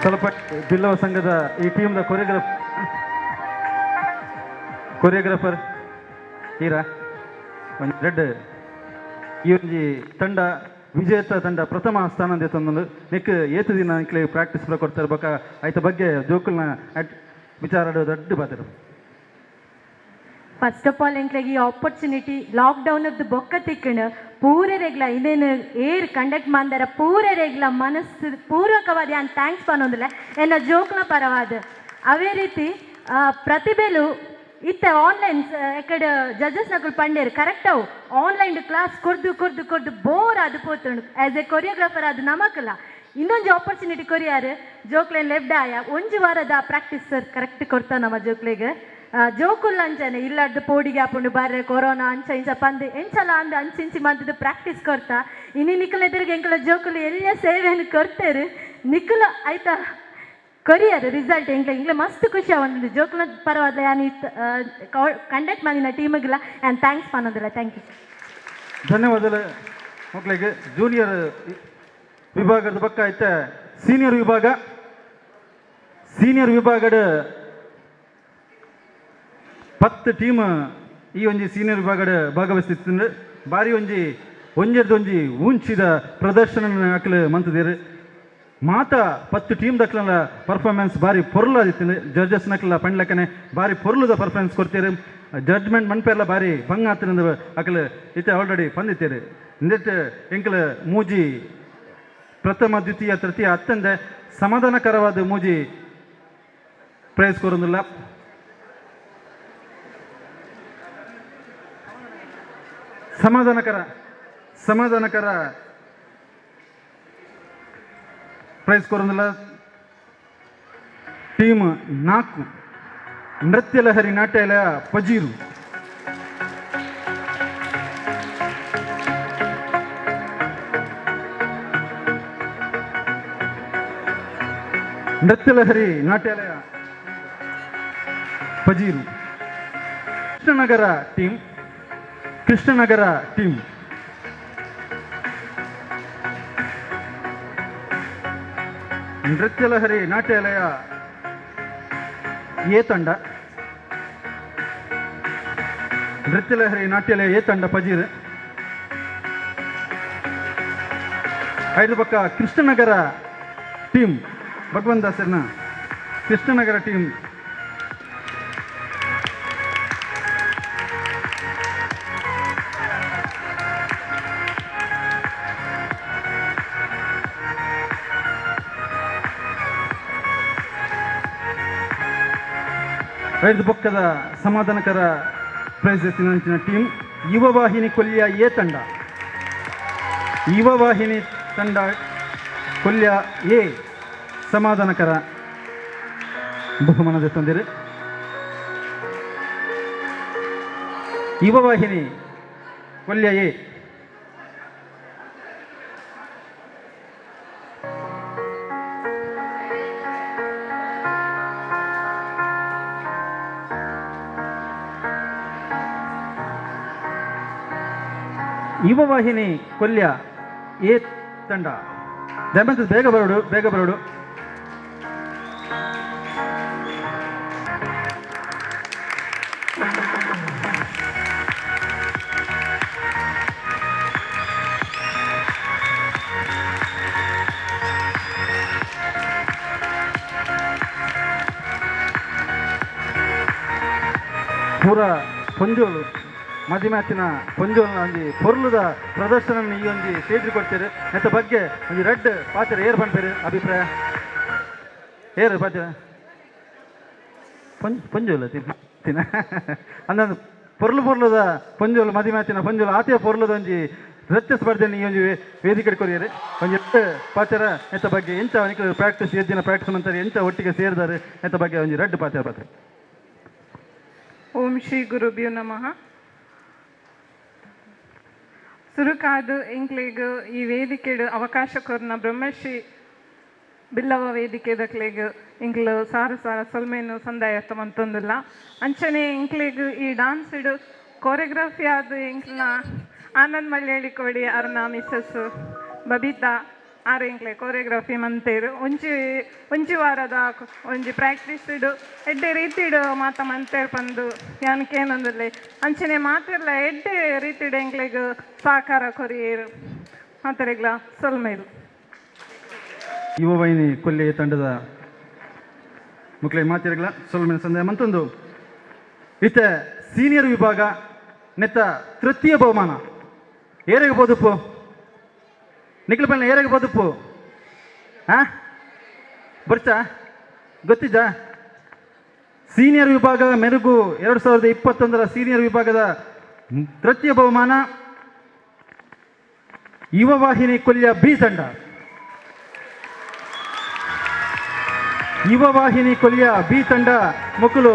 ಸ್ವಲ್ಪ ಬಿಲ್ಲವ ಸಂಘದ ಈ ಟೀಮ್ನ ಕೊರಿಯೋಗ್ರಾಫರ್ ಹೀರಾ ಒಂದು ರೆಡ್ ಈ ಒಂಜಿ ತಂಡ ವಿಜೇತ ತಂಡ ಪ್ರಥಮ ಸ್ಥಾನ ತಂದು ನೆಕ್ ಏತು ದಿನ ನಿಕ್ಲೆ ಪ್ರಾಕ್ಟೀಸ್ ಪೂರ ಕೊಡ್ತಾರೆ ಬೊಕ ಐತ ಬಗ್ಗೆ ಜೋಕುಲ್ನ ವಿಚಾರ ದೊಡ್ಡ ಬಾತಿರು. ಫಸ್ಟ್ ಆಫ್ ಆಲ್ ಎಂಕ್ಲೆಗ್ ಈ ಆಪರ್ಚುನಿಟಿ ಲಾಕ್ಡೌನ್ ಬೊಕ್ಕ ತಿಕ್ಕಣ ಪೂರ ರೆಗ್ಲ ಇನ್ನೇನು ಏರ್ ಕಂಡಕ್ಟ್ ಮಂದರ ಪೂರ ರೆಗ್ಲ ಮನಸ್ಸು ಪೂರ್ವಕವಾದ ಯಾನ್ thanks ಪನ್ನೊಂದಿಲ್ಲ ಎನ್ನ ಜೋಕ್ಲ ಪರವಾದ. ಅವೇ ರೀತಿ ಪ್ರತಿಭೆಲು ಇತ್ತ ಆನ್ಲೈನ್ ಎಕಡೆ ಜಡ್ಜಸ್ ನಕುಲು ಪಂಡೇರು ಕರೆಕ್ಟ್ ಅವು ಆನ್ಲೈನ್ ಕ್ಲಾಸ್ ಕೊರ್ದು ಕೊರ್ದು ಕೊರ್ದು ಬೋರ್ ಅದು ಪೋತುಂಡು. ಆ್ಯಸ್ ಎ ಕೊರಿಯೋಗ್ರಾಫರ್ ಅದು ನಮಕಲ್ಲ ಇನ್ನೊಂದು ಆಪರ್ಚುನಿಟಿ ಕೊರಿಯಾರು ಜೋಕ್ಲೆನ್ ಲೆಫ್ಟ್ ಆಯ ಒಂಜಿ ವಾರದ ಪ್ರಾಕ್ಟೀಸ್ ಸರ್ ಕರೆಕ್ಟ್ ಕೊಡ್ತಾ ನಮ್ಮ ಜೋಕ್ಲೆಗ್. ಜೋಕುಲ್ ಅಂಚನೆ ಇಲ್ಲಾರ್ದು ಪೋಡಿಗೆ ಹಾಕೊಂಡು ಬರ್ರೆ ಕೊರೋನಾ ಅಂಚ ಇಂಚ ಪಂದ್ ಎಂಚಲ ಅಂದ್ ಅಂಚಿಂಚಿ ಮಂತದ್ದು ಪ್ರಾಕ್ಟೀಸ್ ಕೊಡ್ತಾ ಇನಿ ನಿಕ್ಕಲ ಎದುರಿಗೆ ಎಂಕಲ ಜೋಕುಲು ಎಲ್ಲ ಸೇವೆಯನ್ನು ಕೊಡ್ತೇರು ನಿಕ್ಕಲ ಆಯ್ತಾ. ಕೊರಿಯರ್ ರಿಸಲ್ಟ್ ಎಂಕ್ಲೆ ಎಂಕ್ಲೆ ಮಸ್ತ್ ಖುಷಿ ಆವೊಂದುಂಡು ಜೋಕ್ಲ ಪರವಾದ ಯಾನ್ ಕಂಡಕ್ಟ್ ಮಾಡಿನ ಟೀಮ್ಗಿಲ್ಲ ಆ್ಯಂಡ್ thanks ಪನ್ನೊಂದುಲ್ಲ. Thank you. ಧನ್ಯವಾದಗಳು ಮಕ್ಕಳಿಗೆ. ಜೂನಿಯರ್ ವಿಭಾಗದ ಪಕ್ಕ ಐತೆ ಸೀನಿಯರ್ ವಿಭಾಗ. ಸೀನಿಯರ್ ವಿಭಾಗದ 10 ಟೀಮ್ ಈ ಒಂಜಿ ಸೀನಿಯರ್ ವಿಭಾಗದ ಭಾಗವಹಿಸ್ತಿತ್ತು. ಬಾರಿ ಒಂಜಿ ಒಂಜೆರ್ದು ಒಂಜಿ ಊಂಚಿದ ಪ್ರದರ್ಶನ ಅಕ್ಲು ಮಂತದಿರು. ಮಾತ 10 ಟೀಮ್ ದಕ್ಲನ ಪರ್ಫಾರ್ಮೆನ್ಸ್ ಬಾರಿ ಪೊರ್ಲಾದಿತ್ತು. ಜಡ್ಜಸ್ ನಕ್ಲ ಪಂಡ್ಲಕ್ಕನೆ ಬಾರಿ ಪೊರ್ಲುದ ಪರ್ಫಾರ್ಮೆನ್ಸ್ ಕೊಡ್ತೀರು. ಜಡ್ಜ್ಮೆಂಟ್ ಮನ್ಪೆಲ್ಲ ಬಾರಿ ಬಂಗ ಆತಿನ ಅಕ್ಲು ಇತ್ತೆ ಆಲ್ರೆಡಿ ಪಂದಿತ್ತೀರು. ಇಂದೆಟ್ ಎಂಕ್ಲ ಮೂಜಿ ಪ್ರಥಮ ದ್ವಿತೀಯ ತೃತೀಯ ಅತ್ತಂದೆ ಸಮಾಧಾನಕರವಾದ ಮೂಜಿ ಪ್ರೈಸ್ ಕೊರೊಂದುಲ್ಲ. ಸಮಾಧಾನಕರ ಸಮಾಧಾನಕರ ಪ್ರೈಸ್ ಕೊರೊಂದುಲ್ಲ. ಟೀಮ್ 4 ನೃತ್ಯ ಲಹರಿ ನಾಟ್ಯಾಲಯ ಪಜೀರು. ನೃತ್ಯ ಲಹರಿ ನಾಟ್ಯಾಲಯ ಪಜೀರು. Krishnanagar team, Krishnanagar team. ನೃತ್ಯ ಲಹರಿ ನಾಟ್ಯಾಲಯ ಎ ತಂಡ, ನೃತ್ಯ ಲಹರಿ ನಾಟ್ಯಾಲಯ ಎ ತಂಡ ಪಜೀರ್. ಐದು ಪಕ್ಕ ಕೃಷ್ಣನಗರ ಟೀಮ್, ಭಗವಂತ ದಾಸರ್ನ ಕೃಷ್ಣನಗರ ಟೀಮ್. ಐದು ಪಕ್ಕದ ಸಮಾಧಾನಕರ ಪ್ರೈಸ್ ಎತ್ತಿನ ಟೀಮ್ ಯುವವಾಹಿನಿ ಕೊಲ್ಯ ಎ ತಂಡ. ಯುವವಾಹಿನಿ ತಂಡ ಕೊಲ್ಯ ಎ ಸಮಾಧಾನಕರ ಬಹುಮಾನದ ತಂದಿರು. ಯುವವಾಹಿನಿ ಕೊಲ್ಯ ಎ. ಯುವವಾಹಿನಿ ಕೊಲ್ಯ ಎ ತಂಡ. ದಯಮಾಡಿ ಬೇಗ ಬರೋಡು, ಬೇಗ ಬರೋಡು. ಪೂರ ಪೊಂಜೋಲು ಮದಿಮಾತಿನ ಪೊಂಜೋಲ್ನ ಒಂಜಿ ಪೊರ್ಲುದ ಪ್ರದರ್ಶನ ಈ ಒಂಜಿ ಸ್ಟೇಜ್ ಕೊಡ್ತೀರಿ. ನೆತ್ತ ಬಗ್ಗೆ ಒಂಜಿ ರೆಡ್ ಪಾತ್ರ ಏರ್ ಪನ್ಪೇರು ಅಭಿಪ್ರಾಯ ಏರು ಪಾತ್ರ ಪೊಂಜೋಲು ತಿನ್ನ ಅಂದಂದು ಪೊರ್ಲು ಪೊರ್ಲುದ ಪೊಂಜೋಲು ಮದಿಮಾತಿನ ಪೊಂಜೋಲು ಆತೆಯ ಪೊರ್ಲುದ ಒಂಜಿ ನೃತ್ಯ ಸ್ಪರ್ಧೆ ಈ ಒಂಜಿ ವೇದಿಕೆ ಕೊರಿಯರು. ಒಂಜಿ ಪಾತ್ರ ನೆತ್ತ ಬಗ್ಗೆ ಎಂಚ ಪ್ರಾಕ್ಟೀಸ್ ಎದ್ದಿನ ಪ್ರಾಕ್ಟೀಸ್ ಅಂತಾರೆ ಎಂಚ ಒಟ್ಟಿಗೆ ಸೇರಿದಾರೆ ನೆತ್ತ ಬಗ್ಗೆ ಒಂಜಿ ರೆಡ್ ಪಾತ್ರ ಪಾತ್ರ. ಓಂ ಶ್ರೀ ಗುರುಭ್ಯೋ ನಮಃ. ಸುರುಕಾದು ಎಂಕ್ಲೆಗ್ ಈ ವೇದಿಕೆಡು ಅವಕಾಶ ಕೊರ್ನ ಬ್ರಹ್ಮಶ್ರೀ ಬಿಲ್ಲವ ವೇದಿಕೆ ದಕ್ಲೆಗ್ ಎಂಕ್ಲು ಸಾರ ಸಾರ ಸೊಲ್ಮೆನು ಸಂದಾಯ ಮಂತೊಂದುಲ್ಲ. ಅಂಚನೆ ಎಂಕ್ಲೆಗ್ ಈ ಡಾನ್ಸ್ ಇಡು ಕೊರಿಯೋಗ್ರಫಿ ಆದ್ ಎಂಕ್ಲನ ಆನಂದ್ ಮಲ್ಯಾಳಿ ಕೋಡಿ ಅರ್ನ ಮಿಸಸ್ ಬಬಿತಾ ಆರ್ ಎಂಕ್ಲೆ ಕೊರಿಯೋಗ್ರಫಿ ಮಂತೇರು. ಒಂಜಿ ಒಂಜಿ ವಾರದ ಒಂಜಿ ಪ್ರಾಕ್ಟೀಸ್ ಇಡು ಎಡ್ಡೆ ರೀತಿಡು ಮಾತ ಮಂತೇರು ಪಂದು ಯಾನಕೇನೊಂದುಲ್ಲೆ. ಅಂಚನೆ ಮಾತೆರ್ಲ ಎಡ್ಡೆ ರೀತಿಡು ಎಂಕ್ಲೆಗ್ ಸಹಕಾರ ಕೊರಿಯೇರು ಮಾತೆರೆಗ್ಲ ಸೊಲ್ಮೇರು. ಯುವವಾಹಿನಿ ಕೊಲ್ಲೆ ತಂಡದ ಮಕ್ಕಳಿಗೆ ಮಾತಿರಗ್ಲ ಸೊಲ್ಮೇಲೆ ಸಂದೇಹ ಮಂತೊಂದು. ಇತ್ತ ಸೀನಿಯರ್ ವಿಭಾಗ ನೆತ್ತ ತೃತೀಯ ಬಹುಮಾನ ಏರೆಗೆ ಬೋದುಪ್ಪು ನಿಖಿಲ್ ಪಲ್ನ ಏರೆಗೆ ಬೋದುಪ್ಪು ಹಾ ಬರ್ಚಾ ಗೊತ್ತಿದ್ದ? ಸೀನಿಯರ್ ವಿಭಾಗ ಮೆರುಗು 2021 ಸೀನಿಯರ್ ವಿಭಾಗದ ತೃತೀಯ ಬಹುಮಾನ ಯುವವಾಹಿನಿ ಕೊಲ್ಯ ಬಿ ತಂಡ. ಯುವವಾಹಿನಿ ಕೊಲ್ಯ ಬಿ ತಂಡ ಮೊಕ್ಕಲು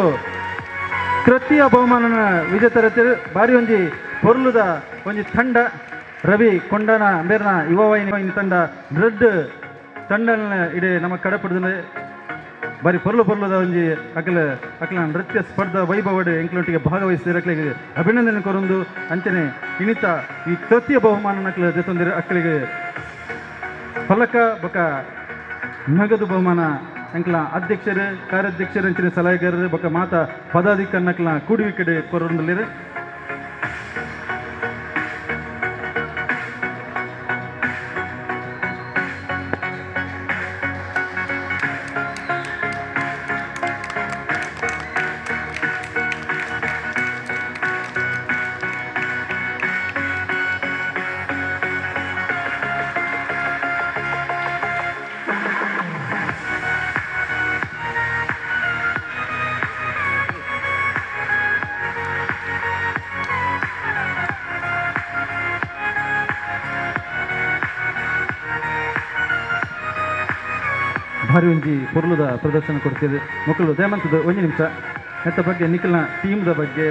ತೃತೀಯ ಬಹುಮಾನ ವಿಜೇತರ ಬಾರಿ ಒಂಜಿ ಪೊರ್ಲುದ ಒಂಜಿ ತಂಡ. ರವಿ ಕೊಂಡನ ಮೇರ್ನ ಯುವವಾಹಿನಿ ತಂಡ ದೃಢ ತಂಡನ ಇಡೀ ನಮ್ಮ ಕಡಪುಡದ ಬಾರಿ ಪೊರ್ಲು ಪೊರ್ಲುದ ಒಂಜಿ ಅಕಲ ಅಕಲ ನೃತ್ಯ ಸ್ಪರ್ಧಾ ವೈಭವಡ್ ಎಂಕ್ಲೊಟ್ಟಿಗೆ ಭಾಗವಹಿಸಿದ ಅಕ್ಲೆಗ್ ಅಭಿನಂದನೆ ಕೊರೊಂದು ಅಂಚನೆ ಇನಿತ ಈ ತೃತೀಯ ಬಹುಮಾನ ಅಕ್ಲ ದೆತ್ತೊಂದಿರು ಅಕ್ಲೆಗ್ ಫಲಕ ಬೊಕ ನಗದು ಬಹುಮಾನ ಎಂಕ್ಲ ಅಧ್ಯಕ್ಷರು ಕಾರ್ಯಾಧ್ಯಕ್ಷರು ಅಂಚನೆ ಸಲಹೆಗಾರರು ಬೊಕ ಮಾತಾ ಪದಾಧಿಕಾರಿನಕ್ಲ ಕೂಡುವಿಕೆಡ್ ಕೊರೊಂದುಲ್ಲೆರ್. ಭಾರಿ ಒಂಜಿ ಪೊರ್ಲುದ ಪ್ರದರ್ಶನ ಕೊಡ್ತಿದೆ ಮಕ್ಕಳು ದಯಮಂತದ ಒಂಜಿ ನಿಮಿಷ ನೆತ್ತ ಬಗ್ಗೆ ನಿಖಲ್ನ ಟೀಮ್ದ ಬಗ್ಗೆ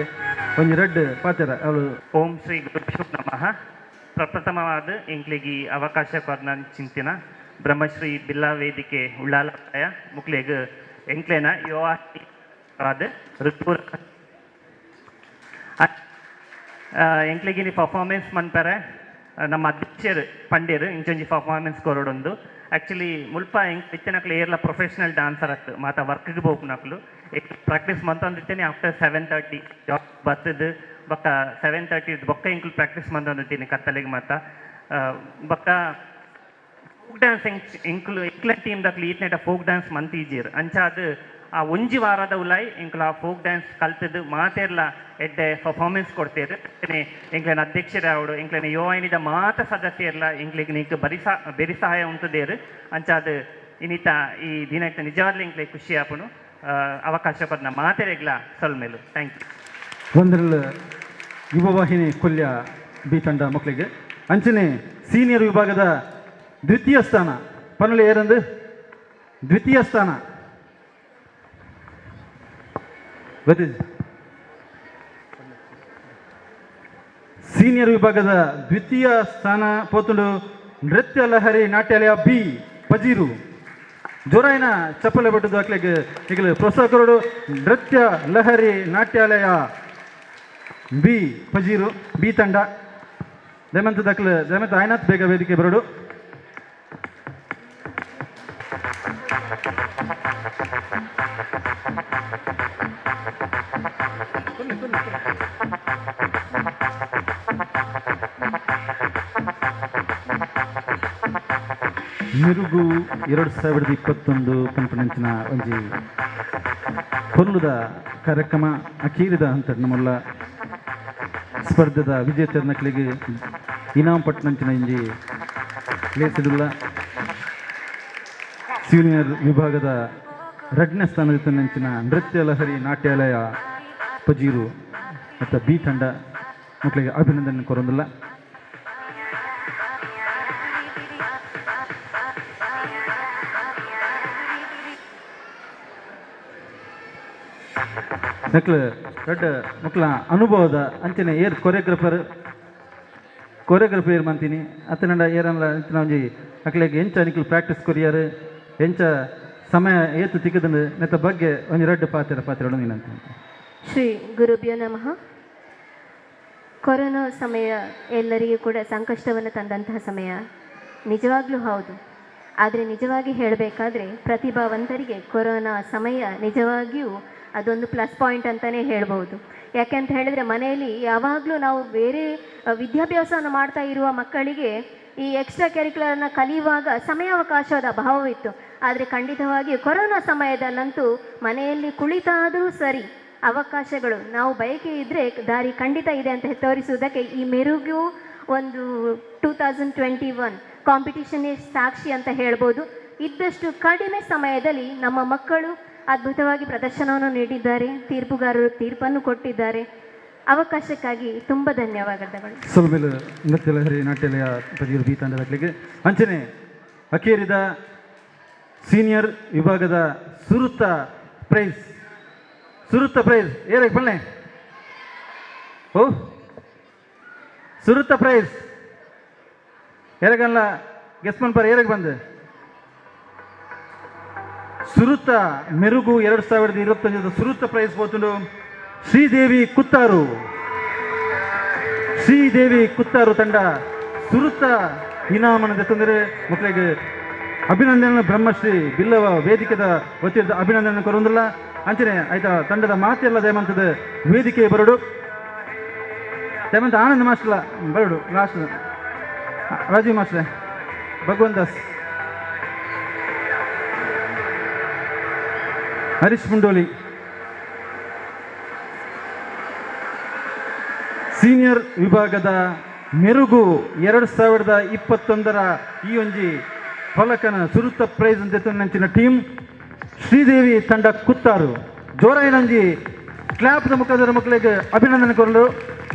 ಒಂಜಿ ರಡ್ಡ್ ಪಾತೆರ ಅವಳು. ಓಂ ಶ್ರೀ ಗುರುಭ್ಯೋ ನಮಃ. ಪ್ರಪ್ರಥಮವಾದ ಎಂಕ್ಲೆಗಿ ಅವಕಾಶ ಕೊರ್ನ ಚಿಂತಿನ ಬ್ರಹ್ಮಶ್ರೀ ಬಿಲ್ಲಾ ವೇದಿಕೆ ಉಳ್ಳಾಲಯ ಮುಕ್ಲೆಗ್ ಎಂಕ್ಲೆನ ಯುವ ಋತುಪುರ ಎಂಕ್ಲೆಗಿನಿ ಪರ್ಫಾರ್ಮೆನ್ಸ್ ಮನ್ಪರೆ ನಮ್ಮ ಅಧ್ಯಕ್ಷರು ಪಂಡೇರು ಇಂಚೊಂಜಿ ಪರ್ಫಾರ್ಮೆನ್ಸ್ ಕೊರೊಡೊಂದು. ಆ್ಯಕ್ಚುಲಿ ಮುಲ್ಪ ಎಂಕ್ ಇತ್ತಿನಕ್ಲು ಏರ್ಲ ಪ್ರೊಫೆಷನಲ್ ಡಾನ್ಸರ್ ಅತ್ತು ಮಾತ ವರ್ಕ್ಗೆ ಪೋಪುನಕ್ಲು ಪ್ರಾಕ್ಟೀಸ್ ಮಂತೊಂದಿತ್ತೇನೆ ಆಫ್ಟರ್ 7:30 ಜಾಬ್ ಬತ್ತದು ಬೊಕ್ಕ 7:30 ಬೊಕ್ಕ ಎಂಕ್ಲು ಪ್ರಾಕ್ಟೀಸ್ ಮಂತೊಂದಿದ್ದೀನಿ ಕತ್ತಲೆಗೆ ಮಾತ ಬೊಕ್ಕ ಫೋಕ್ ಡ್ಯಾನ್ಸ್ ಎಂಕ್ಲು ಎಂಕ್ಲ ಟೀಮ್ ದಕ್ಲು ಈತ್ನೇಟ ಫೋಕ್ ಡ್ಯಾನ್ಸ್ ಮಂತೀಜೀರ್ ಅಂಚಾದ್ ಆ ಒಂಜಿ ವಾರದ ಉಲಾಯ್ ಎಂಕ್ಲು ಆ ಫೋಕ್ ಡ್ಯಾನ್ಸ್ ಕಲ್ತದ್ದು ಮಾತೆರ್ಲ ಎಡ್ಡೆ ಪರ್ಫಾರ್ಮೆನ್ಸ್ ಕೊಡ್ತೇರು. ಎಂಕ್ಲೆನ ಅಧ್ಯಕ್ಷರ ಅವಡು ಎಂಕ್ಲೆನ ಯುವವಾಹಿನಿದ ಮಾತ ಸದಸ್ಯರ್ಲ ಎಂಕ್ಲೆಗ್ ನಿಕ್ ಬೆರಿ ಸಹಾಯ ಉಂಟುದೇರು. ಅಂಚಾದ್ ಇನಿತ ಈ ದಿನಕ್ಕೆ ನಿಜವಾಗ್ಲೂ ಎಂಕ್ಲೆ ಖುಷಿ ಆಪುನು. ಅವಕಾಶ ಕೊರ್ನ ಮಾತೆರೆಗ್ಲ ಸೊಲ್ಮೆಲು. Thank you. ಒಂದರಲ್ಲಿ ಯುವವಾಹಿನಿ ಕೊಲ್ಯ ಬಿ ತಂಡ ಮಕ್ಕಳಿಗೆ ಅಂಚನೆ ಸೀನಿಯರ್ ವಿಭಾಗದ ದ್ವಿತೀಯ ಸ್ಥಾನ ಪನ್ನೊಲಿ ಏರಂದು ದ್ವಿತೀಯ ಸ್ಥಾನ ಗೊತ್ತಿದೆ. ಸೀನಿಯರ್ ವಿಭಾಗದ ದ್ವಿತೀಯ ಸ್ಥಾನ ಪೋತುಂಡು ನೃತ್ಯ ಲಹರಿ ನಾಟ್ಯಾಲಯ ಬಿ ಪಜೀರು. ಜೋರಾಯಿನ ಚಪ್ಪಲೆ ಬಟ್ಟದು ಅಕ್ಲೆಗ್ ಈಗಲೇ ಪ್ರೋತ್ಸಾಹ ಕೊರಡು. ನೃತ್ಯ ಲಹರಿ ನಾಟ್ಯಾಲಯ ಬಿ ಪಜೀರು ಬಿ ತಂಡ ದಯಮಂತ ದಾಖಲೆ ದಯಮಂತ ಆಯ್ನಾಥ್ ಬೇಗ ವೇದಿಕೆ ಬರಡು. ಮಿರುಗು 2021 ಪನ್ಪುನಂಚಿನ ಒಂಜಿ ಪೊರ್ಲುದ ಕಾರ್ಯಕ್ರಮ ಅಕೀರಿದ ಹಂತ ನಮ್ಮಲ್ಲ ಸ್ಪರ್ಧೆದ ವಿಜೇತರ್ನಕ್ಲೆಗ್ ಇನಾಮ್ ಪಟ್ನಂಚಿನ ಇಂಜಿ ಲೇಸಿಡುಲ್ಲ. ಸೀನಿಯರ್ ವಿಭಾಗದ ರಡ್ನೇ ಸ್ಥಾನದ ನೃತ್ಯ ಲಹರಿ ನಾಟ್ಯಾಲಯ ಪಜೀರು ಮತ್ತು ಬಿ ತಂಡ ಮಕ್ಕಳಿಗೆ ಅಭಿನಂದನೆ ಕೊರೊಂದಿಲ್ಲ. ಮಕ್ಕಳು ದೊಡ್ಡ ಮಕ್ಕಳ ಅನುಭವದ ಅಂಚನೆ ಏರ್ ಕೊರಿಯೋಗ್ರಫರ್ ಕೊರಿಯೋಗ್ರಫರ್ ಏರ್ ಮಂತೀನಿ ಅತ್ತನಂಡ ಏರಲ್ಲ ಅಂಚಿನ ಒಂಜಿ ಅಕ್ಲೆಗ್ ಎಂಚ ನಿಕ್ಲು ಪ್ರಾಕ್ಟೀಸ್ ಕೊರಿಯರ್ ಎಂಚ ಸಮಯ ಏತು ತಿಕ್ಕದಂಡು ನೆತ್ತ ಬಗ್ಗೆ ಒಂಜಿ ರಡ್ಡ್ ಪಾತೆರ ಪಾತೆರ ನೀನಂತ. ಶ್ರೀ ಗುರುಭ್ಯೋ ನಮಃ. ಕೊರೋನಾ ಸಮಯ ಎಲ್ಲರಿಗೂ ಕೂಡ ಸಂಕಷ್ಟವನ್ನು ತಂದಂತಹ ಸಮಯ ನಿಜವಾಗ್ಲೂ ಹೌದು. ಆದರೆ ನಿಜವಾಗಿ ಹೇಳಬೇಕಾದ್ರೆ ಪ್ರತಿಭಾವಂತರಿಗೆ ಕೊರೋನಾ ಸಮಯ ನಿಜವಾಗಿಯೂ ಅದೊಂದು ಪ್ಲಸ್ ಪಾಯಿಂಟ್ ಅಂತಲೇ ಹೇಳ್ಬೋದು. ಯಾಕೆ ಅಂತ ಹೇಳಿದರೆ ಮನೆಯಲ್ಲಿ ಯಾವಾಗಲೂ ನಾವು ಬೇರೆ ವಿದ್ಯಾಭ್ಯಾಸವನ್ನು ಮಾಡ್ತಾ ಇರುವ ಮಕ್ಕಳಿಗೆ ಈ ಎಕ್ಸ್ಟ್ರಾ ಕರಿಕ್ಯುಲರ್ನ ಕಲಿಯುವಾಗ ಸಮಯಾವಕಾಶದ ಅಭಾವವಿತ್ತು. ಆದರೆ ಖಂಡಿತವಾಗಿಯೂ ಕೊರೋನಾ ಸಮಯದಲ್ಲಂತೂ ಮನೆಯಲ್ಲಿ ಕುಳಿತಾದರೂ ಸರಿ ಅವಕಾಶಗಳು ನಾವು ಬಯಕೆ ಇದ್ದರೆ ದಾರಿ ಖಂಡಿತ ಇದೆ ಅಂತ ತೋರಿಸುವುದಕ್ಕೆ ಈ ಮೆರುಗು ಒಂದು 2021 ಕಾಂಪಿಟಿಷನ್ನೇ ಸಾಕ್ಷಿ ಅಂತ ಹೇಳ್ಬೋದು. ಇದ್ದಷ್ಟು ಕಡಿಮೆ ಸಮಯದಲ್ಲಿ ನಮ್ಮ ಮಕ್ಕಳು ಅದ್ಭುತವಾಗಿ ಪ್ರದರ್ಶನವನ್ನು ನೀಡಿದ್ದಾರೆ, ತೀರ್ಪುಗಾರರು ತೀರ್ಪನ್ನು ಕೊಟ್ಟಿದ್ದಾರೆ. ಅವಕಾಶಕ್ಕಾಗಿ ತುಂಬ ಧನ್ಯವಾದಗಳು. ಸೊಲ್ಮೆಲು ನೃತ್ಯ ಲಹರಿ ನಾಟ್ಯಾಲಯ ಪಜೀರು ಬಿ ತಂಡದಕ್ಲೆಗ್ ಅಂಚನೆ ಅಕೇರಿದ ಸೀನಿಯರ್ ವಿಭಾಗದ ಸುರುತ ಪ್ರೈಸ್ ಸುರುತ ಪ್ರೈಸ್ ಏರಕ್ಕೆ ಬನ್ನಿ ಓ ಸುರುತ ಪ್ರೈಸ್ ಏರಗಲ್ಲ ಗೆಸ್ ಮನ್ಪರ್ ಏರಕ್ಕೆ ಬಂದು ಸುರುತ ಮೆರುಗು 2025 ಸುರುತ ಪ್ರೈಸ್ ಪೋತುಂಡು ಶ್ರೀದೇವಿ ಕುತ್ತಾರು. ಶ್ರೀದೇವಿ ಕುತ್ತಾರು ತಂಡ ಸುರುತ ಇನಾಮನ ದೆತ್ತಂದರೆ ಮಕ್ಕಳಿಗೆ ಅಭಿನಂದನೆ. ಬ್ರಹ್ಮಶ್ರೀ ಬಿಲ್ಲವ ವೇದಿಕೆದ ವತಿಯಿಂದ ಅಭಿನಂದನೆ ಕೊರೊಂದಿಲ್ಲ. ಅಂಚನೆ ಆಯ್ತಾ ತಂಡದ ಮಾತೆಲ್ಲ ದಯಮಂತದ ವೇದಿಕೆ ಬರಡು. ದಯಮಂತ ಆನಂದ್ ಮಾಸ್ಟರ್ಲ ಬರಡು. ಲಾಸ್ಟ್ ರಾಜೀವ್ ಮಾಸ್ಟ್ರೆ, ಭಗವಂತ ದಾಸ್, ಹರೀಶ್ ಮುಂಡೋಲಿ. ಸೀನಿಯರ್ ವಿಭಾಗದ ಮೆರುಗು 2021 ಈ ಒಂಜಿ ಫಲಕನ ಸುರುತ ಪ್ರೈಸ್ ಅಂತ ನಂಚಿನ ಟೀಮ್ ಶ್ರೀದೇವಿ ತಂಡ ಕುತ್ತಾರು. ಜೋರಾಯಿನಂಜಿ ಕ್ಲಾಪ್ದ ಮುಖಾಂತರ ಮಕ್ಕಳಿಗೆ ಅಭಿನಂದನೆ ಕೊರಲು.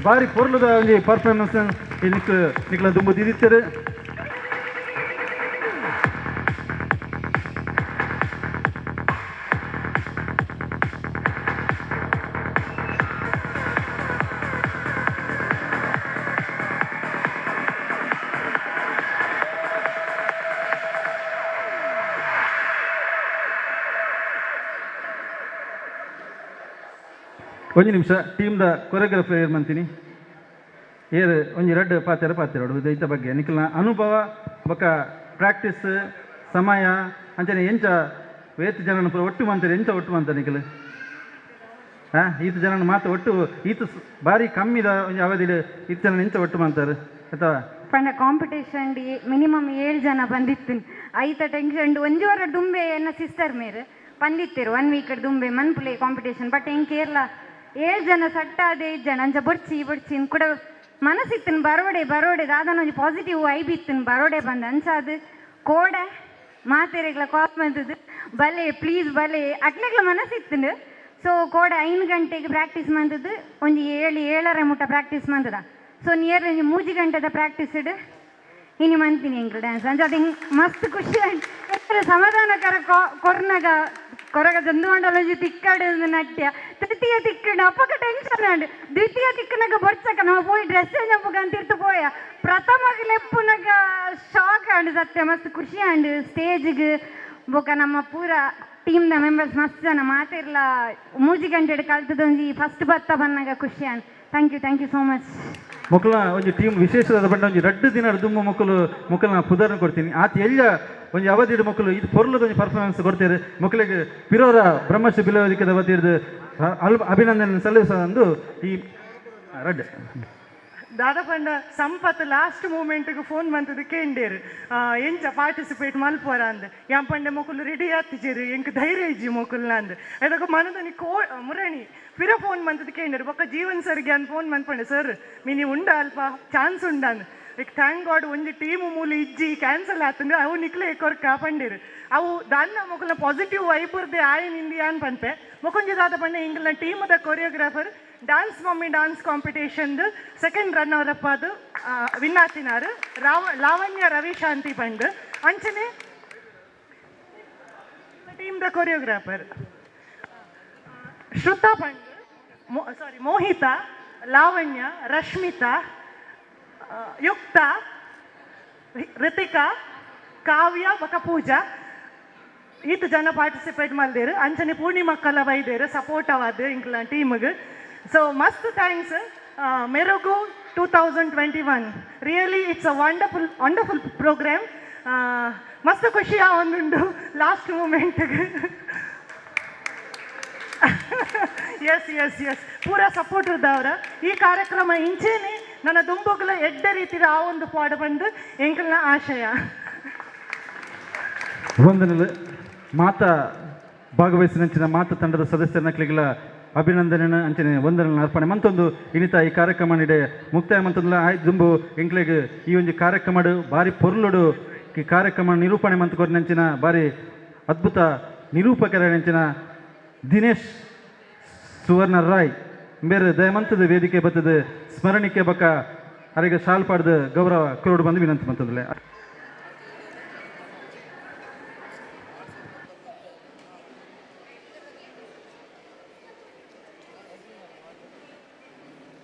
ಬಾರಿ ಪೊರ್ಲುದ ಒಂಜಿ ಪರ್ಫಾರ್ಮೆನ್ಸ್ ನಿಕ್ ನಿಕ್ಲ ದುಂಬು ದಿದಿತ್ತಾರೆ. ಒಂಜಿ ನಿಮಿಷ ಟೀಮ್ದ ಕೊರಿಯೋಗ್ರಾಫರ್ ಏರ್ ಮಂತೀನಿ ಏರ್ ಒಂಜಿ ರಡ್ಡ್ ಪಾತೆರ ಪಾತೆರೋಡು ಇತ್ತ ಬಗ್ಗೆ ನಿಕ್ಲ್ನ ಅನುಭವ ಬೊಕ್ಕ ಪ್ರಾಕ್ಟೀಸ್ ಸಮಯ ಅಂಚನೆ ಎಂಚ ವೇತ್ ಜನನ ಪೂರ ಒಟ್ಟು ಮಂತಾರೆ, ಎಂಚ ಒಟ್ಟು ಮಂತಾರೆ ನಿಕ್ಲು? ಹಾಂ, ಈತ ಜನನ ಮಾತು ಒಟ್ಟು ಈತ ಬಾರಿ ಕಮ್ಮಿದ ಒಂಜಿ ಅವಧಿಡ್ ಈತ ಜನ ಎಂಚ ಒಟ್ಟು ಮಂತಾರೆ ಅಥವಾ ಪಂಡ ಕಾಂಪಿಟೇಷನ್ ಮಿನಿಮಮ್ 7 ಜನ ಬಂದಿತ್ತು. ಐತ ಟೆನ್ಷನ್ ಒಂಜಿ ವಾರ ದುಂಬೆ ಎನ್ನ ಸಿಸ್ಟರ್ ಮೇರ್ ಬಂದಿತ್ತಿರು 1 ವೀಕ್ ದುಂಬೆ ಮನ್ಪುಲೆ ಕಾಂಪಿಟೇಷನ್. ಬಟ್ ಎಂಕ್ ಕೇರಳ 7 ಜನ ಸಟ್ಟಾದ 7 ಜನ ಅಂಚ ಬೊರ್ಚಿ ಬೊರ್ಚಿ ಕೂಡ ಮನಸ್ಸಿತ್ತಿನ ಬರೋಡೆ ಬರೋಡೆ ದಾದನ ಒಂಜಿ ಪಾಸಿಟಿವ್ ವೈಬ್ ಇತ್ತಿನ ಬರೋಡೆ ಬಂದ ಅಂಚಾದ ಕೋಡೆ ಮಾತೆರೆಗ್ಲ ಕಾಲ್ ಬಂದದ್ದು ಬಲೆ ಪ್ಲೀಸ್ ಬಲೆ ಅಟ್ಲೆಗ್ಲ ಮನಸ್ಸಿತ್ತಿನ. ಸೊ ಕೋಡೆ 5 ಗಂಟೆಗೆ ಪ್ರಾಕ್ಟೀಸ್ ಮಂದದ್ದು, ಒಂಜಿ 7 7:30 ಮುಟ್ಟ ಪ್ರಾಕ್ಟೀಸ್ ಮಂದದ. ಸೊ ನಿಯರ್ ಒಂಜಿ 3 ಗಂಟೆದ ಪ್ರಾಕ್ಟೀಸ್ ಇಡು ಇನಿ ಮಂತೀನಿ ಎಂಕ್ಲು ಡ್ಯಾನ್ಸ್ ಅಂಚ ಅದು ಹಿಂಗೆ ಮಸ್ತ್ ಖುಷಿ ಆಂಡ್ ಸಮಾಧಾನಕರ ಕೊರ್ನಗ ಕೊರಗ ಜಂದುಮಂಡಲ ತಿಕ್ಕಡು ನಟ್ಯ ತೃತೀಯ ತಿಕ್ಕಡು ಅಪ್ಪಕ ಟೆನ್ಷನ್ ಆಂಡ್ ದ್ವಿತೀಯ ತಿಕ್ಕನಗ ಬೊರ್ಚಕ ನಾವು ಪೋಯಿ ಡ್ರೆಸ್ ಚೇಂಜ್ ಅಂತಿರ್ತು ಪೋಯ ಪ್ರಥಮ ಲೆಪ್ಪುನಗ ಶಾಕ್ ಆಂಡ್ ಸತ್ಯ ಮಸ್ತ್ ಖುಷಿ ಆಂಡ್ ಸ್ಟೇಜ್ಗೆ ಬೊಕ ನಮ್ಮ ಪೂರ ಟೀಮ್ದ ಮೆಂಬರ್ಸ್ ಮಸ್ತ್ ಜನ ಮಾತಿರ್ಲ 3 ಗಂಟೆ ಕಲ್ತದೊಂಜಿ ಫಸ್ಟ್ ಬತ್ತ ಬನ್ನಾಗ ಖುಷಿ and thank you, thank you so much. ಮಕ್ಕಳ ಒಂಜಿ ಟೀಮ್ ವಿಶೇಷವಾದ ಬಣ್ಣ ಒಂಜಿ ರಡ್ಡು ದಿನ ದುಮ್ಮ ಮಕ್ಕಳು ಮಕ್ಕಳನ್ನ ಪುದರ್ನ ಕೊಡ್ತೀನಿ. ಆತ ಎಲ್ಲ ಒಂಜಿ ಅವಧಿಡ್ ಮಕ್ಕಳು ಇದು ಪೊರ್ಲದ ಒಂಜಿ ಪರ್ಫಾರ್ಮೆನ್ಸ್ ಕೊಡ್ತೀರಿ. ಮಕ್ಕಳಿಗೆ ಪಿರೋರ ಬ್ರಹ್ಮಶ್ರೀ ಬಿಲೋದಿಕದ ವತಿಯಿರ್ದು ಅಭಿನಂದನೆ ಸಲ್ಲಿಸಂದು ಈ ರಡ್ಡು. ದಾದ ಪಂಡ ಸಂಪತ್ ಲಾಸ್ಟ್ ಮೂಮೆಂಟ್ಗೆ ಫೋನ್ ಮಂತದ ಕೇಂಡೇರು ಎಂಚ ಪಾರ್ಟಿಸಿಪೇಟ್ ಮಲ್ಪೋರ ಅಂದ್ ಯಾಂ ಪಂಡೆ ಮೊಕುಲು ರೆಡಿ ಆತಿಜೇರು ಎಂಕ್ ಧೈರ್ಯ ಇಜ್ಜಿ ಮೊಕುಲ್ನ ಅಂದ್ ಅದಕ್ಕೆ ಮನದನಿ ಕೋ ಮುರಣಿ ಪಿರ ಫೋನ್ ಮಂತದ ಕೇಂಡೇರು ಬೊಕ್ಕ ಜೀವನ್ ಸರ್ಗೆ ಅಂದ್ ಫೋನ್ ಮಂತ್ಪಂಡೆ ಸರ್ ಮಿನಿ ಉಂಡ ಅಲ್ಪ ಚಾನ್ಸ್ ಉಂಡ ಅಂದ್ ಲೈಕ್ thank god ಒಂಜಿ ಟೀಮ್ ಮೂಲ ಇಜ್ಜಿ ಕ್ಯಾನ್ಸಲ್ ಆತಂದ್ರೆ ಅವು ನಿಕ್ಲೆ ಕೊರ್ಕ ಪಂಡೇರು ಅವು ದಾನ್ನ ಮೊಕಲ್ನ ಪಾಸಿಟಿವ್ ವೈಬರ್ದೆ ಆಯನ್ ಇಂದಿಯಾ ಅನ್ ಪನ್ಪೆ ಮೊಕೊಂಜಿ ದಾದ ಪಂಡೆ ಇಂಗ್ಲ ಟೀಮದ choreographer dance mummy dance competition second runner up ಅದು ವಿನ್ ಆತಿನಾರು ಲಾವಣ್ಯ ರವಿಶಾಂತಿ ಪಂಡ್ ಅಂಚನೆ ಟೀಮ್ the choreographer Shruta ಪಂಡ್ ಸಾರಿ ಮೋಹಿತಾ ಲಾವಣ್ಯ ರಶ್ಮಿತಾ ಯುಕ್ತ ರಿತಿಕಾ ಕಾವ್ಯ ಬಕ ಪೂಜಾ ಈತ ಜನ ಪಾರ್ಟಿಸಿಪೇಟ್ ಮಲ್ದೇರು ಅಂಚನೆ ಪೂರ್ಣಿಮಾ ಕಲ ಬೈದೇರು ಸಪೋರ್ಟ್ ಅವಾದ ಇಂಕ್ಲ ಟೀಮ್ಗೆ. ಸೊ ಮಸ್ತ್ thanks Merugu 2021 really it's a wonderful wonderful programme. ಮಸ್ತ್ ಖುಷಿ ಒಂದುಂಡು ಲಾಸ್ಟ್ ಮೂಮೆಂಟ್ಗೆ. ಎಸ್ ಎಸ್ ಎಸ್ ಪೂರ ಸಪೋರ್ಟ್ ಇದ್ದವ್ರ ಈ ಕಾರ್ಯಕ್ರಮ ಇಂಚೇನೆ ನನ್ನ ದುಂಬುಗಳ ಎಡ್ಡ ರೀತಿಯ ಆ ಒಂದು ಪಾಡು ಬಂದು ಎಂಕಲ್ನ ಆಶಯ. ವಂದನೆಗಳು. ಮಾತಾ ಭಾಗವಹಿಸಿದ ಮಾತಾ ತಂಡದ ಸದಸ್ಯರ ನಕ್ಲಿಗೆಲ್ಲ ಅಭಿನಂದನೆ ಅಂಚನೆ ವಂದನೆ ಅರ್ಪಣೆ ಮಂತೊಂದು ಇನಿತ ಈ ಕಾರ್ಯಕ್ರಮ ನೀಡೆ ಮುಕ್ತಾಯ ಮಂತೊಂದು ಆಯ್ತು ದುಂಬು ಎಂಕ್ಲೆಗ್ ಈ ಒಂದು ಕಾರ್ಯಕ್ರಮ ಬಾರಿ ಪೊರ್ಲುಡು ಈ ಕಾರ್ಯಕ್ರಮ ನಿರೂಪಣೆ ಮಂತ್ ಕೊರ್ನಂಚಿನ ಬಾರಿ ಅದ್ಭುತ ನಿರೂಪಕರ ನೆಂಚಿನ ದಿನೇಶ್ ಸುವರ್ಣ ರಾಯ್ ಬೇರೆ ದಯಮಂತದ ವೇದಿಕೆ ಬತ್ತದ ಸ್ಮರಣಿಕೆ ಬಕ್ಕ ಅರೆಗೆ ಶಾಲ್ ಪಾಡ್ದು ಗೌರವ ಕೊರಡು ಬಂದು ವಿನಂತಿ ಮಂತಂದ್ರೆ.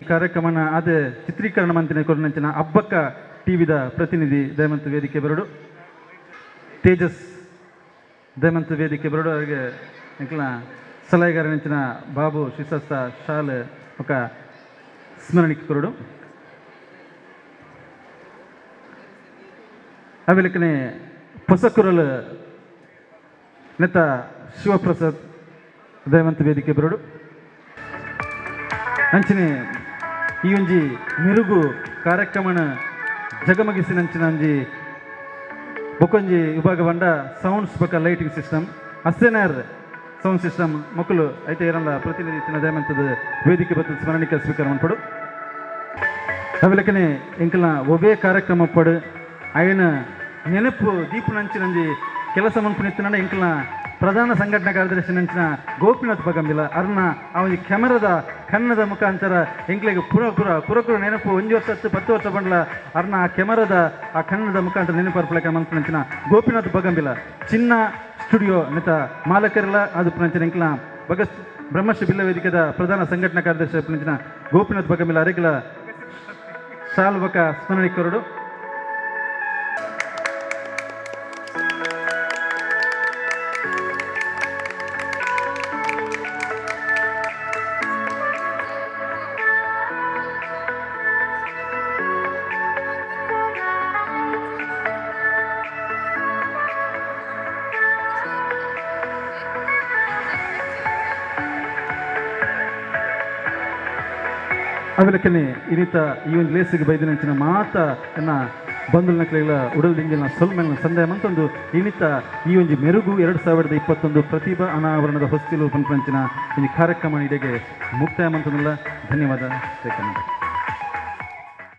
ಕಾರ್ಯಕ್ರಮನ ಅದೇ ಚಿತ್ರೀಕರಣ ಮಂತಿನ ಕೊರನಂಚಿನ ಅಬ್ಬಕ್ಕ ಟಿವಿದ ಪ್ರತಿನಿಧಿ ದಯಮಂತ ವೇದಿಕೆ ಬರಡು ತೇಜಸ್ ದಯಮಂತ ವೇದಿಕೆ ಬರಡು ಎಂಕ್ಲ ಸಲಹೆಗಾರ ನೆಂಚಿನ ಬಾಬು ಶಿಸಸ್ತ ಶಾಲೆ ఒక ಸ್ಮರಣಿಕೆ ಕೊರಡು. ಅವೆಲಕ್ಕನೆ ಪೊಸಕುರಲ್ ನೆತ್ತ ಶಿವಪ್ರಸಾದ್ ದಯವಂತ ವೇದಿಕೆ ಬರಡು. ಅಂಚನೆ ಈ ಒಂಜಿ ಮೆರುಗು ಕಾರ್ಯಕ್ರಮನ ಜಗಮಗಿಸಿನಂಚಿನ ಒಂಜಿ ಬೊಕೊಂಜಿ ವಿಭಾಗ ಬಂಡ ಸೌಂಡ್ಸ್ ಬೊಕ ಲೈಟಿಂಗ್ ಸಿಸ್ಟಮ್ ಅಸ್ಸೆನರ್ ಸೌಂಡ್ ಸಿಸ್ಟಮ್ ಮಕ್ಕಳು ಐತೆ ಇರಲ್ಲ ಪ್ರತಿನಿಧಿ ದಯಮಂತದ ವೇದಿಕೆ ಬತ್ತದ ಸ್ಮರಣಿಕೆ ಸ್ವೀಕಾರ ಮನ್ಪಡು. ಅವೆಲಕ್ಕನೆ ಎಂಕಲ್ನ ಒವೇ ಕಾರ್ಯಕ್ರಮ ಪಡು ಅಯನ ನೆನಪು ದೀಪನಂಚಿನಂಜಿ ಕೆಲಸ ಮನ್ಪುನಿತ್ತಿನ ಎಂಕಲ್ನ ಪ್ರಧಾನ ಸಂಘಟನಾ ಕಾರ್ಯದರ್ಶಿ ನಂಚಿನ ಗೋಪಿನಾಥ್ ಬಗಂಬಿಲ ಅರ್ನ ಆ ಒಂಜಿ ಕ್ಯಾಮರಾದ ಕನ್ನದ ಮುಖಾಂತರ ಎಂಕ್ಲೆಗ್ ಪುರ ಪುರ ಪುರಕುರ ನೆನಪು ಒಂಜಿ ವರ್ಷ ಹತ್ತು 10 ವರ್ಷ ಬಂಡ್ಲ ಅರ್ನ ಆ ಕ್ಯಾಮರಾದ ಆ ಕನ್ನಡದ ಮುಖಾಂತರ ನೆನಪು ಅರ್ಪಲಕ ಮನ್ಪುನಂಚಿನ ಗೋಪಿನಾಥ್ ಬಗಂಬಿಲ ಚಿನ್ನ ಸ್ಟುಡಿಯೋ ನೆತ ಮಾಲಕರೆಲ್ಲ ಅದು ಪುನಂಚಿನ ಎಂಕ್ಲ ಭಗತ್ ಬ್ರಹ್ಮಶ್ರೀ ಬಿಲ್ಲ ವೇದಿಕೆದ ಪ್ರಧಾನ ಸಂಘಟನಾ ಕಾರ್ಯದರ್ಶಿ ಪುನಂಚಿನ ಗೋಪಿನಾಥ್ ಬಗಂಬಿಲ ಅರೆಗ್ಲ ಶಾಲ್ಬಕ ಸ್ಮರಣೆ ಕೊರಡು. ಅವೆಲಕ್ಕನೆ ಇನ್ನಿತ ಈ ಒಂದು ಲೇಸಿಗೆ ಬೈದಿನಂಚಿನ ಮಾತ ಎನ್ನ ಬಂಧುಲ ನಕ್ಲೆಗಳ ಉಡಲ್ ಸೊಲ್ಮೆಲ್ನ ಸಂದೇಹ ಮಂತೊಂದು ಇನ್ನಿತ ಈ ಒಂಜಿ ಮೆರುಗು 2021 ಪ್ರತಿಭಾ ಅನಾವರಣದ ಹೊಸ್ತಿಲು ಪನ್ಪಂಚಿನ ಈ ಕಾರ್ಯಕ್ರಮ ಇಡೆಗೆ ಮುಕ್ತಾಯ ಮಂತೊಂದುಲ್ಲ. ಧನ್ಯವಾದ. ಜೈ ಕರ್ನಾಟಕ.